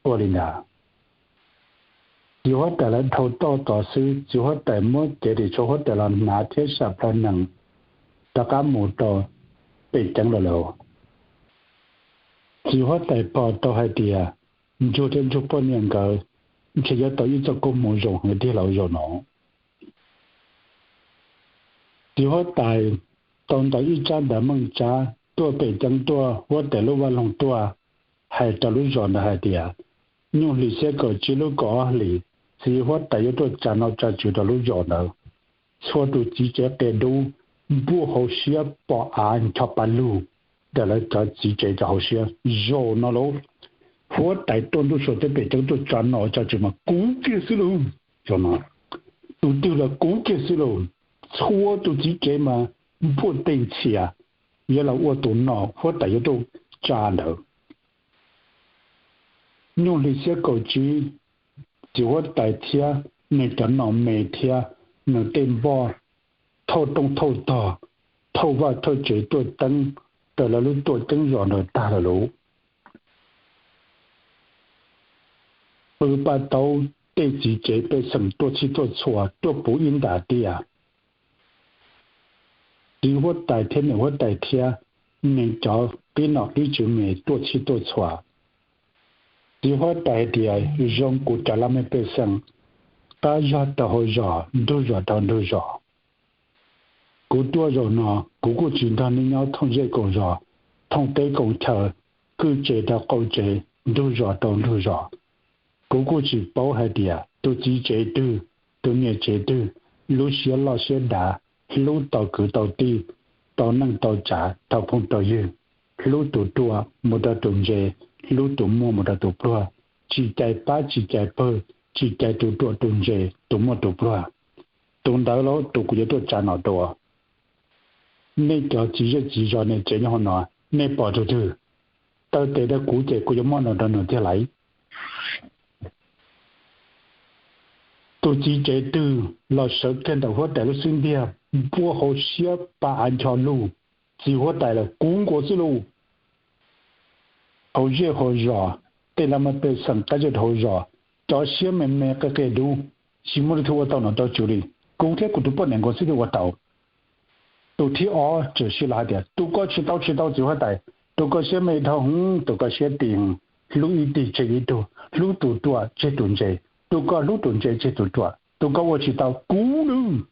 Ua li ntawd, txiv huab tais lawv dhau toj tod xwb, txiv huab tais muab cev ris tsho huab tais los hnav thiab sam plho nees rov qab mus rau pem ceeb lawm lauj. Txiv huab tais pom tau hais tias Ntsuag thiab Ntsuag poj niam nkawd ntshe yuav tau ib txoj koob hmoov zoo heev tiag lauj zaum no. Txiv huab tais tau ntaus ib tsab ntawv meej tsab tuaj pem ceeb tuaj, huab tais lub vaj loog tuaj, hais rau lub zos ntawd hais tias nyuj hlis xiab kaum tsib lub kaum ob hlis, txiv huab tais yuav tuaj tsa nom tsa tswv rau lub zos ntawd. Txhua tus txiv tsev qias dub, npuaj hauv siab pom av ncho pa lug ntawm lawv cov txiv tsev rau hauv siab. Zaum no lauj, huab tais tuaj ntuj sua teb pem ceeb tuaj tsa nom tsa tswv mas kuv kiag xwb lauj. Tus twg los kuv kiag xwb lauj. Txhua tus txiv tsev mas npuaj teg ntxhias, yuav los ua tus nom huab tais yuav tuaj tsa ntawd. Nyuj hlis xiab kaum tsib, txiv huab tais thiab nws cov nom me thiab nws tej npoj thauj rooj thauj tog, thauj vaj thauj tsev tuaj teeb raws lawv lub tuam ceeb zos ntawd tag lawm lauj. Pw paj taub, tej txiv tsev pej xeem tuaj txhij tuaj txhua tuaj puv ib ntas tiaj. Txiv huab tais thiab niam huab tais thiab nws cov qib nom qib tswv me tuaj txhij tuaj txhua. Txiv huab tais hais tias zoo kuv cov laj mej pej xeem, qab zog rau hauv zos, ntug zos rau ntug zos. Kuv tuaj zaum no kuv kuj tsis nrog nej nyob thooj zej koom zos, thooj teb koom chaw, kwj tsev rau qaum tsev, ntug zos rau ntug zos. Kuv kuj tsis paub hais tias tus txiv tsev twg, tus niam tsev twg, lub siab loj siab dav, hlub tau kwv tau tij, tau neej tau tsav, tau phooj tau ywg, hlub tus ruam mus rau tus ntse, hlub tus muaj mus rau tus pluag, tsis cais pab tsis cais pawg, tsis cais tus ruam tus ntse, tus muaj tus pluag. Tus ntawd lauj tus kuv yuav tuaj tsa nom rau. Nej cov txiv zej txiv zos niam tsev nyob hauv no, nej pom tus twg taw tes rau kuv ces kuv yuav muab nom rau nws tiag lauj. Tus txiv tsev twg los sawv kiag ntawm huab tais lub xub ntiag, npuaj hauv siab pa av ncho lug, txiv huab tais lawm kuv nkaus xwb lauj. Hauv zej hauv zos, tej laj mej pej xeem qab zej hauv zos, cov siab me me qias qias dub, tsis muaj leej twg ua tau nom tau tswv li. Kuv thiab kuv tus poj niam nkaus xwb thiaj ua tau. Tus thib ob tseem sib los hais tias tus ko tsis tau tsis tau txiv huab tais, tus ko siab me dhau heev, tus ko siab ti heev, hlub ib tug tseg ib tug, hlub tus ruam tseg tus ntse, tus ko hlub tus ntse tseg tus ruam, tus ko ua tsis tau kuv nawb.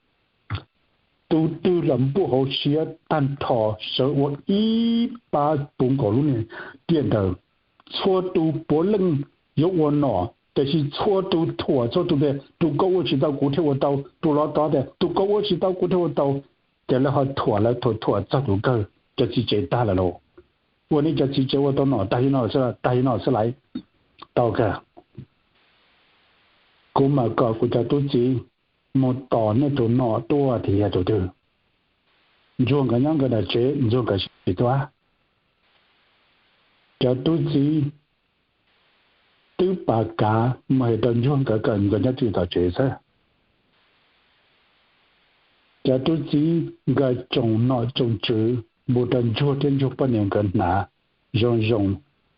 Tus twg los npuaj hauv siab tag nrho, sawv ua ib pab puv nkaus lub niag tiaj ntawd. Txhua tus puav leej yuav ua nom, tiam sis txhua tus thuam txhua tus tias tus ko ua tsis tau kuv thiaj ua tau, tus los tod tias tus ko ua tsis tau kuv thiaj ua tau. Ces lawv ho thuam lawv thuam thuam txog tus kawg cov txiv tsev tag lawm lauj. Ua nej cov txiv tsev ua tau nom tag li no xwb, tag li no xwb lauj. Tau kawg. Kuv mam kom kuv cov tub txiv mus tos nej tus nom tuaj tias yog tus twg. Ntsuag nkawd nyob nkawd nram tsev, Ntsuag nkawd sim tuaj. Cov tub txiv twb pas kav mus hais rau Ntsuag nkawd kom nkawd nyob twj tom tsev xwb. Cov tub txiv nkawd tsoom nom tsoom tswv mus rau Ntsuag thiab Ntsuag poj niam nkawd hnav zoo zoo,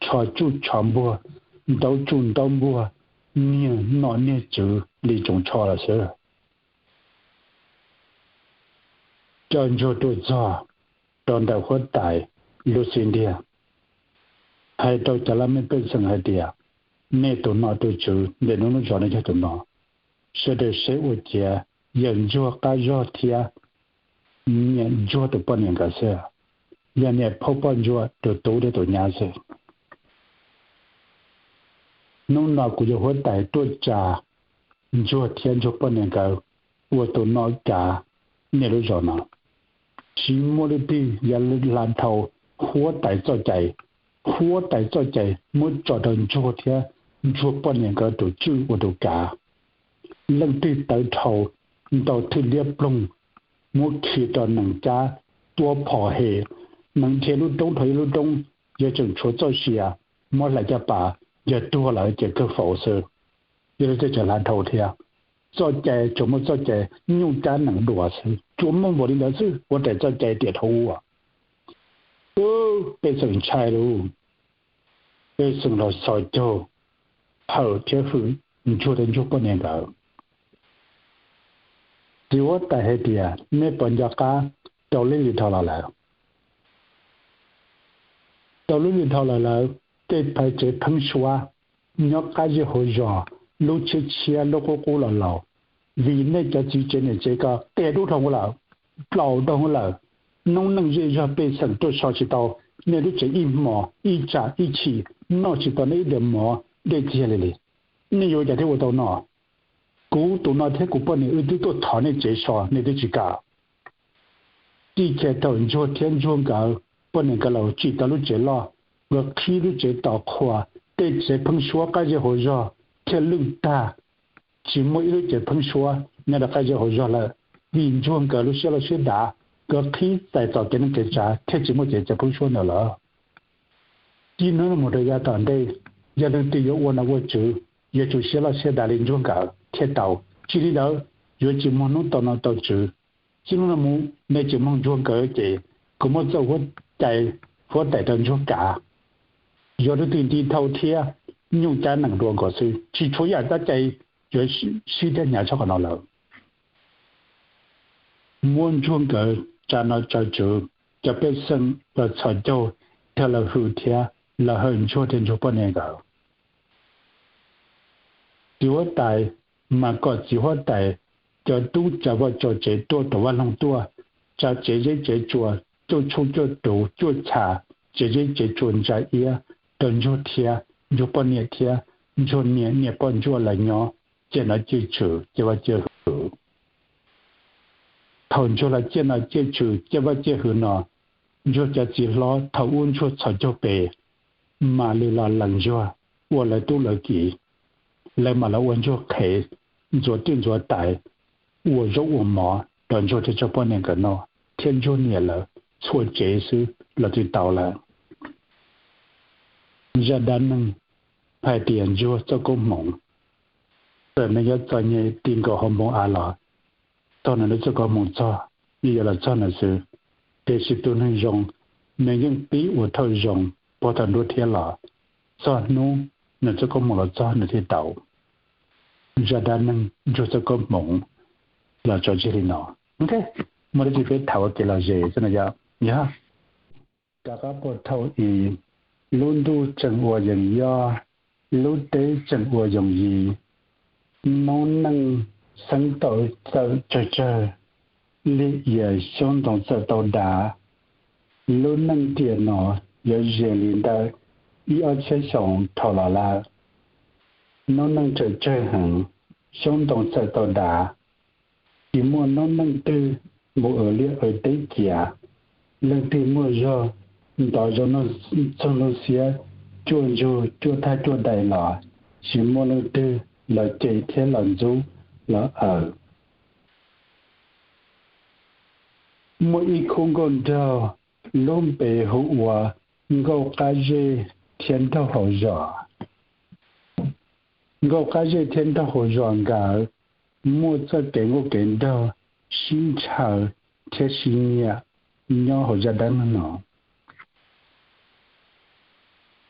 tsho tsuj tsho npuag, ntaub tsuj ntaub npuag, niag nom niag tswv li tsoom tsho lawm xwb. Coj Ntsuag tuaj txog rau ntawm huab tais lub xib ntiag, hais rau cov laj mej pej xeem hais tias, nej tus nom tus tswv ntawm no lub zos no yog tus no, sawv daws seb ua ciav yawm Ntsuag qab zog thiab niam Ntsuag tus poj niam nkawd xwb, yog niam phauj poj Ntsuag tus tub thiab tus nyab xwb. Hnub no kuv yog huab tais tuaj tsa Ntsuag thiab Ntsuag poj niam nkawd ua tus nom kav nej lub zos no. Tsis muaj leej twg yuav hla dhau huab tais txoj cai. Huab tais txoj cai muab tso rau Ntsuag thiab Ntsuag poj niam nkawd tus tswj ua tus kav. Leej twg tawv dhau, ntaus thwj liab ploog, muab khi rau nees cab tua phom hem, nees dhia lub roob dhau ib lub roob, yog tseem tshuav txoj sia, muab hlais caj pas, yog tuag lawm ces kawg faus xwb. Yog li tej tseem hlais dhau thiab. Txoj cai tsuas muaj txoj cai nyuj cab nees dua xwb, tsuas muaj npaum li ntawd xwb, ua raws txoj cai tiam dhau ub. Pej xeem ntshai lauj, pej xeem los txhos caug, hawm thiab hwm Ntsuag thiab Ntsuag poj niam nkawd. Txiv huab tais hais tias, nej puas nco qab rau lub hli dhau los lawm? Rau lub hli dhau los lawm, tej phaiv tsev pheeb suab nyob qab zej hauv zos, lub tshiab tshiab lub qub qub los laus, vim nej cov txiv tsev niam tsev ko qias dub dhau lawm, dlaus dhau lawm. Noob neej zej zog pej xeem tuaj so tsis tau nej lub tsev ib hmos ib tsam ib chim, noj tsis tau nej ib daim mov dej txiag li li. Nej yuav ua cas thiaj ua tau noj? Kuv tus no thiab kuv poj niam wb twb tuaj thov nej tsev so nej twb tsis kam. Txij kiag thaum Ntsuag thiab Ntsuag nkawd poj niam nkawd los tsim tau lub tsev loj, nkawd qhib lub tsev tos qhua, tej tsev pheeb suab qab zej hauv zog thiaj lwj tag, tsis muaj ib lub tsev pheeb suab nyob rau qab zej hauv zog lawm, vim Ntsuag nkawd lub siab loj siab dav, nkawd qhib txais txoj kev neej kev tsav thiaj tsis muaj tsev pheeb suab ntawd lawm. Txij hnub no mus rau yav tom ntej, yog leej twg yuav ua nom ua tswv, yuav tsum siab loj siab dav li Ntsuag nkawd thiaj tau. Tsis li ntawd, yuav tsis muaj hnub tau nom tau tswv. Txij hnub no mus nej tsis mloog Ntsuag nkawd ces kuv muab txoj huab cai huab tais rau Ntsuag kav. Yog leej twg nti thau thiab, nyuj cab nees dua nkaus xwb, tsis tshuav yam dab tsi yuav sib thiab hnyav tshaj qhov no lawm. Muab Ntsuag nkawd tsa nom tsa tswv, cov pej xeem los txhos caug, thiaj los hwm thiab los hawm Ntsuag thiab Ntsuag poj niam nkawd. Txiv huab tais mas kom txiv huab tais cov tub tsa vaj tsa tsev tuaj rau vaj loog tuaj, tsa tsev zeb tsev tsua, cuaj tshuj cuaj tuv cuaj chas, tsev zeb tsev tsua ntsa iab rau Ntsuag thiab Ntsuag poj niam thiab Ntsuag niam niam poj ntsuag los nyob ciaj nom ciaj tswv ciaj vaj ciaj hwm. Thaum Ntsuag los ciaj nom ciaj tswv ciaj vaj ciaj hwm no, Ntsuag cov txiv hlob thaum ub Ntsuag txhos caug pem, mam li los lees Ntsuag ua lawv tub lawv kiv, lawv mam los ua Ntsuag qhev, ntxuav tij ntxuav tais, ua zaub ua mov rau Ntsuag thiab Ntsuag poj niam nkawd noj, thiab Ntsuag niam lawv txhua tsev xwb los twb tau lawm. Zaj dab neeg hais tias Ntsuag txoj koob hmoov, txawm nws yuav txom nyem ti nkaus hauv npoo av los, txog nws lub txoj koob hmoov txog, yeej yuav los txog nws xwb. Tiam sis tus neeg zoo, nws yeej pib ua thawj zoo pog thaum nruab thiab los, txog hnub nws txoj koob hmoov los txog nws thiaj tau. Zaj dab neeg Ntsuag txoj koob hmoov los tso tseg li no. Ok, muaj dab tsi peb tham ua kev lom zem xwb no yom. Yog, rov qab puag thaum i, lub ntuj tseem ua yees yoj, lub teb tseem ua yoos yis, noob neej xeeb tau txawm tsawg tsawg, liaj ia xyoob ntoo txawm tau dav. Lub neej tiam no yuav ze li ntawm ib ob txhiab xyoo dhau los lawm. Noob neej tseem tsawg heev, xyoob ntoo txawm tau dav, tsis muaj noob neej twg mus aws liaj aws teb cia. Leej twg muaj zog ntov zoo txoog lub siab, cuaj ntsug cuaj thaj cuaj dais los, tsis muaj leej twg los cem thiab los ntxub los aws. Muaj ib khub nkauj nraug, lub npe hu ua Nkauj Qab Zej thiab Nraug Hauv Zos. Nkauj Qab Zej thiab Nraug Hauv Zos nkawd muaj txoj kev nkauj kev nraug sib ntshaw thiab sib nyiam nyob hauv zaj dab neeg no.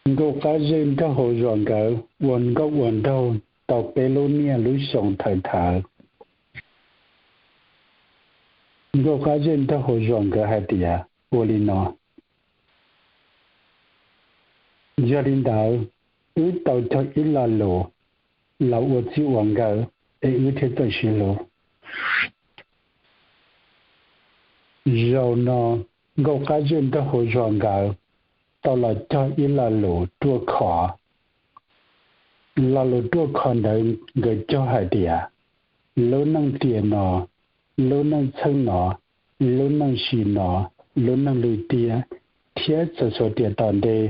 Nkauj Qab Zej Nraug Hauv Zos nkawd ua nkauj ua nraug tau peb lub niaj lub xyoo thawm thawm. Nkauj Qab Zej Nraug Hauv Zos nkawd hais tias ua li no: Yog li ntawd, wb tau cog ib lo lus los ua txij ua nkawm es wb thiaj txawj sib hlub. Zaum no Nkauj Qab Zej Nraug Hauv Zos nkawd tau los cog ib lo lus ruaj khov. Lo lus ruaj khov ntawd nkawd cog hais tias, lub neej tiam no, lub neej txheej no, lub neej sim no, lub neej lwm tiam, thiab txhua txhua tiam tom ntej,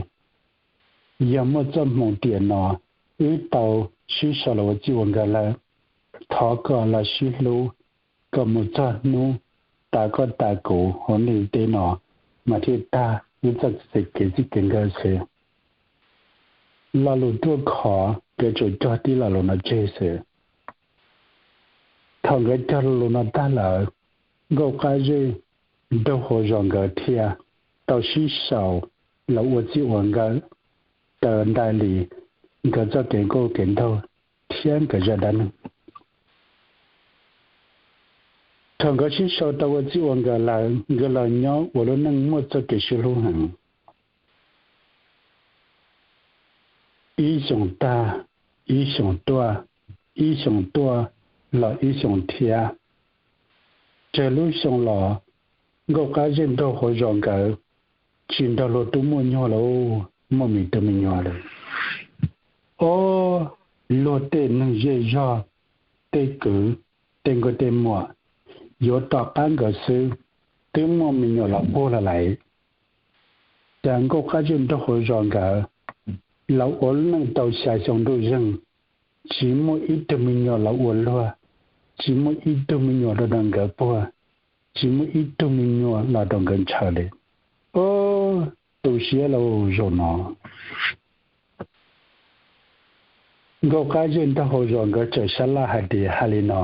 yog muaj txoj hmoov tiam no wb tau sib sau los ua txij ua nkawm lawm, thov kom los sib hlub, kom mus txog hnub tas koj tas kuv hauv ntiaj teb no, mas thiaj tag wb txoj kev txij kev nkawm xwb. Lo lus ruaj khov nkawd tsuas cog tib lo lus no tseg xwb. Thaum nkawd cog lo lus no tag lawm, Nkauj Qab Zej nraug hauv zos nkawd thiaj tau sib sau los ua txij ua nkawm raws nraim li nkawd txoj kev nkauj kev nraug thiab nkawd zaj dab neeg. Thaum nkawd sib sau tau ua txij ua nkawm lawm, nkawd los nyob ua lub neej muaj txoj kev sib hlub heev. Ib xyoos tag, ib xyoos tuaj, ib xyoos tuaj los ib xyoos thiab. Tsawg lub xyoo los Nkauj Qab Zej nraug hauv zos nkawd tsis nrog luag tub muaj nyuag lawm, muaj me tub me nyuam lawm. Ob, luag tej neeg zej zog, tej kwv, tej nkauj tej muam yuav tom qab nkawd xwb, twb muaj me nyuam los puag los lawm. Cas Nkauj Qab Zej nraug hauv zos nkawd los ua lub neej tau xya xyoo ntuj zeeg, tsis muaj ib tug me nyuam los ua luag, tsis muaj ib tug me nyuam los rau nkawd puag, tsis muaj ib tug me nyuam los rau nkawd ntshaw li. Ob, tu siab lauj zaum no. Nkauj Qab Zej nraug hauv zos nkawd txawm sab laj hais tias hais li no,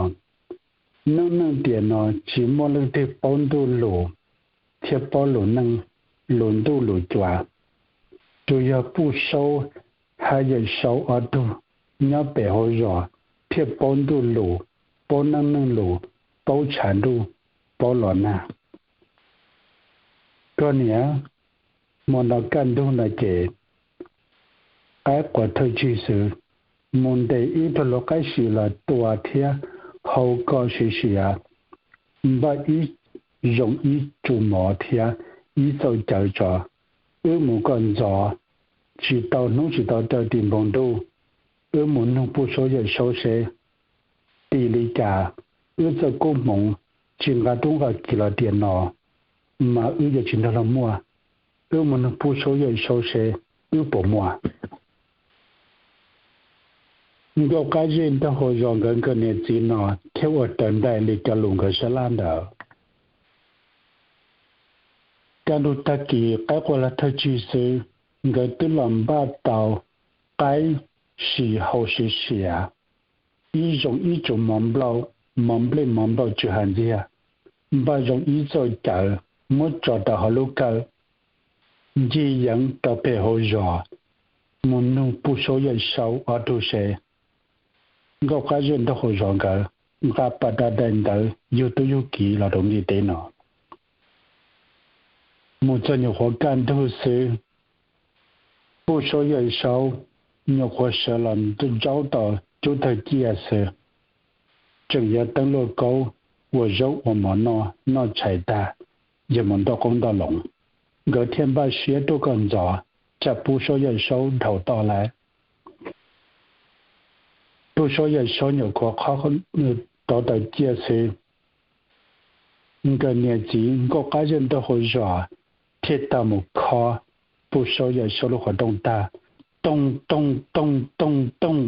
neej neej tiam no tsis muaj leej twg paub ntuj lus thiab paub lus neej, lus ntuj lus cua. Tsuas yog Puj Saub hab Yawm Saub ob tug nyob pem hauv zos thiaj paub ntuj lus, paub neej neej lus, paub tshav ntuj, paub los nag. Koj niam, hmo no kaj ntug no ces qaib quav thawj tsig xwb, mus ntes ib tug lau qaib sim los tua thiab hau kom siav siav, npaj ib zoo ib tsu mov thiab ib txoj cawv tso, wb mus kom ntxov, tsis tau hnub tsis tau taw tim npoo ntuj, wb mus nug Puj Saub Yawm Saub seb tim li cas wb txoj koob hmoov tsis nqa rub nqa kis los tiam no, mas wb yuav tsis nrog luag muaj. Wb mus nug Puj Saub Yawm Saub seb wb puas muaj. Nkauj Qab Zej nraug hauv zos nkawd nkawm niam txiv no thiaj ua raws nraim li cov lus nkawd sab laj ntawd. Kaj ntug tag kis qaib qua los thawj tsig xwb, nkawd twb los npaj tau qaib sim hau siav siav, ib zoo ib tsu mov nplauj, mov nplej mov nplauj tsw hav ntxiag, npaj zoo ib txoj cawv muab tso rau hauv lub kawm, ncig yeev rau pem hauv zos mus nug Puj Saub Yawm Saub ob tug seb Nkauj Qab Zej nraug hauv zos nkawd nqa pas da daim ntawv yug tub yug kiv los rau ntiaj teb no. Mus txog nyuam qhuav kaj ntug xwb, Puj Saub Yawm Saub nyuam qhuav sawv los ntsaub tau cub tawg ciaj xwb, tseem yuav teeb luaj kaub ua zaub ua mov noj, noj tshais tag yog mus ntoj qoob ntoj loo. Nkawd thiaj npaj siab tuaj kom ntxov, tsam Puj Saub Yawm Saub dhau toj lawm. Puj Saub Yawm Saub nyuam qhuav khob tau tawm ciaj xwb, nkawm niam txiv Nkauj Qab Zej nraug hauv zos thiaj tau mus khob Puj Saub Yawm Saub lub qhov rooj tag, tooj tooj tooj tooj tooj.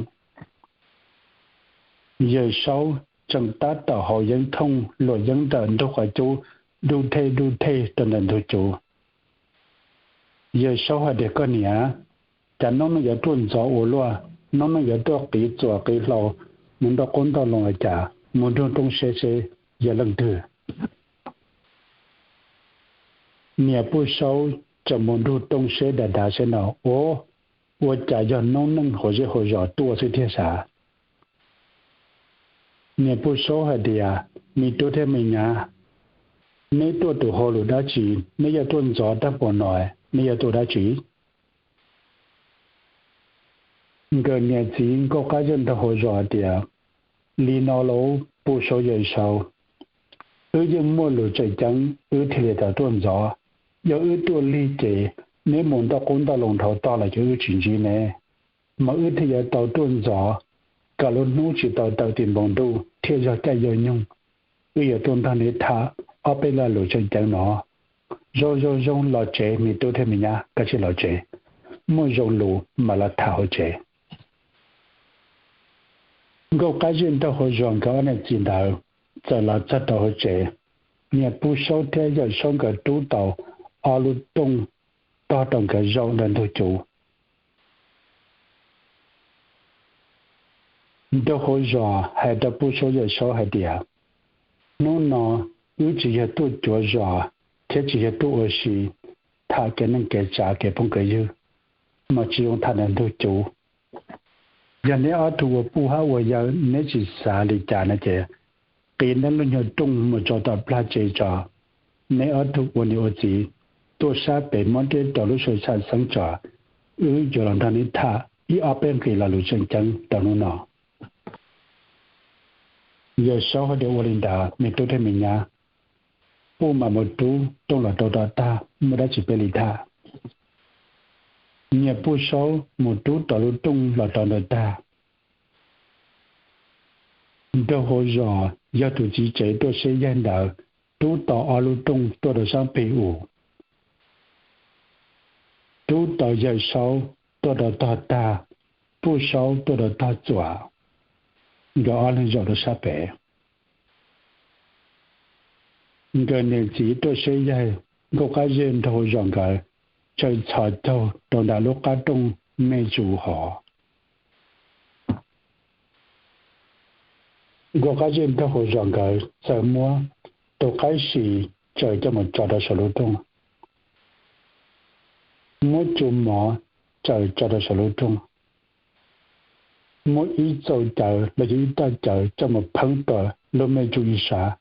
Yawm Saub tseem tab tom haus yeeb thooj luam yeeb ntawm ntug qhov cub, dub thej dub thej rau ntawm ntug cub. Yawm Saub hais tias, Koj niam, cas noob neej yuav tuaj ntxov ua luaj, noob neej yuav tuaj qiv txuas qiv hlau mus ntoj qoob ntoj loo los cas, mus nrug rooj seb seb yog leej twg. Niam Puj Saub tseem mus nrug rooj seb dav dav seb no, ua, ua cas yog noob neej hauv zej hauv zos tuaj xwb thiab sav. Niam Puj Saub hais tias, Me tub thiab me nyab, neb tuaj tus hauj lwm dab tsi? Neb yuav tuaj ntxov tag npaum no, neb yuav tuaj dab tsi? Nkawm niam txiv Nkauj Qab Zej nraug hauv zos hais tias, Li no lauj Puj Saub Yawm Saub, wb yeej muaj lus tseem ceeb wb thiaj li tau tuaj ntxov. Yog wb tuaj lig ces neb mus ntoj qoob ntoj loo dhau toj lawm ces wb tsis ntsib neb, mas wb thiaj yuav tau tuaj ntxov, kom lub hnub tsis tau tawm tim npoo ntuj thiaj yog caij yog nyoog. Wb yuav tuaj nrog neb tham ob peb lo lus tseem ceeb no. Zoo zoo zoo, los tsev me tub thiab me nyab, koj sim los tsev, muaj zoo lus mam los tham hauv tsev. Nkauj Qab Zej nraug hauv zos nkawd ob niam txiv ntawd txawm los txog rau hauv tsev. Niam Pub Saub thiab Yawm Saub nkawd rub tau ob lub rooj tog rau nkawd zaum ntawm ntug cuv. Nraug hauv zos hais rau Pub Saub Yawm Saub hais tias, hnub no wb tsis yog tuaj cuav zos thiab tsis yog tuaj ua si tham kev neej kev tsav kev phooj kev ywg, mas tsis zoo tham ntawm ntug cuv. Yog neb ob tug ua puj hab ua yawg neb tsis xav li cas no ces, qi neb lub nyuag rooj mus tso tom plag tsev tso. Neb ob tug ua niam ua txiv tuaj sab pem muab deb rau lub sua tshaj xeeb tso, wb yuav los nrog neb tham ib ob peb nqi lo lus tseem ceeb rau hnub no. Yawm Saub hais tias, ua li ntawd me tub thiab me nyab, puj mam mus rub rooj los rau tom tag, muaj dab tsi peb li tham. Niam Pub Saub mus rub tau lub rooj los rau ntawm tag. Nraug hauv zos yog tus txiv tsev tuaj seb yaig ntawd rub tau ob lub rooj tuaj rau sab pem u, rub tau Yawm Saub tuaj rau tog tag, Pub Saub tuaj rau tog txuas, nkawd ob leeg zaum rau sab pem. Nkawd niam txiv tuaj seb yaig, Nkauj Qab Zej nraug hauv zos nkawd txawm txhos caug rau ntawm lub qab rooj me tsuj hov. Nkauj Qab Zej nraug hauv zos nkawd txawm muab tus qaib si tsaws coj mus tso rau saum lub rooj, muab cua mov tsaws tso rau saum lub rooj, muab ib txoj cawv los yog ib raj cawv coj mus pheeb rau lub me tsuj ib sab.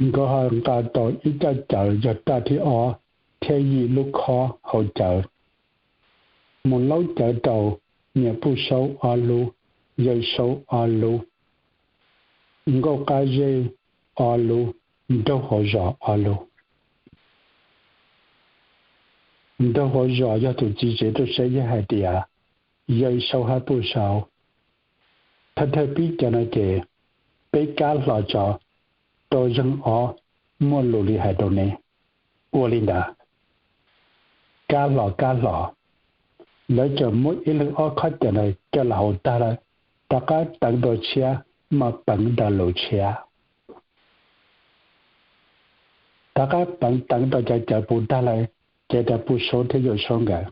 Nkawd ho nqa tau ib raj cawv yog raj thib ob thiab yim lub khob hauv cawv, mus laub cawv rau niam Pub Saub ob lub, Yawm Saub ob lub, Nkauj Qab Zej ob lub, nraug hauv zos ob lub. Nraug hauv zos yog tus txiv tsev tuaj seb yaig hais tias, Yawm Saub hab Pub Saub, thawj thawj pib cov no ces peb kab hlo tso rau zeeg ob, muaj lus li hais rau neb. Ua li ntawd, kab hlo kab hlo, lawv txawm muab ib leeg ob khob cawv ntawd coj los hauv tag lawm, rov qab teev dua tshiab, mam peev rau lub tshiab. Rov qab peev teev rau cov cawv puv tag lawm, cev rau Pub Saub thiab Yawm Saub nkawd.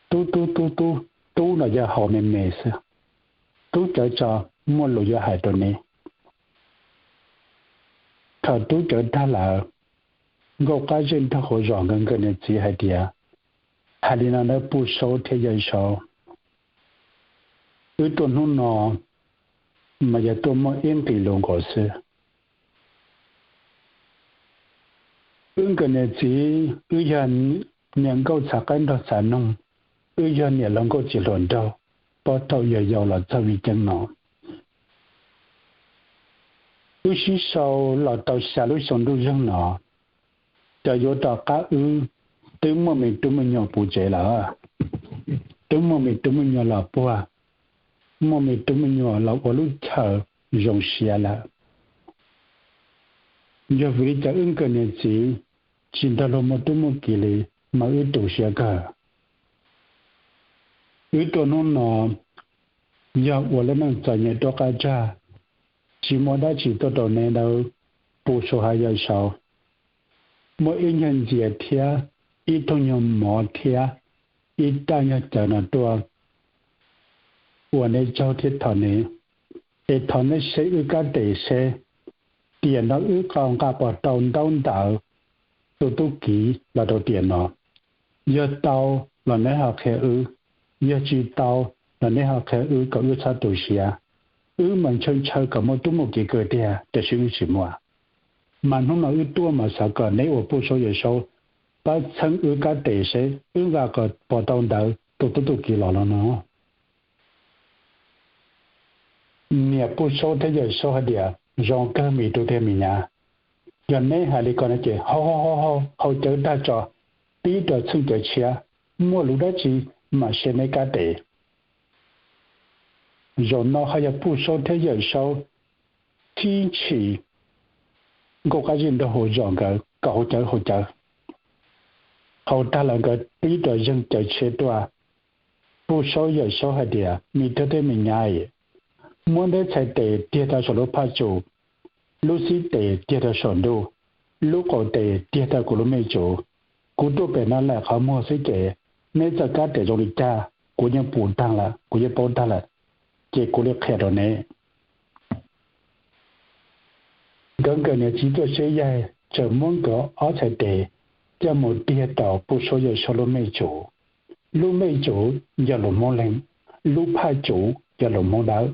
Tub tub tub tub, tub no yog haus me me xwb. Tub cawv tso, muaj lus yuav hais rau neb. Thaum tub cawv tag lawm, Nkauj Qab Zej nraug hauv zos nkawd nkawd niam txiv hais tias, hais li no nawb Pub Saub thiab Yawm Saub, wb tuaj hnub no mas yog tuaj muaj ib nqis lus nkaus xwb. Wb nkawd niam txiv, wb yog niam nkauj txhav qaib nraug txhav noog, wb yog niam laus nkauj txiv hluas nraug, pog thaum yog yau los txog vim ceeb no. Wb sib sau los tau xya lub xyoo ntuj zeeg no, cov yuav rov qab wb twb muaj me tub me nyuam puv tsev lawm, twb muaj me tub me nyuam los puag, muaj me tub me nyuam los ua lub chaw zoo siab lawm. Yog vim li cas wb nkawd niam txiv tsis nrog luag muaj tub muaj kiv li, mas wb tu siab kawg. Wb tuaj hnub no yog ua lub neej txom nyem tuaj qab tsag, tsis muaj dab tsi tuaj rau neb nawb Pub Saub hab Yawm Saub. Muaj ib nyuag ntxias thiab ib thooj nyuag mov thiab ib raj nyuag cawv no tuaj ua neb tsaug thiab thov neb, es thov neb saib wb kab tes seb, tiam no wb nqa puas tau ntaub ntawv tu tub kiv los rau tiam no. Yog tau los neb ho qhia wb, yog tsis tau los neb ho qhia wb kom wb txhob tu siab. Wb mas ntshaw ntshaw kom muaj tub muaj kiv kawg tiag, tab sis wb tsis muaj. Mas hnub no wb tuaj mas xav kom neb ua Pub Saub Yawm Saub pab txheeb wb kab tes seb wb nqa puas tau ntawv tu tub tu kiv los los no. Niam Pub Saub thiab Yawm Saub hais tias, zoo kawg me tub thiab me nyab. Yog neb hais li ko no ces haus cawv tag tso, pib rau txheej cawv tshiab, muaj lus dab tsi mam saib neb kab tes. Zaum no ho yog Pub Saub thiab Yawm Saub khib ntshis Nkauj Qab Zej nraug hauv zos nkawd kom haus cawv haus cawv. Haus tag lawm nkawd pib rau zeeg cawv tshiab tuaj. Pub Saub Yawm Saub hais tias, me tub thiab me nyab, muab neb txhais tes tiag rau saum lub phaj tsum, lub xib tes tiag rau saum ntuj, lub qaum tes tiag rau kuv lub me tsuv. Kuv tuaj pem no laim qhov muag xwb ces neb txoj kab tes zoo li cas kuv yeej pum tag lawm, kuv yeej paub tag lawm, ces kuv li qhia rau neb. Nkawd nkawm niam txiv tuaj seb yaig txawm muab nkawd ob txhais tes coj mus tiag rau Pub Saub Yawm Saub lub me tsuv. Lub me tsuv yog lus Hmoob Leeg, lub phaj tsuv yog lus Hmoob Dawb.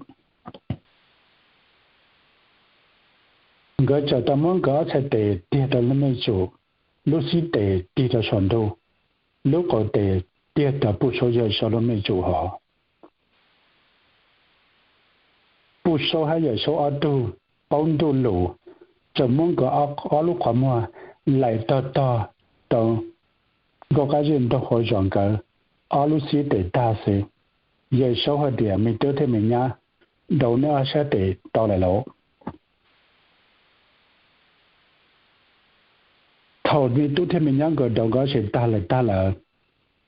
Nkawd txawm tau muab nkawd ob txhais tes tiag rau lub me tsuv, lub xib tes tig rau saum ntuj, lub qaum tes tiag rau Pub Saub Yawm Saub lub me tsuv hov. Pub Saub hab Yawm Saub ob tug paub ntuj lus, txawm muab nkawd ob lub qhov muag laim tog tog rau Nkauj Qab Zib nraug hauv zos nkawd ob lub xib tes tag xwb. Yawm Saub hais tias, Me tub thiab me nyab, daus neb ob sab tes tau lawm lauj. Thaum me tub thiab me nyab nkawd daus nkawd ob sab tes tag lawm tag lawm,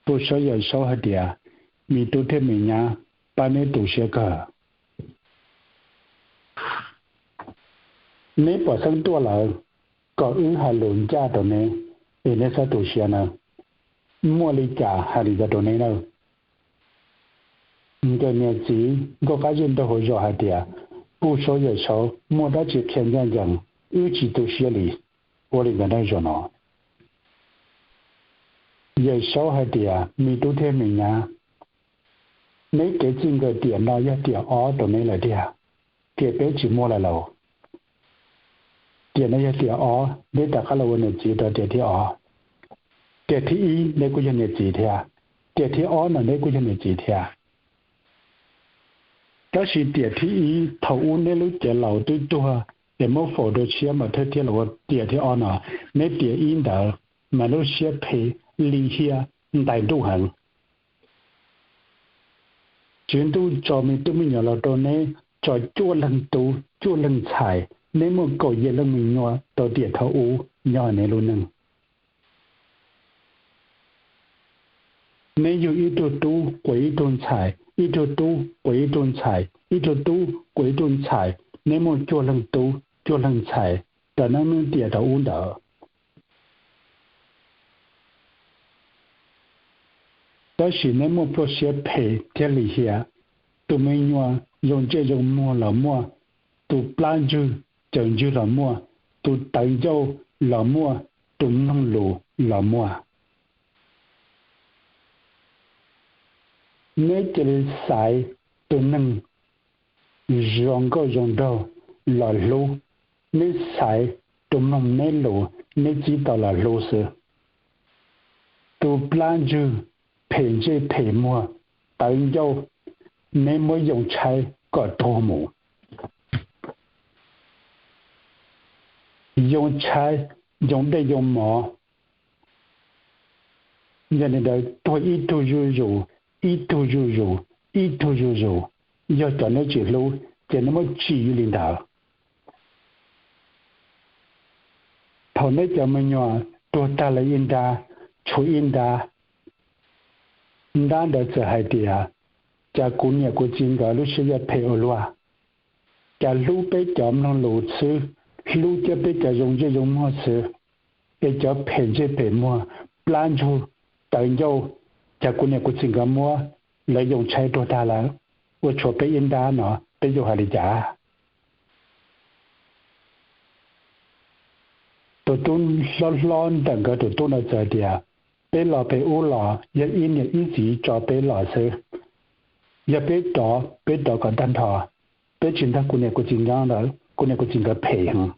Pub Saub Yawm Saub hais tias, Me tub thiab me nyab, pab neb tu siab kawg. Neb pom xeeb tuaj lawm, kom wb hais lus ncaj rau neb, es neb txhob tu siab na. Muaj li cas hais li ntawd rau neb na. Nkawd niam txiv Nkauj Qab Zib nraug hauv zos hais tias, Pub Saub Yawm Saub, muaj dab tsi qhia ncaj ncees, wb tsis tu siab li. Ua li ntawd nraum zoov no. Yawm Saub hais tias, Me tub thiab me nyab, neb kev txij nkawm tiam no yog tiam ob rau neb lawm tiag, tiam peb tsis muaj lawm lauj. Tiam no yog tiam ob, neb rov qab los ua niam txiv rau tiam thib ob. Tiam thib ib neb kuj yog niam txiv thiab, tiam thib ob no neb kuj yog niam txiv thiab. Tab sis tiam thib ib thaum ub neb lub cev laus twb tuag es muab faus rau tshiab mas thiaj los ua tiam thib ob no. Neb tiam ib ntawd mas lub siab phem lim hiam ntais ntuj heev. Tswv Ntuj tso me tub me nyuam los rau neb, tso cuaj leeg tub cuaj leeg ntxhais, neb muaj kaum yim leej me nyuam rau tiam thaum ub nyob neb lub neej. Neb yug ib tug tub quas ib tug ntxhais, ib tug tub quas ib tug ntxhais, ib tug tub quas ib tug ntxhais, neb muaj cuaj leeg tub cuaj leeg ntxhais raws neej neeg tiam thaum ub ntawd. Tab sis neb muaj pluaj siab phem thiab lim hiam. Tus me nyuam zoo ntsej zoo muag los muaj, tus plab ntswg caws ntswg los muaj, tus tawv ncauj los muaj, tus mloog lus los muaj. Neb cia li xaiv tus neeg zoo nkauj zoo nraug los hlub, neb xaiv tus mloog neb lus neb txib tau los hlub xwb. Tus plab ntswg, phem ntsej phem muag, tawv ncauj, neb muab yoo tshaib kom tuag mus. Yoo tshaib, yoo dej yoo mov. Yog li ntawd tuag ib tug zuj zus, ib tug zuj zus, ib tug zuj zus. Yog cov neb tsis hlub ces neb muab tsim li ntawd. Thaum neb cov me nyuam tuag tag lawm ib nrab, tshuav ib nrab, nrab ntawd txawm hais tias, cas kuv niam kuv txiv nkawd lub siab yuav phem ua luaj. Cas hlub peb cov mloog lus xwb, hlub coj peb cov zoo ntsej zoo muag xwb, es cov phem ntsej phem muag, plab ntswg, tawv ncauj, cas kuv niam kuv txiv nkawd muab lawv yoo tshaib tuag tag lawm, ua tshuav peb ib nrab no peb yuav hais li cas? Tus tub hlob hlob ntawm nkawd tus tub ntawd txawm tias, peb los pem ub los yog ib niam ib txiv tso peb los xwb. Yog peb rov, peb rov kom tag nrho, peb tsis nrog kuv niam kuv txiv nyob lawm, kuv niam kuv txiv nkawd phem heev.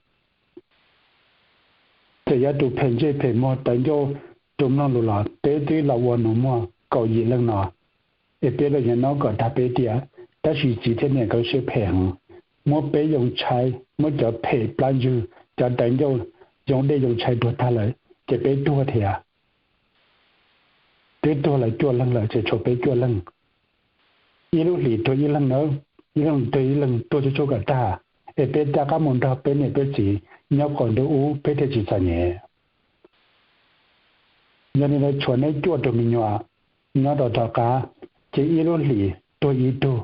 Txawm yog tus phem ntsej phem muag tawv ncauj, tus mloog lus los peb twb los ua nus muag kaum yim leej no, es peb los nyob kom tag peb tiam, tab sis txiv thiab niam nkawd siab phem heev, muab peb yoo tshaib, muab cov phem plab ntswg, cov tawv ncauj, yoo dej yoo tshaib tuag tag lawm, ces peb tuag thiab. Twb tuag lawm cuaj leeg lawm ces tshuav peb cuaj leeg. Ib lub hlis tuag ib leeg nawb, ib leeg tuag ib leeg tuag tsuj tsuag kom tag, es peb rov qab mus nrog peb niam peb txiv nyob qaum ntuj ub peb thiaj tsis txom nyem. Yog li ntawd tshuav neb cuaj tug me nyuam nyob rau tom qab, ces ib lub hlis tuag ib tug,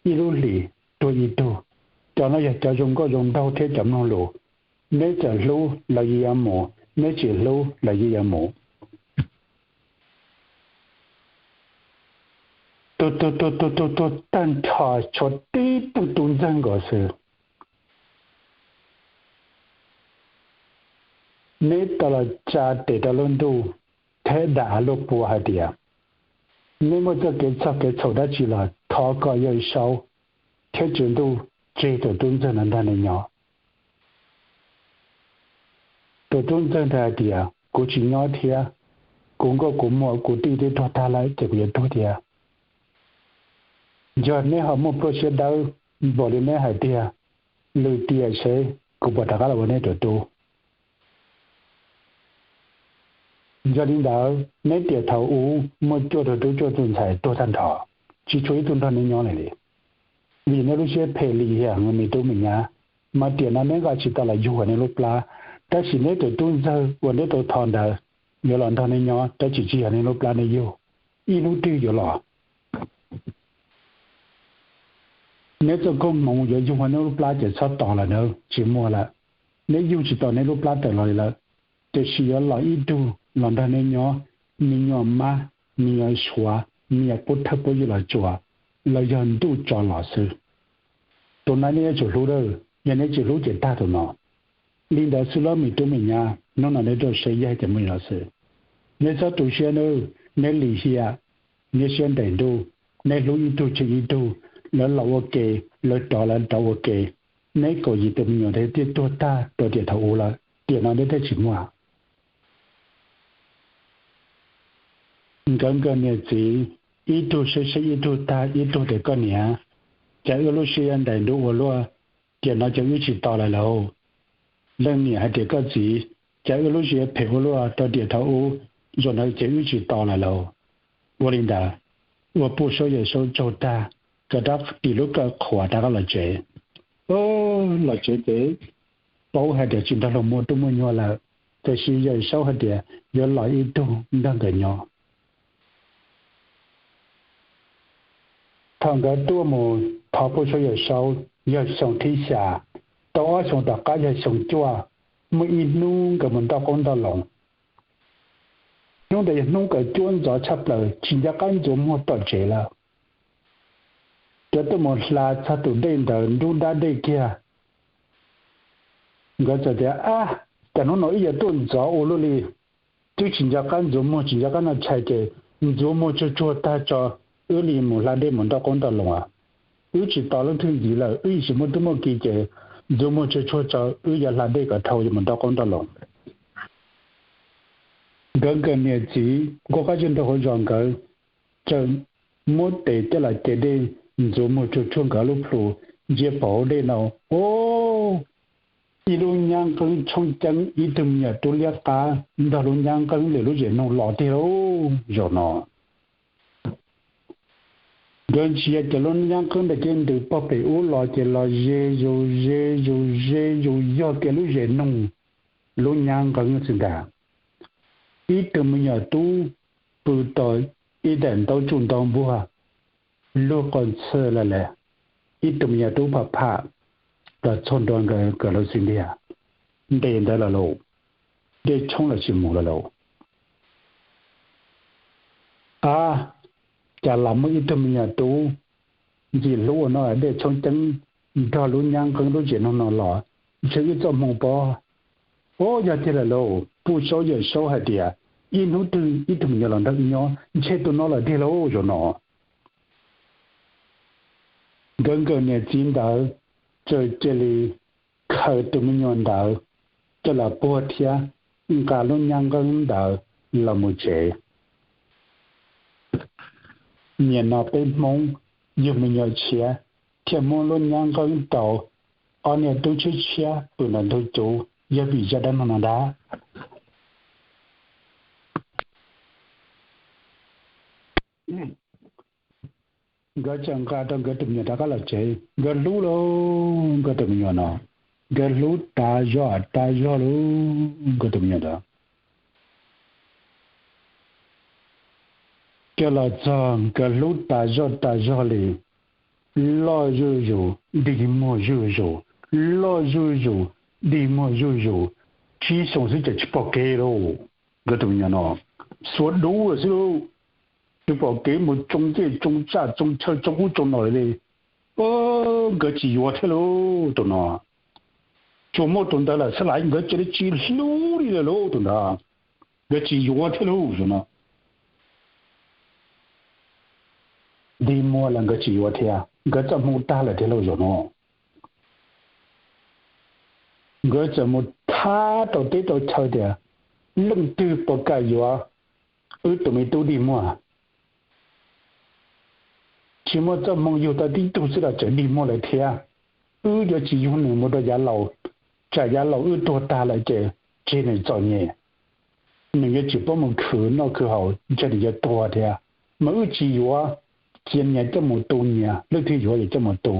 ib lub hlis tuag ib tug. Cov no yog cov zoo nkauj zoo nraug thiab cov mloog lus, neb txawm hlub los yeej yuav mus, neb tsis hlub los yeej yuav mus. Tuag tuag tuag tuag tuag tuag tag nrho tshuav tib tug tub ntxawg nkaus xwb. Neb tau los tsa tes rau lub ntuj thiab dag lub puab hais tias, neb muaj txoj kev txog kev txhaum dab tsi los thov kom Yawm Saub thiab Tswv Ntuj tseg tus tub ntxawg no nrog neb nyob. Tus tub ntxawg ntawd hais tias, kuv tsis nyob thiab, kuv nkauj kuv muam kuv tij twb tuag tag lawm ces kuv yuav tuag thiab. Yog neb ho muaj pluaj siab dawb npaum li neb hais tiag, lwm tiam seb kuv puas rov qab los ua neb tus tub. Yog li ntawd neb tiam thaum ub muaj cuaj tug tub cuaj tug ntxhais tuag tag nrho, tsis tshuav ib tug nrog neb nyob li li. Vim neb lub siab phem lim hiam me tub me nyab, mas tiam no neb nqa tsis tau los yug huv neb lub plab, tab sis neb tus tub ntxawg uas neb tau thov ntawd yuav los nrog neb nyob, tab sis tsis yog neb lub plab neb yug, ib hnub twg yuav los. Neb txoj koob hmoov yuav yug huv neb lub plab ces txhob tos lawm nawb, tsis muaj lawm. Neb yug tsis tau neb lub plab tawm los li lawm, tiam sis yuav los ib tug los nrog neb nyob, me nyuam mab, me nyuam suav, me nyuam pub thawj pub yig los tsuas, los yog ntuj tso los xwb. Tus no neb yuav tsum hlub, yog neb tsis hlub ces tag tus no. Li ntawd xwb los me tub me nyab, hnub no neb rau siab yog hais tias muaj li no xwb. Neb txhob tu siab nawb, neb lim hiam, neb siab ntev ntuj, neb hlub ib tug tseg ib tug, lawv los ua ke, lawv rov lawv rov ua ke. Neb kaum yim tus me nyuam thiaj tuag tag rau tiam thaum ub lawm, tiam no neb thiaj tsis muaj. Nkawd nkawd niam txiv, ib tug saib saib ib tug tag, ib tug tias, koj niam, cas wb lub siab yuav ntev ntuj ua luaj, tiam no ces wb tsis tos lawm lauj. Leej niam hais tias, koj txiv, cas wb lub siab phem ua luaj, rau tiam thaum ub, zaum no ces wb tsis tos lawm lauj. Ua li ntawd, ua Pub Saub Yawm Saub tsaug tag, nkawd rov ris lub kawm qhuas rov qab los tsev. Los tsev ces paub hais tias tsis nrog luag muaj tub muaj nyuag lawm, tiam sis Yawm Saub hais tias yuav los ib tug nrog nkawd nyob. Thaum nkawd tuaj mus thov Pub Saub Yawm Saub yog xyoo thib xya, tau ob xyoos tom qab yog xyoo cuaj, muaj ib hnub nkawd mus nroj qoob nroj loo. Hnub ntawd yog hnub nkawd cuab ntxov tshaj plaws tsis nco qab ntxuav muag tom tsev lawm. Nkawd tuaj mus hla txog tus dej ntawd nrub dab dej kiag, nkawd txawm tias, ab, cas hnub no wb yuav tuaj ntxov ua luaj li, twb tsis nco qab ntxuav muag tsis nco qab noj tshais ces ntxuav muag tsuag tsuag tag tso, wb li mus hla dej mus nroj qoob nroj loo. Wb tsis tos leej twg ntxiv lawm, wb yeej tsis muaj tub muaj ki ces ntxuav muag tsuag tsuag tso, wb yuav hla dej kom dhau yuav mus nroj qoob nroj loo. Nkawd nkawd niam txiv nkaum qab zej nraug hauv zos nkawd txawm muab tes coj los ce dej, ntxuav muag tsuag tsuag nkawd lub plhu, ntsia pom hauv dej no, o, ib lub nyab nqeeb tshoob ceeb, ib tug me nyuam tub liab qab nrog lub nyab nqeeb lwm lub zem noog los tiag lauj. Zaum no nkawd ntsia ces lub nyab nqeeb ntawd cia li ntws pog pem ub los ces los ze zus ze zus ze zus yog kiag lub zem noog lub nyab nqeeb xwb ntag. Ib tug me nyuam tub pw tau ib daim ntaub tsuj ntaub npuag, lub qhov ntxhw lawm lawm, ib tug me nyuam tub pham pham los txog ntua nkawd lub xib ntiag. Ntes ntawd los lauj, dej tshoob los tsis mus los lauj. Ab, cas los muaj ib tug me nyuam tub ntxim hlub ua no dej tshoob ceeb nrog lub nyab nqeeb lub zem noog no los, ntshe wb txoj hmoo pob. O, yog tiag lawm lauj, Pub Saub Yawm Saub hais tias ib hnub twg ib tug me nyuam los nrog wb nyob, ntshe tus no lawm tiag lauj zaum no. Nkawd nkawm niam txiv ntawd txawm cia li khaws tus me nyuam ntawd coj los puag thiab nqa lub nyab nqeeb ntawd los mus tsev. Nim no peb Hmoob yug me nyuam tshiab thiaj muab lub nyab nqeeb rau ob niag tub tshiab tshiab pw nrog ntug cub, yog vim zaj dab neeg no ntag. Nkawd txawm nqa rau nkawd tus me nyuam rov qab los tsev, nkawd hlub lauj, nkawd tus me nyuam no, nkawd hlub tas zog tas zog lauj, nkawd tus me nyuam ntawd. Coj los txog nkawd hlub tas zog tas zog li, loj zuj zus, dig muag zuj zus, loj zuj zus, dig muag zuj zus, tsib xyoos xwb ces tsis pom kev lauj. Nkawd tus me nyuam no xuav dub lawm xwb lauj, tsis pom kev, mus tsoo cej tsoo tsaj tsoo chaw tsoo ub tsoo no li. Nkawd tsis yuav thiab lauj tus no. Tsuas muaj tus ntawd lawm xwb las nkawd cia li tsis hlub li lawm lauj tus ntawd. Nkawd tsis yuav thiab lauj zaum no. Dig muag los nkawd tsis yuav thiab, nkawd txoj hmoo tag lawm thiab lauj zaum no. Nkawd txawm mus thab rau teb rau chaw tias, leej twg puas kam yuav wb tus me tub dig muag? Tsis muaj txoj hmoo, yug tau tib tug xwb los tseem dig muag lawm thiab. Wb yuav tsis yug nws mus rau yav laus, tsam yav laus wb tuag tag lawm ces tseg nws txom nyem. Nws yuav tsis paub mus khwv noj khwv haus, ntshe nws yuav tuag thiab. Mas wb tsis yuav, cia nyias coj mus tu nyias, leej twg yuav yuav coj mus tu.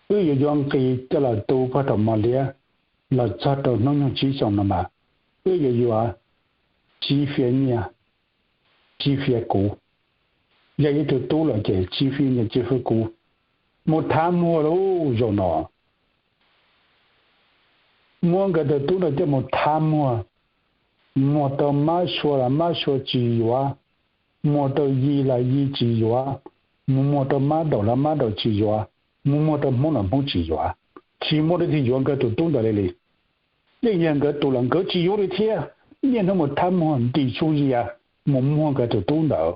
Wb yuav yuav nqi coj los tu pog rau mos liab los txog rau hnub nyoog tsib xyoos no mas, wb yuav yuav tsis fiav nyiaj, tsis fiav kuv. Yog ib tug tub lawm ces tsis fiav nyiaj tsis fiav kuv. Mus thab muag lauj zaum no. Muab nkawd tus tub no coj mus thab muag. Muag rau mab sua los mab sua tsis yuav, muag rau yij los yij tsis yuav, mus muag rau mab daum los mab daum tsis yuav, mus muag rau hmoob los hmoob tsis yuav. Tsis muaj leej twg yuav nkawd tus tub ntawd li li. Yeej yog nkawd tus los nkawd tsis yuav li thiab. Niaj hnub mus thab muag ntim su zias mus muag nkawd tus tub ntawd.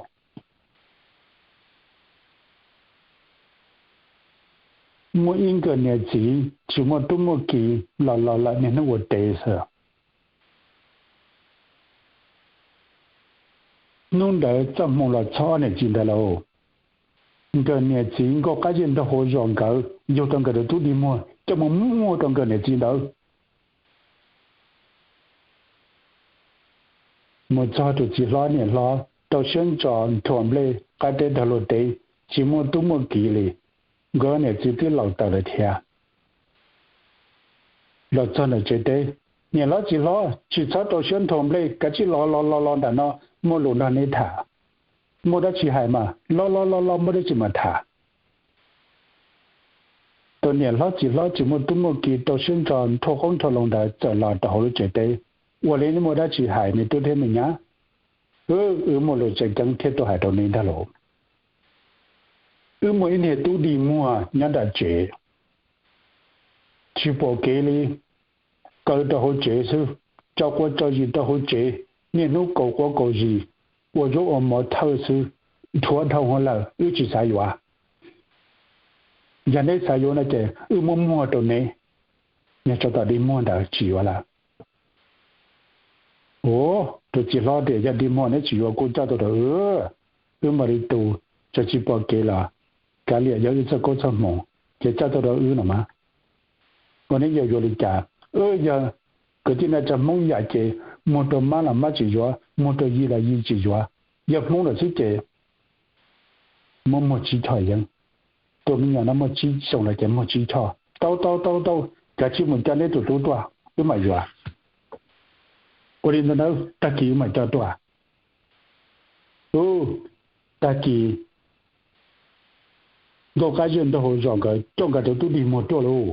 Muaj ib nkawm niam txiv tsis muaj tub muaj ki los los lawm niaj hnub ua tev xwb. Hnub ntawd txoj hmoo los txog ob niam txiv ntawd lauj. Nkawm niam txiv nkauj qab zej nraug hauv zos nkawd yug tau nkawd tus tub dig muag coj mus muag rau nkawm niam txiv ntawd. Mus txog tus txiv hlob niam hlob rau siab ntso nthua nplej qab teb tag luag teb, tsis muaj tub muaj ki li. Nkawd niam txiv twb laus tawv lawm thiab. Los txog ntawm tsev teb, niam hlob txiv hlob tsis txhob rau siab nthua nplej, kav tsij los los los los nram no, muaj lus nrog neb tham. Muaj dab tsi hais mas los los los los, muaj dab tsi mas tham. Tus niam hlob txiv hlob tsis muaj tub muaj ki rau siab ntso nthua qoob nthua loo ntawd txawm los rau hauv lub tsev teb. Ua li neb muaj dab tsi hais me tub thiab me nyab? Wb muaj lus tseem ceeb thiab tuaj hais rau neb ntag lauj. Wb muaj ib niag tub dig muag nyob nram tsev, tsis pom kev li, kaw rau hauv tsev xwb, tso quav tso zis rau hauv tsev, niaj hnub kaus quav kaus zis, ua zaub ua mov thawj xwb, dhuav dhau hwv lawm, wb tsis xav yuav. Yog neb xav yuav no ces wb muab muag rau neb. Yog tso tom dig muag ntawd tsis yuav lawm. Ua, tus txiv hlob tias yog dig muag neb tsis yuav kuj coj tuaj rau wb, wb mam li tu, txawm tsis pom kev los kav liam yog wb txoj koob txoj hmoov, ces coj tuaj rau wb no mas. Ua neb yuav yuav li cas? Wb yog kwv tij neej tsa Hmoob yam ces muag rau mab los mab tsis yuav, muag rau yij los yij tsis yuav. Yog Hmoob lawm xwb ces muab muag tsib choj yeeb. Tus me nyuam no muaj tsib xyoos lawm ces muag tsib choj. Tau tau tau tau, kav tsij mus coj neb tus tub tuaj wb mam yuav. Ua li ntawd na, tag kis wb mam coj tuaj. Ub, tag kis nkauj qab zej nraug hauv zos nkawd coj nkawd tus tub dig muag tuaj lauj.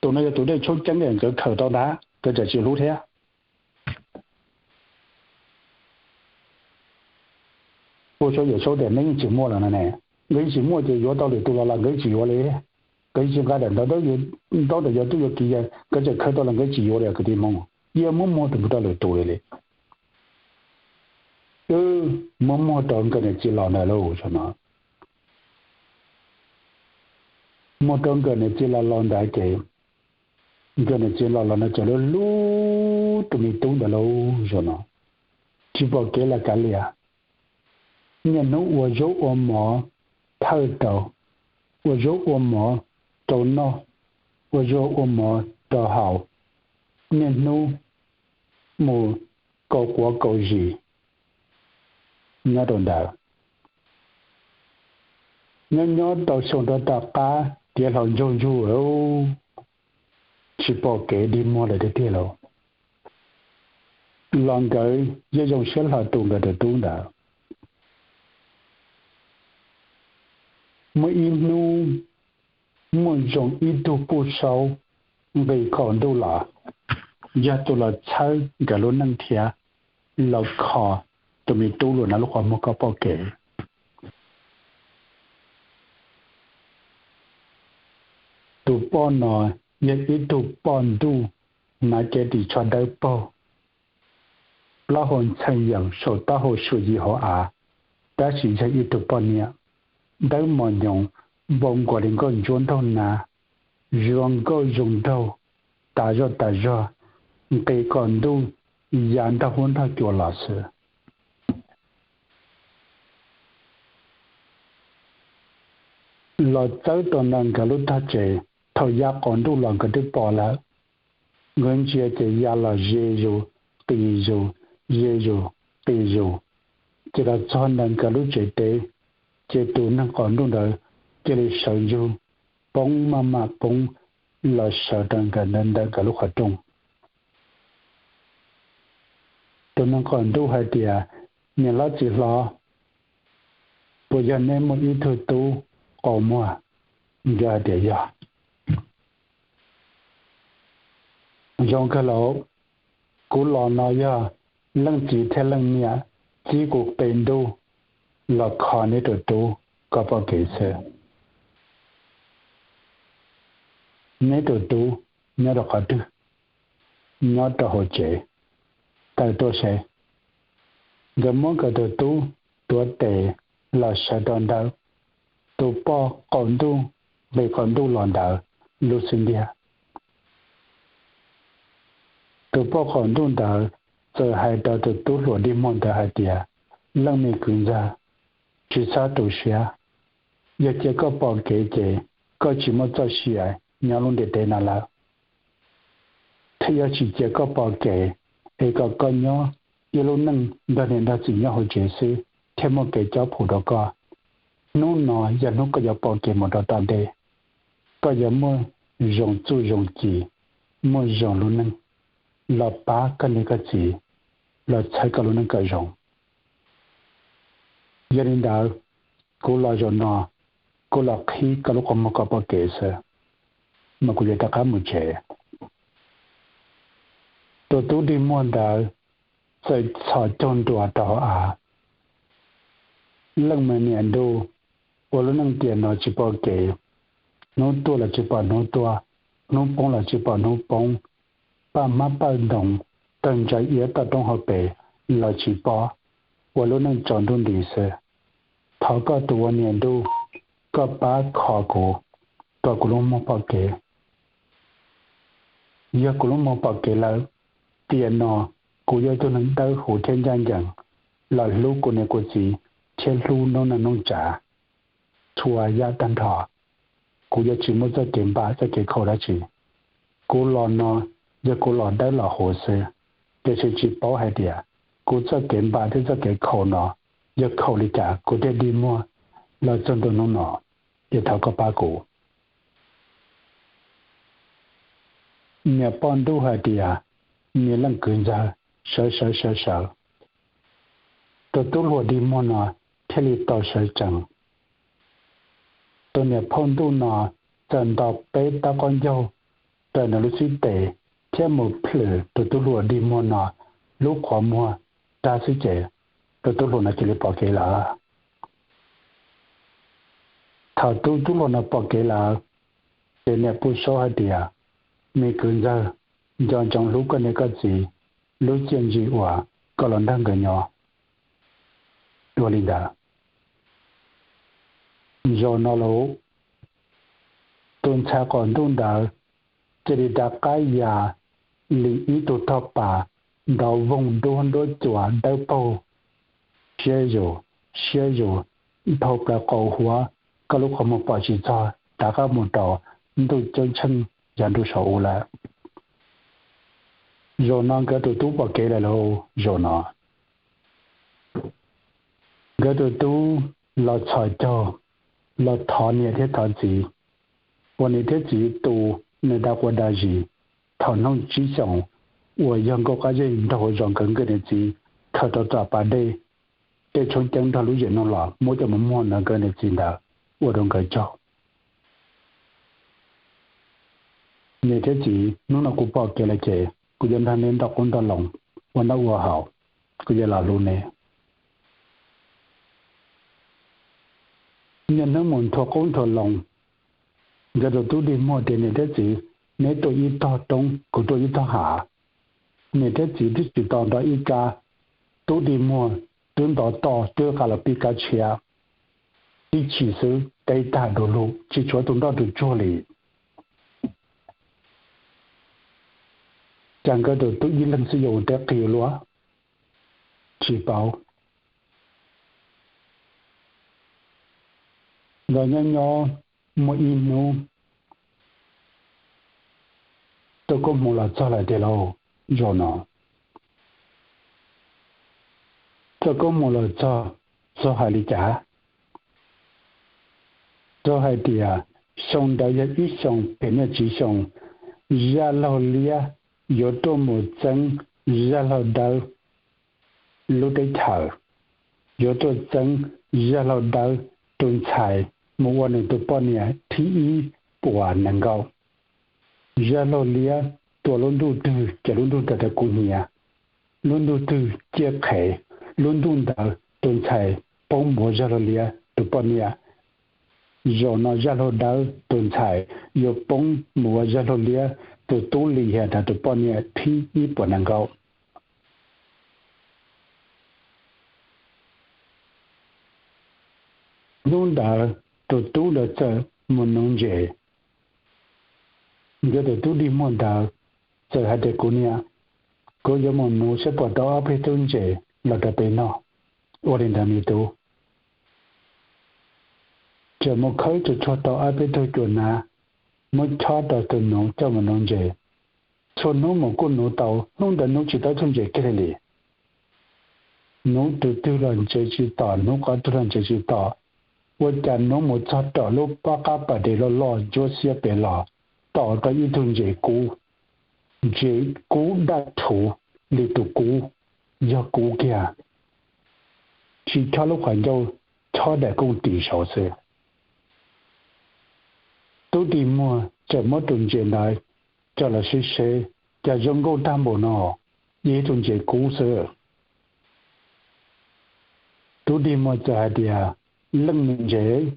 Tus no yog tus dej tshoob ceeb nkawd khaws tau ntag, nkawd txawm tsis hlub thiab. Ua Saub Yawm Saub tias neb yeej tsis muaj los no ne. Nkawd yeej tsis muaj ces yuav tau lwm tus los los nkawd yeej tsis yuav li. Nkawd yeej tsis nqa daim ntaub ntawv yuav tub yuav kiv, nkawd txawm khaws tau los nkawd tsis yuav li kwv tij Hmoob, yeej muab muag tus mus rau lwm tus li li. Wb muab muag rau nkawd niam txiv laus ntawd lauj, no. Muag rau nkawd niam txiv laus laus ntawd ces nkawd niam txiv laus laus no ces lub hlub tus me tub ntawd lauj, no. Tsis pom kev los kav liam, niaj hnub ua zaub ua mov thawj rau, ua zaub ua mov rau noj, ua zaub ua mov rau haus, niaj hnub mus kaus quav kaus zis nyob rau ntawd. Nyob nyob tau xyoo rau tom qab tiav hlau ntsaug ntsug, tsis pom kev dig muag lawm tiag tiag lauj. Los nkawd yeej zoo siab hlo tu nkawd tus tub ntawd. Muaj ib hnub muaj zoo ib tug puj saub nqis qaum ntuj los, yog tus los txhawb nkawd lub neej thiab los kho tus me tub hluas no lub qhov muag kom pom kev. Tus poj no yog ib tug poj ntuj hnav cev ris tsho dawb paug, plaub hau ntxhee yeem saum taub hau suam yim hauv av, tab sis yog ib tug poj niam dawb mos nyoos npaum nkaus li nkauj ntsuab nraug nab, zoo nkauj zoo nraug, tas zog tas zog, nqis qaum ntuj ya nrog huab nrog cua los xwb. Los txawb tau ntawm nkawd lub tog tsev, thaum ya qaum ntuj los nkawd twb pom lawm. Nkawd ntsia ces ya los ze zus, qis zus, ze zus, qis zus, ces los txog ntawm nkawd lub tsev teb, ces tus neeg qaum ntuj ntawd cia li sawv ntsug poob maj mam poob los sawv rau nkawd ntawm nkawd lub qhov rooj. Tus neeg qaum ntuj hais tias, Niam hlob txiv hlob, puas yog neb muaj ib tug tub qaum muag? Nkawd hais tias, Yog. Zoo kawg lauj, kuv los no yog leej txiv thiab leej niam txib kuv qe ntuj los kho neb tus tub kom pom kev xwb. Neb tus tub nyob rau qhov twg? Nyob rau hauv tsev, tawm tuaj seb. Nkawd muab nkawd tus tub tuav tes los sawv rau ntawm tus poj qaum ntuj nqis qaum ntuj los ntawd lub xub ntiag. Tus poj qaum ntuj ntawd txawm hais rau tus tub hluas dig muag ntawd hais tias, Leej me kwv ntxawg, tsis txhob tu siab. Yog cia koj pom kev ces koj tsis muaj txoj sia nyob lub ntiaj teb no lawm. Thiab yog tsis cia koj pom kev, es kom koj nyob ib lub neej nrog niam nrog txiv nyob hauv tsev xwb thiaj muaj kev cob pum rau koj, hnub no yog hnub koj yuav pom kev mus rau tom ntej. Koj yuav muaj zoo txuj zoo ci, muaj zoo lub neej, los pab koj niam koj txiv, los txhawb koj lub neej kom zoo. Yog li ntawd, kuv los zaum no, kuv los qhib koj lub qhov muag kom pom kev xwb, mas kuv yuav rov qab mus tsev. Tus tub dig muag ntawd txawm txhos caug nruas rau hauv av. Leej me niam ntuj, ua lub neej tiam no tsis pom kev, hnub tuaj los tsis pom hnub tuaj, hnub poob los tsis pom hnub poob, paj hmab paj ntoos, tawg ntsa iab toj roob hauv pes los tsis pom, ua lub neej tsaus ntuj nti xwb. Thov koj tus ua niam ntuj, koj pab kho kuv, kom kuv lub muag pom kev. Yog kuv lub muag pom kev lawm, tiam no kuv yuav ua ib tug neeg dawb huv thiab ncaj ncees, los hlub kuv niam kuv txiv thiab hlub noob neej noob tsav txhua yam tag nrho. Kuv yuav tsis muaj txoj kev npam txoj kev khaum dab tsi. Kuv los no yog kuv los dawb los huv xwb, tiam sis tsis paub hais tias kuv txoj kev npam thiab txoj kev khaum no yog khaum li cas kuv thiaj dig muag los txog ntua hnub no, es thov koj pab kuv. Niam poj ntuj hais tias, Me leej kwv ntxawg, sawv sawv sawv sawv. Tus tub hluas dig muag no thiaj li tau sawv tsees. Tus niam phauj ntuj no txawm nto peb tab qaub ncaug raws nws lub xib tes thiab mus plhws tus tub hluas dig muag no lub qhov muag rag xwb ces tus tub hluas no cia li pom kev lawm. Thaum tus tub hluas no pom kev lawm, ces niam pub suab hais tias, Me kwv ntxawg, nco ntsoov hlub koj niam koj txiv lub txiaj ntsig uas koj los nrog nkawd nyob. Ua li ntawd, zaum no lauj, tus ntxhais qaum ntuj ntawd cia li rov qab ya li ib tug thoj pas nrov voog duab nruab cua dawb paug, siab zus, siab zus, dhau plaws qaum huab, koj lub qhov muag pom tsis txog, rov qab mus rau ntuj ceeb tsheej yav nruab saum ub lawm. Zaum no nkawd tus tub pom kev lawm lauj. Zaum no nkawd tus tub los txhos caug, los thov niam thiab thov txiv, uas niam thiab txiv tu nws da quas da zis thaum hnub tsib xyoos, uas yog nkauj qab zej nraug hauv zos nkawd nkawd niam txiv khaws rau tom pas dej, dej tshoob ceeb nrog lub zem nuj los muab coj mus muag ntawd nkawd niam txiv ntawd ua rau nkawd tsaug. Niam thiab txiv, hnub no kuv pom kev lawm ces kuv yuav nrog neb nrog qub nrog loo ua noj ua haus, kuv yuav los hlub neb. Niaj hnub mus nrhuav qub nrhuav loo, nkawd tus tub dig muag tias, Niam thiab txiv, neb tuaj ib tog roob, kuv tuaj ib tog hav. Niam thiab txiv twb tsis tau nrog ib kab, tub dig muag twb ntov toj twb qa los pib kab tshiab. Ib chim xwb teb tag du lug tsis tshuav tus nroj tus tsuag li. Cas nkawd tus tub ib leeg xwb yuav ua teb qig ua luaj? Tsis paub. Nkawd nyob nyob muaj ib hnub, Txawj Koob Hmoov los txog lawm tiag lauj. Zaum no Txawj Koob Hmoov los txog, txog hais li cas? Txawj hais tias xyoo ntawd yog ib xyoo phem niaj tsis xyoo, Zaj Laug Liab yuav tuaj mus txeeb Zaj Laug Dawb lub teb chaws, yuav tuaj txeeb Zaj Laug Dawb tus ntxhais mus ua nws tus poj niam thib ib puas nees nkaum. Zaj Laug Liab tua lub ntuj twg ces lub ntuj ntawd kuv hniav, lub ntuj twg ciaj qhev, lub ntuj ntawd tus ntxhais poob mus ua Zaj Laug Liab tus poj niam. Zaum no Zaj Laug Dawb tus ntxhais yuav poob mus ua Zaj Laug Liab tus tub Lis Hias ntawd tus poj niam thib ib puas nees nkaum. Hnub ntawd tus tub ntawd txawm mus nuv ntses. Nkawd tus tub dig muag ntawd txawm hais tias, Kuv niam, kuv yuav mus nuv saib puas tau ob peb tug ntses los rau peb noj. Ua li ntawd me tub, txawm mus khawb tsuag tsuag tau ob peb tug cua hnav, muab chob rau tus nuv coj mus nuv ntses. Txhua hnub mus kuj nuv tau, hnub ntawd nuv tsis tau ib tug ntses kiag li li. Nuv tus twg los ntses tsis tom, nuv qhov twg los ntses tsis tom. Ua cas nuv mus txog tom lub pob qab pas deg loj loj ntsuab xiab pem los, tom tau ib tug ntses kub, ntses kub daj rhuv li tus kub, yog kub kiag, tsis chob lub qhov ncauj, chob daim kooj tis saud xwb. Tub dig muag txawm muab tus ntses ntawd coj los sib seb, cas zoo nkauj tag npaum no, yog ib tug ntses kub xwb. Tub dig muag txawm hais tias, Leej niam ntses,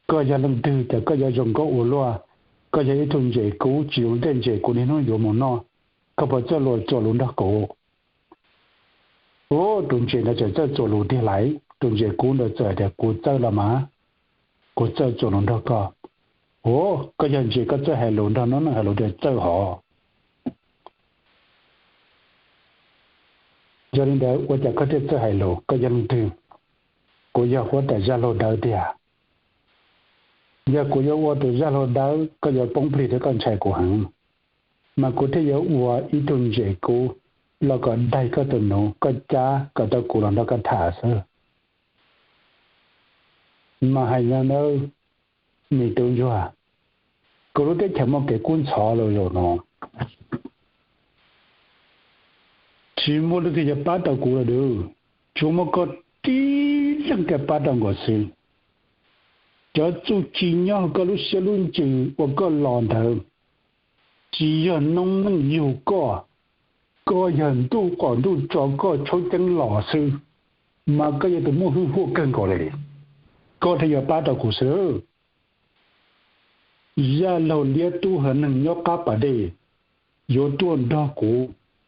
koj yog leej twg cas koj yuav zoo nkauj ua luaj? Koj yog ib tug ntses kub tsis zoo tej ntses kuv niaj hnub yuav mus noj, koj puas txawj luag txuas lus nrog kuv? Ua tus ntses ntawd txawm txawj txuas lus tiag lauj. Tus ntses kub ntawd txawm hais tias, Kuv txawj los mas, kuv txawj txuas lus nrog koj. Ua, koj yog ntses koj txawj hais lus nrog noob neej hais lus tias txawj hov. Yog li ntawd ua cas koj thiaj txawj hais lus? Koj yog leej twg? Kuv yog huab tais Zaj Laug Dawb tiag. Yog kuv yuav ua tus Zaj Laug Dawb koj yuav poob plig thiab koj ntshai kuv heev, mas kuv thiaj yuav ua ib tug ntses kub los kom daig koj tus nuv, koj cab kom tau kuv los nrog koj tham xwb. Mas hais no nawb, me tub ntsuag, kuv lub teb chaws muaj kev kub ntxhov lawm zaum no, tsis muaj leej twg yuav pab tau kuv lawm, tsuas muaj koj tib leeg thiaj pab tau nkaus xwb. Cov txuj ci nyob hauv koj lub siab lub ntsws uas koj los ntawd, tsis yog noob neej yug koj, koj yog ntuj qom ntuj tso koj tshaub ceeb los xwb, mas koj yog tus muaj hwj huam kawg nkaus li, koj thiaj yuav pab tau kuv xwb. Zaj Laug Liab tub haiv neeg nyob qab pas dej yuav tuaj nrog kuv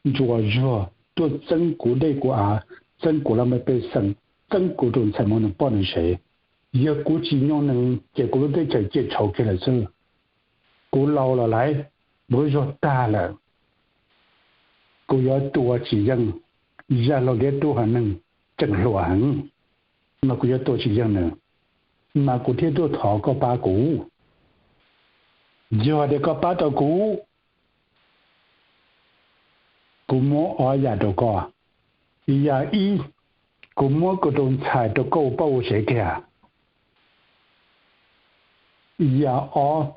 ntsuas zuag, tuaj txeeb kuv dej kuv av, txeeb kuv laj mej pej xeem, txeeb kuv tus ntxhais mus nws poj nws sev. Yog kuv tsis nyob nees ces kuv lub teb chaws cia tshauv kiag lawm xwb. Kuv laus los lawm, lub zog tag lawm, kuv yuav tua tsis yeej. Zaj Laug Liab tub haiv neeg tseem hluas heev, mas kuv yuav tua tsis yeej nws, mas kuv thiaj tuaj thov koj pab kuv. Yog tias koj pab tau kuv, kuv muab ob yam rau koj. Yam ib, kuv muab kuv tus ntxhais rau koj ua poj ua sev kiag. Yam ob,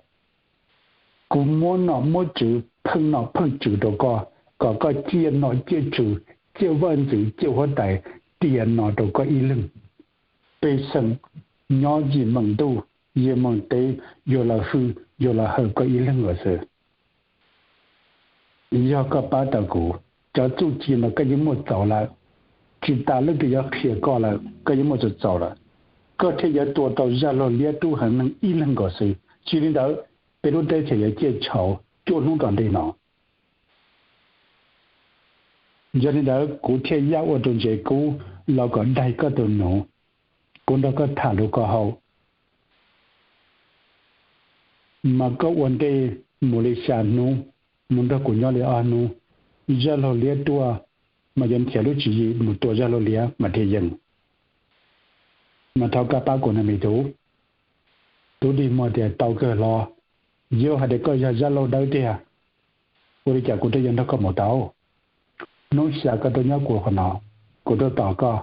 kuv muab nom muab tswv pheej nom pheej tswv rau koj, kom koj ciaj nom ciaj tswv, ciaj vaj ntxwv ciaj huab tais, tiam nom rau koj ib leeg. Pej xeem nyob yim meem ntuj yim meem teb yuav los hwm yuav los hawm koj ib leeg lawm xwb. Yog koj pab tau kuv, cov txuj ci no koj yeej muaj txaus lawm. Tsis tas leej twg yuav qhia koj lawm, koj yeej muaj txaus txaus lawm. Koj thiaj yuav tua tau zaj laug liab tub heev neeg ib leeg nkaus xwb. Tsis li ntawd, peb lub teb chaws yuav ciaj tshauv cuaj hnub tom ntej no. Yog li ntawd kuv thiaj yaj ua tus ntses kub los kom daig koj tus nus. Kuv nrog koj tham lus kom haum, mas koj ua ntej mus li xya hnub, mus nrog kuv nyob li ob hnub. Zaj laug liab tuaj, mas yuav nrhiav lub tswv yim mus tua zaj laug liab mas thiaj yeej. Mas thov koj pab kuv na me tub. Tub dig muag tias, Tau kawg los, yog hais tias koj yog zaj laug dawb tiag, ua li cas kuv twb yuav nrog koj mus tau? Hnub xya koj tuaj nyob kuv qhov no, kuv tuaj tos koj,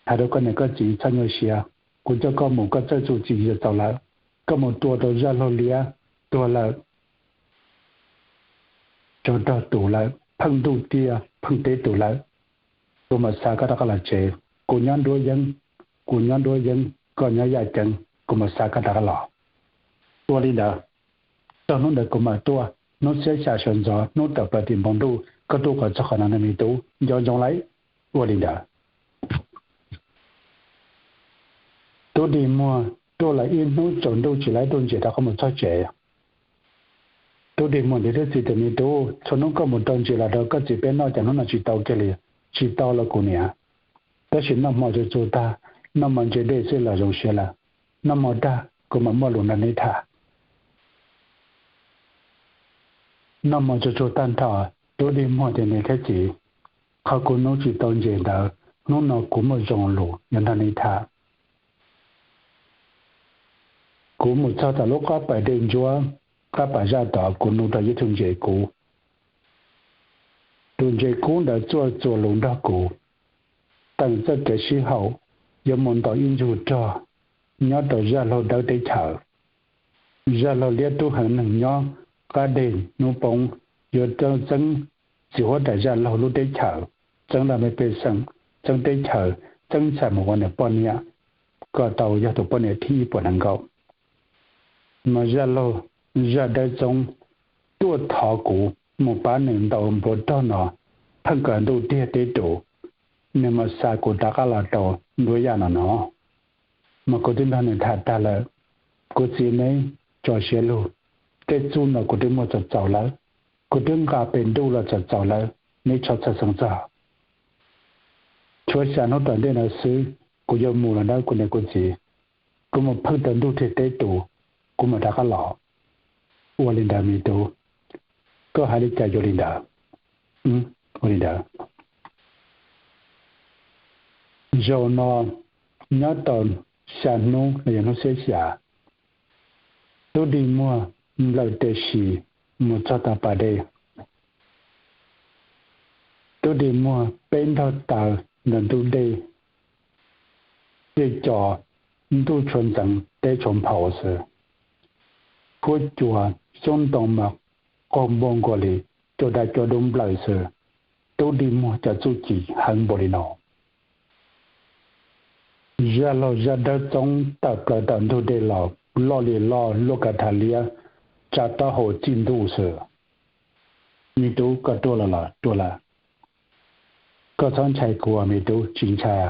hais rau koj niam koj txiv txhob nyuaj siab. Kuv coj koj mus koj txawj txuj ci txaus lawm, koj mus tua rau zaj laug liab tuag lawm, tsov rog tus lawm, pheej ntuj tiaj pheej teb tus lawm, kuv mam xa koj rov qab los tsev. Kuv nyob nruab yeeb, kuv nyob nruab yeeb, koj nyob yaj ceeb, kuv mam xa koj rov qab los. Ua li ntawd, txog hnub ntawd kuv mam tuaj. Hnub xiab xya sawv ntxov hnub tawm plaws tim npoo ntuj koj tuaj kom txog qhov no na me tub, nco ntsoov lauj. Ua li ntawd, tub dig muag tuaj lawm ib hnub tsaus ntuj tsis laib tuaj ntsia rov qab mus txog tsev. Tub dig muag niam thiab txiv tias, Me tub, txhua hnub koj mus rau ntses los rau koj txiv peb noj, cas hnub no tsis tau kiag li? Tsis tau los kuv niam, tab sis noj hmo tsuag tsuag tag, noj hmo ntse dej xwb los zoo siab lawm. Noj hmo tag kuv mam muaj lus nrog neb tham. Noj hmo tsuag tsuag tag nrho, tub dig muag tias, Niam thiab txiv, qhov kuv hnub tsis tau ntses ntawd, hnub no kuv muaj zoo lus yuav nrog neb tham. Kuv mus txog tom lub qab pas dej ntsuab, qab pas zaj tod kuv nug tau ib tug ntses kub. Tus ntses kub ntawd txuaj txuas lus nrog kuv, teem txoj kev sib haum, yuav mus ntaus ib ntsug rog nyob rau zaj laug dawb teb chaws. Zaj laug liab tub heev neeg nyob qab deg hnub poob, yuav txeeb txiv huab tais zaj laug lub teb chaws, txeeb laj mej pej xeem, txeeb teb chaws, txeeb ntxhais mus ua nws poj niam, kom tau yog tus poj niam thib ib puas nees nkaum. Mas zaj laug zaj dawb txoob tuaj thov kuv mus pab nws ntaus npluav rog no, pheej kom ntuj tiag teb tus, nws mam xa kuv rov qab los rau nruab yaj no no. Mas kuv twb nrog nws tham tag lawm, kuv txiv neb tso siab lug, tej txuj no kuv twb muaj txaus txaus lawm, kuv twb nqa pem ntuj los txaus txaus lawm, neb txhob txhawj xeeb txog. Tshuav xya hnub tom ntej no xwb, kuv yuav mus lawm nawb kuv niam kuv txiv, kuv mus pheej tau ntuj tiag teb tus, kuv mam rov qab los. Ua li ntawd me tub, koj hais li cas yuav li ntawd. Ua li ntawd, zaum no nyob tau xya hnub los yog hnub xiab xya, tub dig muag nplawm tes si mus txog tom pas dej. Tub dig muag peb nrog taw ntawm ntug dej, tej co ntuj tshuav ntxeev teb tshuav nphau xwb. Huab cua xyoob ntoo mas qaug npua nkaus li, cua daj cua dub nplawm xwb. Tub dig muag cov txuj ci heev npaum li no. Zaj laug zaj dawb txoob tawm plaws tom ntug dej los loj li loj luaj kav tham liab, tsa taub hau txij ntuj xwb. Me tub, koj tuaj los los tuaj lawm. Koj txhob ntshai kuv me tub, tsis ntshai.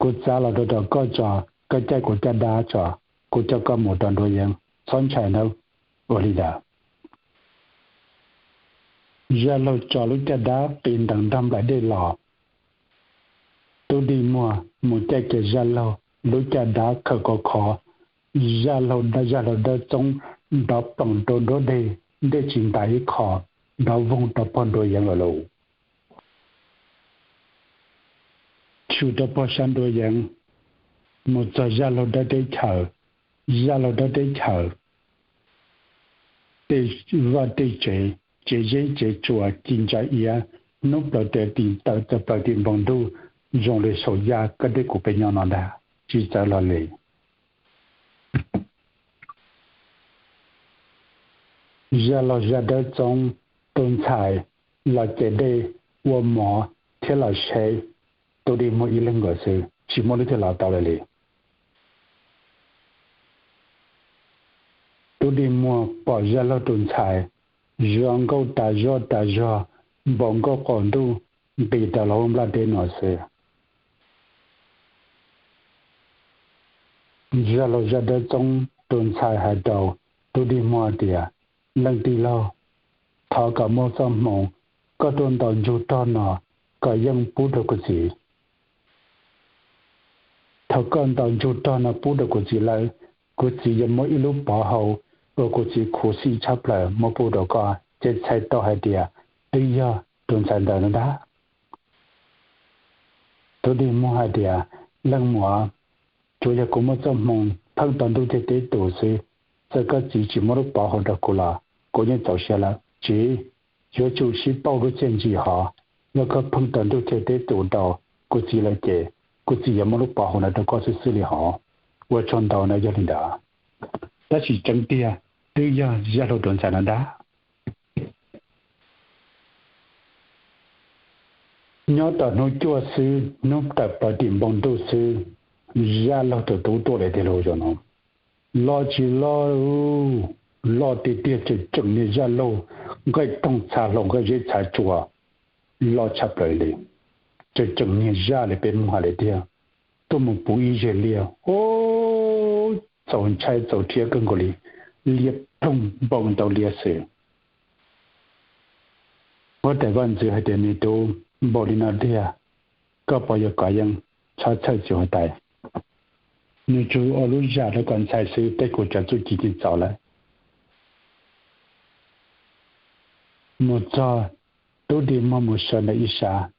Kuv txav los rau rau koj tso, koj caij kuv caj dab tso, kuv coj koj mus rau nruab yeeb, txhob ntshai nawb. Ua li ntawd, zaj laug tso lub caj dab qis ntees nrog nplaim dej los. Tub dig muag mus caij kiag zaj laug lub caj dab khaws khov khov, zaj laug dawb txoob nrov ploom rau nruab dej, dej tsis ntais ib qho, nrov voog rau pog nruab yeeb lawm lauj. Tshwm rau pog sab nruab yeeb, mus txog zaj laug dawb teb chaws. Zaj laug dawb teb chaws, tej vaj tej tsev, tsev zeb tsev tsua ci ntsa iab, hnub plaws tes tim tawm txawm plaws tim npoo ntuj, zoo li saum yaj koj thiab kuv peb nyob no ntag, tsis txawv los li. Zaj laug zaj dawb txoob, tus ntxhais los ces dej ua mov thiab los seb, Tub dig muag ib leeg nkaus xwb, tsis muaj leej twg los tau lawm li. Tub dig muag pom zaj laug tus ntxhais zoo nkauj tas zog tas zog, npaum nkauj qaum ntuj nqis rau hauv nplaj teb no xwb. Zaj laug Zaj Dawb Txoob tus ntxhais hais rau Tub Dig Muag tias, Leej tij laug, thov kom muaj txoj hmoo koj tuaj ntaus ntsug rog no kom yeej pub rau kuv txiv. Thaum koj ntaus ntsug rog no pub rau kuv txiv lawm, kuv txiv yuav muab ib lub pov hau uas kuv txiv khuv xim tshaj plaws muab pub rau koj, ces txhais tau hais tias twb yog tus ntxhais ntawd no ntag. Tub Dig Muag hais tias, Leej muam, tsuav yog kuv muaj txoj hmoo pheej tau ntuj thiab teb tus xwb, txawm koj txiv tsis muab lub pov hau rau kuv los kuv yeej txaus siab lawm. Tsis, yuav tsum sib pauj lub txiaj ntsim hov, yog koj pheej tau ntuj thiab teb tus rau kuv txiv lawm ces kuv txiv yuav muab lub pov hau no rau koj xwb xwb li hov. Ua tsaug ntau na yog li ntawd. Tab sis tseeb tiag twb yog Zaj laug tus ntxhais no ntag. Nyob tom hnub cuaj xwb, hnub tawm plaws tim npoo ntuj xwb, Zaj laug tus tub tuaj lawm tiag lauj. Zaum no loj tsis loj, loj tiag tiag, tseem tseem niag Zaj laug nqaij toog txha hlau nqaij zeb txha tsua, loj tshaj plaws li. Tseem tseem niag zaj li peb Hmoob hais li tiag. Tuaj mus puv ib zeg liaj, o, txaus ntshai txaus rhiab kawg nkaus li, liaj ploog npoo ntau liaj xwb. Huab tais vaj ntxwv hais tias, Me tub, npaum li no tiag, koj puas yuav kov yeej? Txhob txhawj txiv huab tais. Nws tsuas ua lub zam rau kom ntxhais xwb, tej kuv cov txuj ci txaus lawm. Mus txog, Tub Dig Muag mus sawv ntawm ib sab.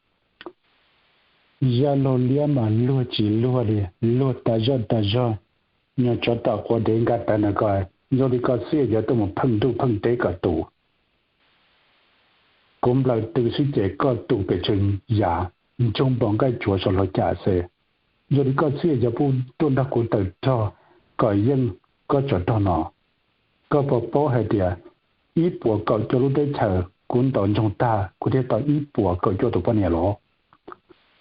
Zaj laug liab mas luag tsis luag li, luag tas zog tas zog, nyob tsov tom quav dev nkag tawv ntawm ko, zoo li koj xwb es yuav tuaj mus pheej ntuj pheej teb kom tus. Kuv nplawm tw xwb ces koj tus pes tsawg yam, ntsoog npaum nqaij tsuav saum hlau cam xwb. Zoo li koj xwb es yuav pub tuaj nrog kuv tawm rog kom yeej koj tsov rog no. Koj puas paub hais tias ib puas kaum cuaj lub teb chaws kuv ntaus ntsoog tag kuv thiaj tau ib puas kaum cuaj tus poj niam los?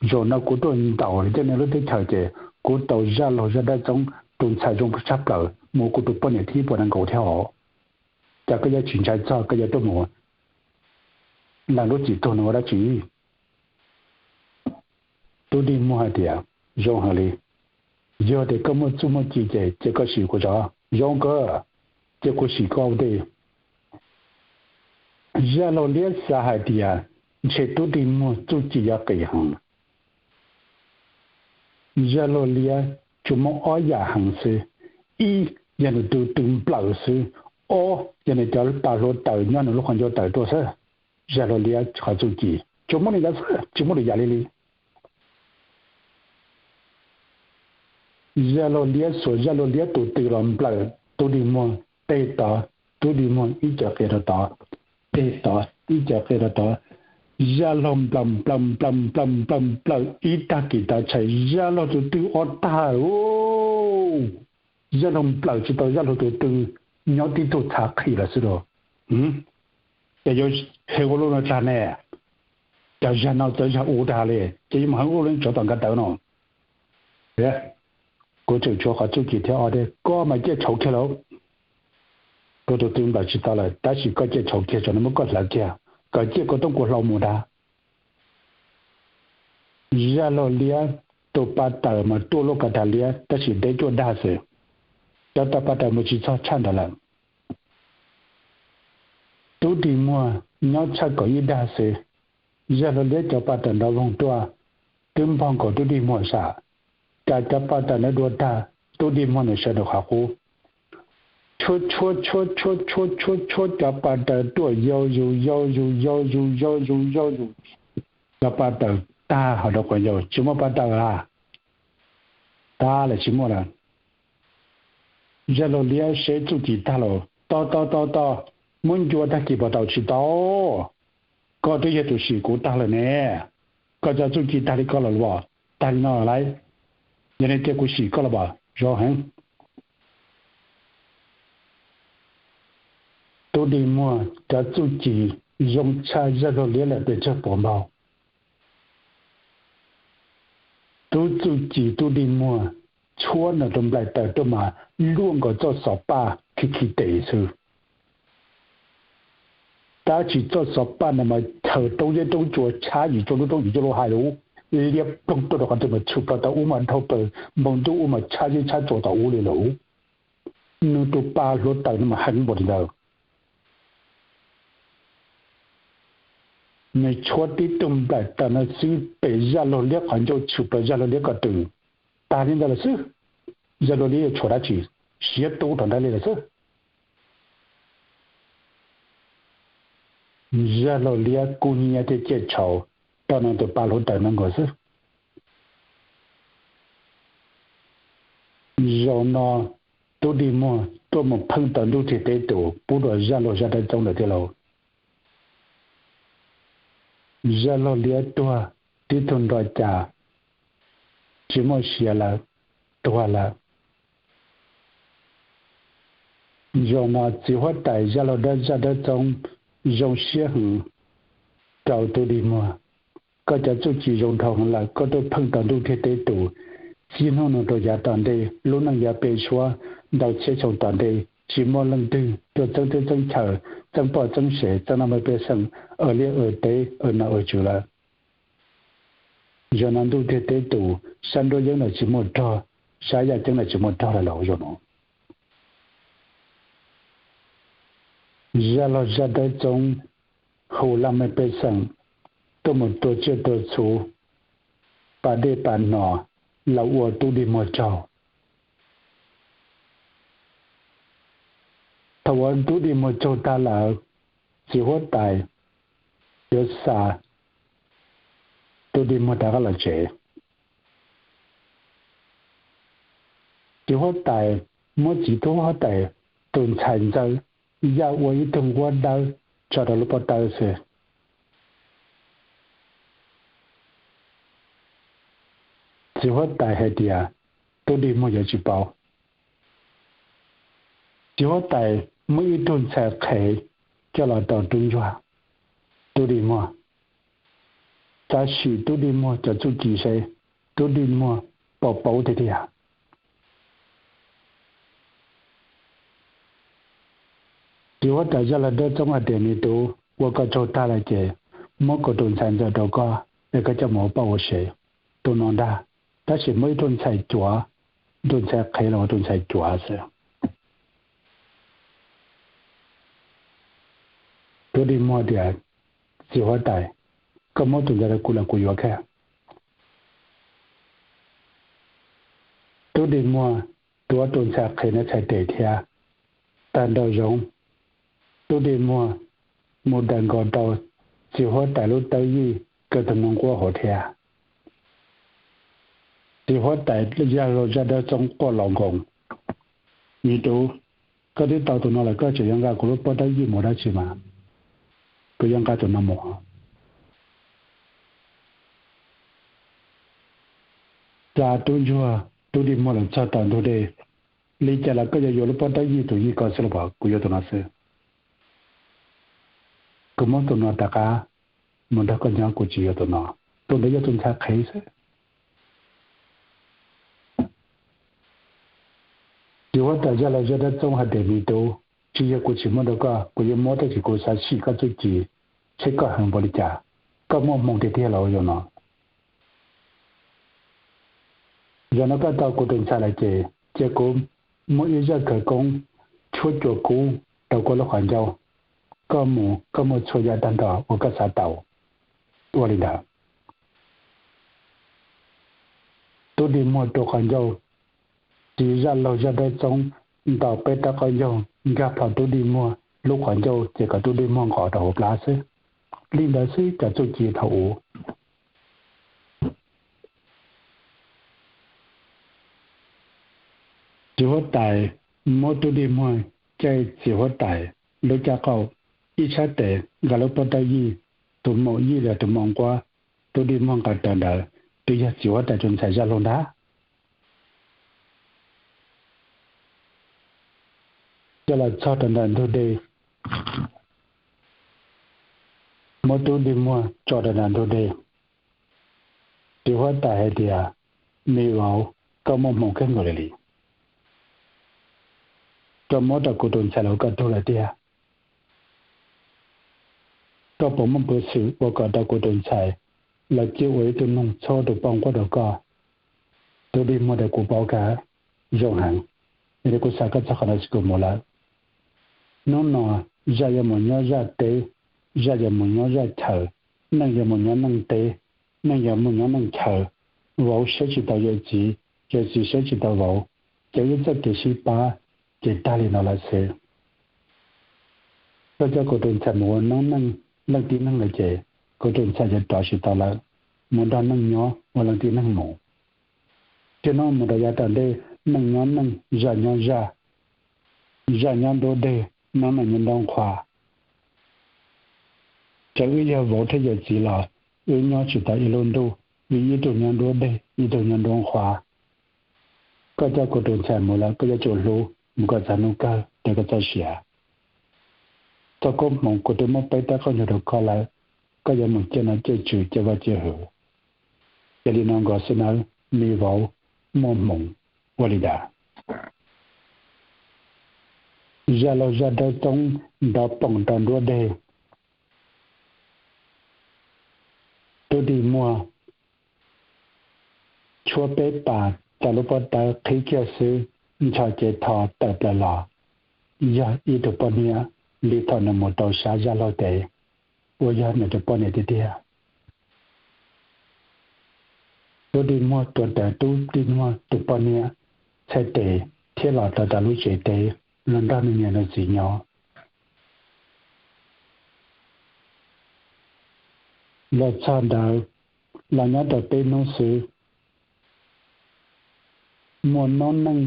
Zaum no kuv tuaj ntaus li tej nej lub teb chaws ces kuv tau Zaj laug Zaj Dawb Txoob tus ntxhais zoo tshaj plaws mus kuv tus poj niam thib puas nees nkaum thiab os. Cas koj yuav tsis ntshai txog koj yuav tuaj mus lees lub txim tuag no ua dab tsi? Tub Dig Muag hais tias, Zoo heev li. Yog tias koj muaj txuj muaj ci ces cia koj sim kuv tso. Zoo kawg, cia kuv sim koj ua ntej. Zaj laug liab xav hais tias ntshe Tub Dig Muag txuj ci yuav qis heev. Zaj laug liab tsuas muaj ob yam heev xwb. Ib, yog nws tus tw nplawm xwb. Ob, yog nws cov pas hlua taws nyob nws lub qhov ncauj tawm tuaj xwb. Zaj laug liab qhov txuj ci tsuas muaj li ntawd xwb, tsis muaj lwm yam li li. Zaj laug liab xuas zaj laug liab tus tw los nplawm Tub Dig Muag tej tod, Tub Dig Muag ib co qia rau tod, tej tod ib co qia rau tod. Zaj laug nplawm nplawm nplawm nplawm nplawm nplawm ib tag kis tav tshais zaj laug tus tw ob tag. Zaj laug nplawm tsis tau zaj laug tus tw, nyob tib tug txhav qhis lawm xwb los. Ces yuav heev ua luaj no tag ne. Cov zag no txawv zag ua tag li ces yuav mus heev ua luaj tsov tom nkav tawv no. Kuv tseem tshuav qhov txuj ci thiab ob tiag, koj mas ciaj tshauv kiag lauj. Kuv tus tw nplawm tsis tau lawm tab sis koj ciaj tshauv kiag, tsam no muab koj hlawv kiag, koj ciaj kua tooj kua hlau mus ntag. Zaj laug liab tus pa tawm mas ruaj luaj kav dag liab tab sis deb cuaj dag xwb. Cov tawm pa tawm mus tsis txog tshaj ntawd lawm. Tub Dig Muag nyob tshaj kaum ib dag xwb. Zaj laug liab cov pa tawm nrov voog ruaj, twb npog nkaus Tub Dig Muag sam. Cas cov pa tawm ntawd dua tag, Tub Dig Muag nws sawv rau qhov qub. Tshuab tshuab tshuab tshuab tshuab tshuab tshuab cov pa tawm ruaj yau zus yau zus yau zus yau zus yau zus. Cov pa tawm tag hauv rau quav yau tsis muaj pa tawm a. Tag lawm tsis muaj lawm. Zaj laug liab seb txuj ci tag los, Tos tos tos tos, muab ncua tag kis puas tau? Tsis tau. Koj twb yog tus sim kuv tag lawm ne. Koj cov txuj ci tag li koj los los, tag li no lawm lauj. Yog li cia kuv sim koj los as, zoo heev. Tub Dig Muag cov txuj ci zoo tshaj zaj laug liab lawm pes tsawg puas npaug. Tub txuj ci Tub Dig Muag tshuab nws tus nplaim tawm tuaj mas luaj nkaus txoj xov paj khi khi tes xwb. Tab sis txoj xov paj no mas chaws roob zeb roob tsua tshab yim rau lub roob yim coj lub hais lus, liab ploog tuaj rau qhov twg mas tshwm plaws tom ub mas dhau plaws npoo ntuj ub mas tshab zeb tshab tsua tom ub li lawm. Nws tus pas hluav taws no mas heev npaum li ntawd. Nws tshuab tib tug nplaim taws no xwb pem zaj laug liab qhov ncauj tshwm plaws zaj laug liab ko tw. Tag li ntawd lawm xwb, zaj laug liab yuav tshuav dab tsi, siav tu rau nrad li lawm xwb. Zaj laug liab kub hnyiab thiab ciaj tshauv rau nws tus pas hluav taws no nkaus xwb. Zaum no tub dig muag tuaj mus pheej tau ntuj thiab teb tus pub rau zaj laug zaj dawb txoob lawm thiab lauj. Zaj laug liab tuag tib tug nrov cas, tsis muaj sia lawm, tuag lawm. Zaum no txiv huab tais zaj laug dawb zaj dawb txoob zoo siab heev rau tub dig muag. Koj cov txuj ci zoo dhau heev lawm, koj tuaj pheej tau ntuj thiab teb tus, txij hnub no rau yav tom ntej lub neej yuav pe suab ntau txhiab xyoo tom ntej tsis muaj leej twg tuaj txeeb teb txeeb chaw, txeeb poj txeeb sev, txeeb noj me pej xeem, ua liaj ua teb, ua nom ua tswv lawm. Zaum no ntuj thiab teb tus, sab nruab yeeb no tsis muaj rog, sab yaj ceeb no tsis muaj rog lawm los zaum no. Zaj laug zaj dawb txoob hu laj mej pej xeem tuaj mus tua tsiaj tua txhu, pas dej pas hno los ua tub dig muag tsaug. Thaum uas tub dig muag tsaug tag lawm, txiv huab tais yuav xa tub dig muag rov qab los tsev. Txiv huab tais muab txiv tub huab tais tus ntxhais ntxawm yaj ua ib tug nquab dawb tso rau lub pob tawb xwb. Txiv huab tais hais tias tub dig muag yuav tsis paub. Txiv huab tais muab ib tug ntxhais qhev coj los rau tub ntsuag, tub dig muag, xav sim tub dig muag cov txuj ci seb tub dig muag puas paub tiag tiag. Txiv huab tais zaj laug dawb txoob hais tias me tub, ua koj tsaug tag lawm ces muab kuv tus ntxhais ntxawm rau koj es koj coj mus ua poj ua sev. Tus no ntag, tab sis muab ib tug ntxhais cuav, tus ntxhais qhev los ua tus ntxhais cuav xwb. Tub dig muag tias, txiv huab tais, koj muab tus ntxhais rau kuv los kuv yuav kiag. Tub dig muag tuav tus ntxhais qhev no txhais tes thiab. Tag nrho zoov, tub dig muag mus daws nkaus rau txiv huab tais lub tawb yij kaw tus npoo nquab hauv thiab. Txiv huab tais zaj laug zaj dawb txoob quaj laus nkoos, me tub, koj twb tau tus no lawm koj tseem yuav nqa kuv lub pob tawb yij mus dab tsi mas, kuv yuav nqa tus no mus. Xa tub ntsuag tub dig muag los txog tom ntug dej, li cas los koj yuav yuav lub pob tawb yij tus yij ko xwb los? Kuv yuav tus no xwb. Kuv muab tus no rov qab mus nrog koj nyob, kuv tsis yuav tus no. Tus ntawd yog tus ntxhais qhev xwb. Txiv huab tais zaj laug zaj dawb txoob hais tias me tub, tsis yog kuv tsis muab rau koj, kuv yeej muab tab sis kuv xav sim koj txuj ci seb koj heev npaum li cas, koj muaj hmoo tiag tiag los zaum no. Zaum no koj tau kuv tus ntxhais lawm ces cia kuv muab ib zaj khawv koob tshuab cua kub rau koj lub qhov ncauj, koj mus koj muaj txhua yam tag nrho uas koj xav tau. Ua li ntawd, tub dig muag rua qhov ncauj, txiv zaj laug zaj dawb txoob ntaus peb rab qaub ncaug nkag plho tub dig muag lub qhov ncauj ces kom tub dig muag nqos rau hauv plab xwb. Li ntawd xwb cov txuj ci thaum ub. Txiv huab tais muab tub dig muag caij txiv huab tais lub caj qaum, ib sab tes nqa lub pob tawb yij, tus maum yij los tus maum nquab, tub dig muag nqa raws ntawd, twb yog txiv huab tais tus ntxhais zaj laug ntag. Coj los txog rau ntawm ntug dej, muab tub dig muag tso rau ntawm ntug dej. Txiv huab tais hais tias, me vauv, koj muaj hmoo kawg nkaus li li, koj muab rau kuv tus ntxhais los koj tug lawm tiag. Koj puas muaj peev xwm ua kom tau kuv tus ntxhais los cia ua ib tug noog txhua tus paub nquab rau koj? Tub dig muag tias, Kuv paub kawg, zoo heev, yog li kuv xav koj txog qhov no ces kuv mus lawm. Hnub no zaj yuav mus nyob zaj teb, zaj yuav mus nyob zaj chaw, neej yuav mus nyob neej teb, neej yuav mus nyob neej chaw, vauv saib tsis taus yawm txiv, yawm txiv saib tsis taus vauv, ces wb txoj kev sib pab ces tag li no lawm xwb. Koj coj kuv tus ntxhais mus ua noob neej leej tib neeg lawm ces kuv tus ntxhais yuav rov tsis tau lawm, mus nrog neej nyob ua leej tib neeg mus. Txij hnub no mus rau yav tom ntej, neej nyob neej, zaj nyob zaj, zaj nyob nruab deg, noob neej nyob nruab nqhuab. Txawm wb yog vauv thiab yawm txiv los wb nyob tsis tau ib lub ntuj, vim ib tug nyob nruab deg, ib tug nyob nruab nqhuab. Koj coj kuv tus ntxhais mus lawm, koj yuav tsum hlub mus kom txog hnub kawg rau koj txoj sia. Txoj koob hmoov kuv twb muab peb tab qaub ncaug rau koj lawm, koj yuav mus ciaj nom ciaj tswv, ciaj vaj ciaj hwm. Yog li no nkaus xwb nawb, me vauv muaj hmoov ua li ntawd. Zaj laug zaj dawb toob nrov poom rau nruab deg. Tub dig muag tshuab peb pas txog lub pob tawb qhib kiag xwb, ncho cev tho tawm plaws los, yog ib tug poj niam li thaum nws mus rau sab zaj laug teb, uas yog nws tus poj niam tiag tiag. Tub dig muag tuav rawv tub dig muag tus poj niam txhais tes thiab los rau tom lub tsev teb los nrog nws niam nws txiv nyob. Los txog ntawd los nyob tau peb hnub xwb, muaj noob neej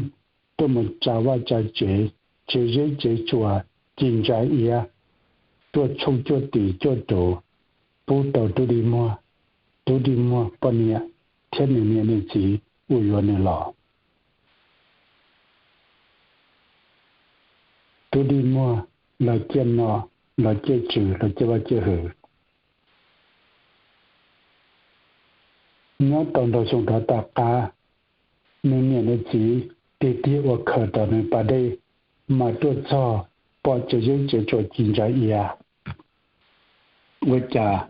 tuaj mus tsa vaj tsa tsev, tsev zeb tsev tsuas, ci ntsa iab, tuaj tshoob cuaj tim cuaj tus pub rau tub dig muag, tub dig muag poj niam thiab nws niam nws txiv uas yuav nws los. Tub dig muag los ciaj nom, los ciaj tswv, los ciaj vaj ciaj hwm. Nyob tau nrog xyoo rov tom qab, nws niam nws txiv tiag tiag uas khaws tom nws pas dej mas tuaj txog pom tsev zeb tsev tsuas ci ntsa iab. Ua cas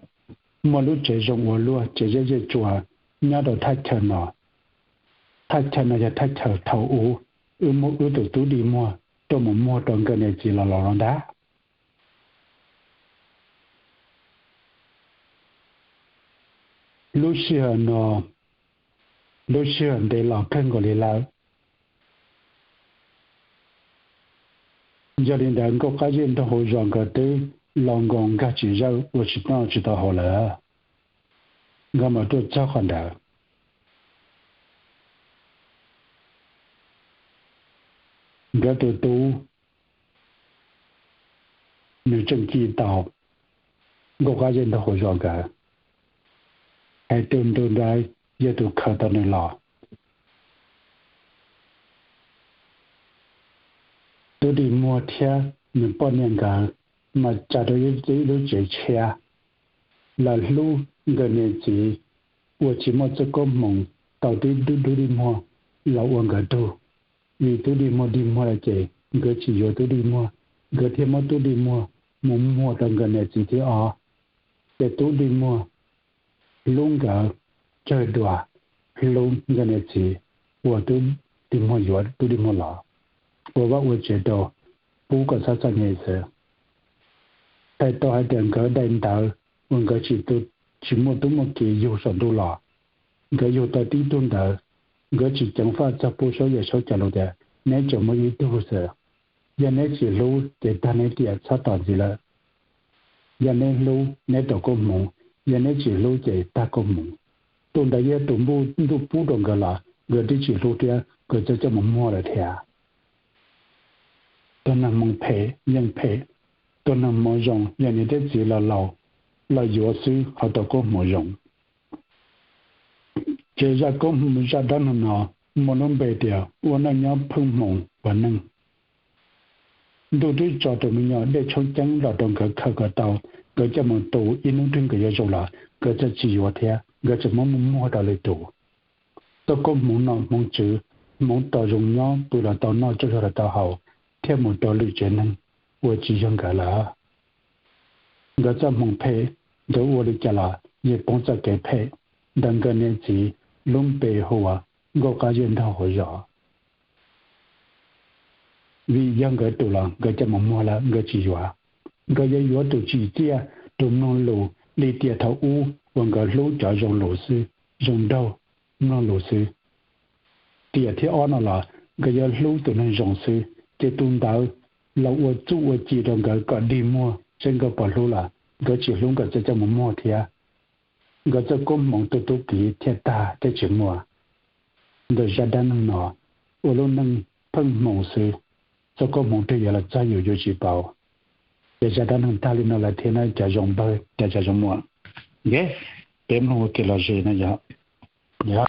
muaj lub tsev zoo ua luaj, tsev zeb zej tsuas nyob rau thaj chaw no? Thaj chaw no yog thaj chaw thaum ub wb muab wb tus tub dig muag tuaj mus muag rau nkawd niam txiv los laus no ntag. Lub sij hawm no, lub sij hawm ntev los kawg nkaus li lawm. Yog li ntawd nkauj qab zej nraug hauv zos nkawd twb los nkaus nkag tsis zawj ua tsis noj tsis tau haus lawm, nkawd mam tuaj txog qhov ntawd. Nkawd tus tub nws tseem ci tau nkauj qab zej nraug hauv zos nkawd, hais tias tus ntawd yog tus khaws tau nws los. Tub dig muag thiab nws poj niam nkawd mas tsa rau ib lub tsev tshiab, los hlub nkawd niam txiv uas tsis muaj txoj koob hmoov tau tub dig muag los ua nkawd tug. Vim tub dig muag dig muag lawm ces nkawd tsis yuav tub dig muag, nkawd thiaj muab tub dig muag mus muag rau nkawd niam txiv thiab os. Ces tub dig muag hlub nkawd, cawg dua hlub nkawd niam txiv uas tub dig muag yuav tub dig muag los ua vaj ua tsev rau, pub kom txhob txom nyem xwb. Hais tau hais tias nkawd daim ntawv uas nkawd tsis muaj tub muaj ki yug saum ntuj los, nkawd yug tau tib tug ntawd, nkawd tsis ceev faj txog pub saub yawm saub cov lus tias neb tseem muaj ib tug xwb. Yog neb tsis hlub ces tag neb tiam txhob tos ntxiv lawm. Yog neb hlub neb tau koob hmoov, yog neb tsis hlub ces tag koob hmoov. Tus ntawd yog tus ntuj pub rau nkawd los nkawd twb tsis hlub thiab, nkawd txawm coj mus muag lawm thiab. Tus neeg hmoov phem yeej phem, tus neeg hmoov zoo yog niam thiab txiv los laus los yuav xwb ho tau koob hmoov zoo. Ces zaj koob hmoov zaj dab neeg no muaj lub npe tias ua neej nyob pheej hmoov ua neej. Ntuj twb tso tus me nyuam dej tshoob ceeb los rau nkawd khaws kom tau, nkawd coj mus tu ib hnub twg nkawd yuav zoo los nkawd txawm tsis yuav thiab, nkawd tseem muab mus muag rau lwm tus. Tau koob hmoov nom hmoov tswv, hmoov tau zoo nyob pw los tau noj, tsaug zog los tau haus, thiaj mus rau lwm tsev neeg uas tsis yog nkawd lawm. Nkawd txoj hmoo phem, nkawd ua li cas los yeej poob txoj kev phem ntawm nkawd niam txiv lub npe hu ua nkauj qab zej nraug hauv zos. Vim yog nkawd tus los nkawd cov mus muag lawm nkawd tsis yuav. Nkawd yuav yuav tus tsim txiaj, tus mloog lus li tiam thaum ub uas nkawd hlub cov zoo lus xwb, zoo nraug, mloog lus xwb. Tiam thib ob no los nkawd yuav hlub tus neeg zoo xwb, ces tus ntawd los ua txuj ua ci rau nkawd kom dig muag, seb nkawd puas hlub los nkawd tsis hlub nkawd txawm coj mus muag thiab. Nkawd txoj koob hmoov tu tub kiv thiaj tag thiab tsis muaj. Ntawm zaj dab neeg no, ua lub neej pheej hmoov xwb, txoj koob hmoov twg yuav los txog yus yuav tsis paub. Ces zaj dab neeg tag li no lawm thiab na cov zoo npawg thiab cov zoo muam. Peb mloog ua ke los ze no yog. Yog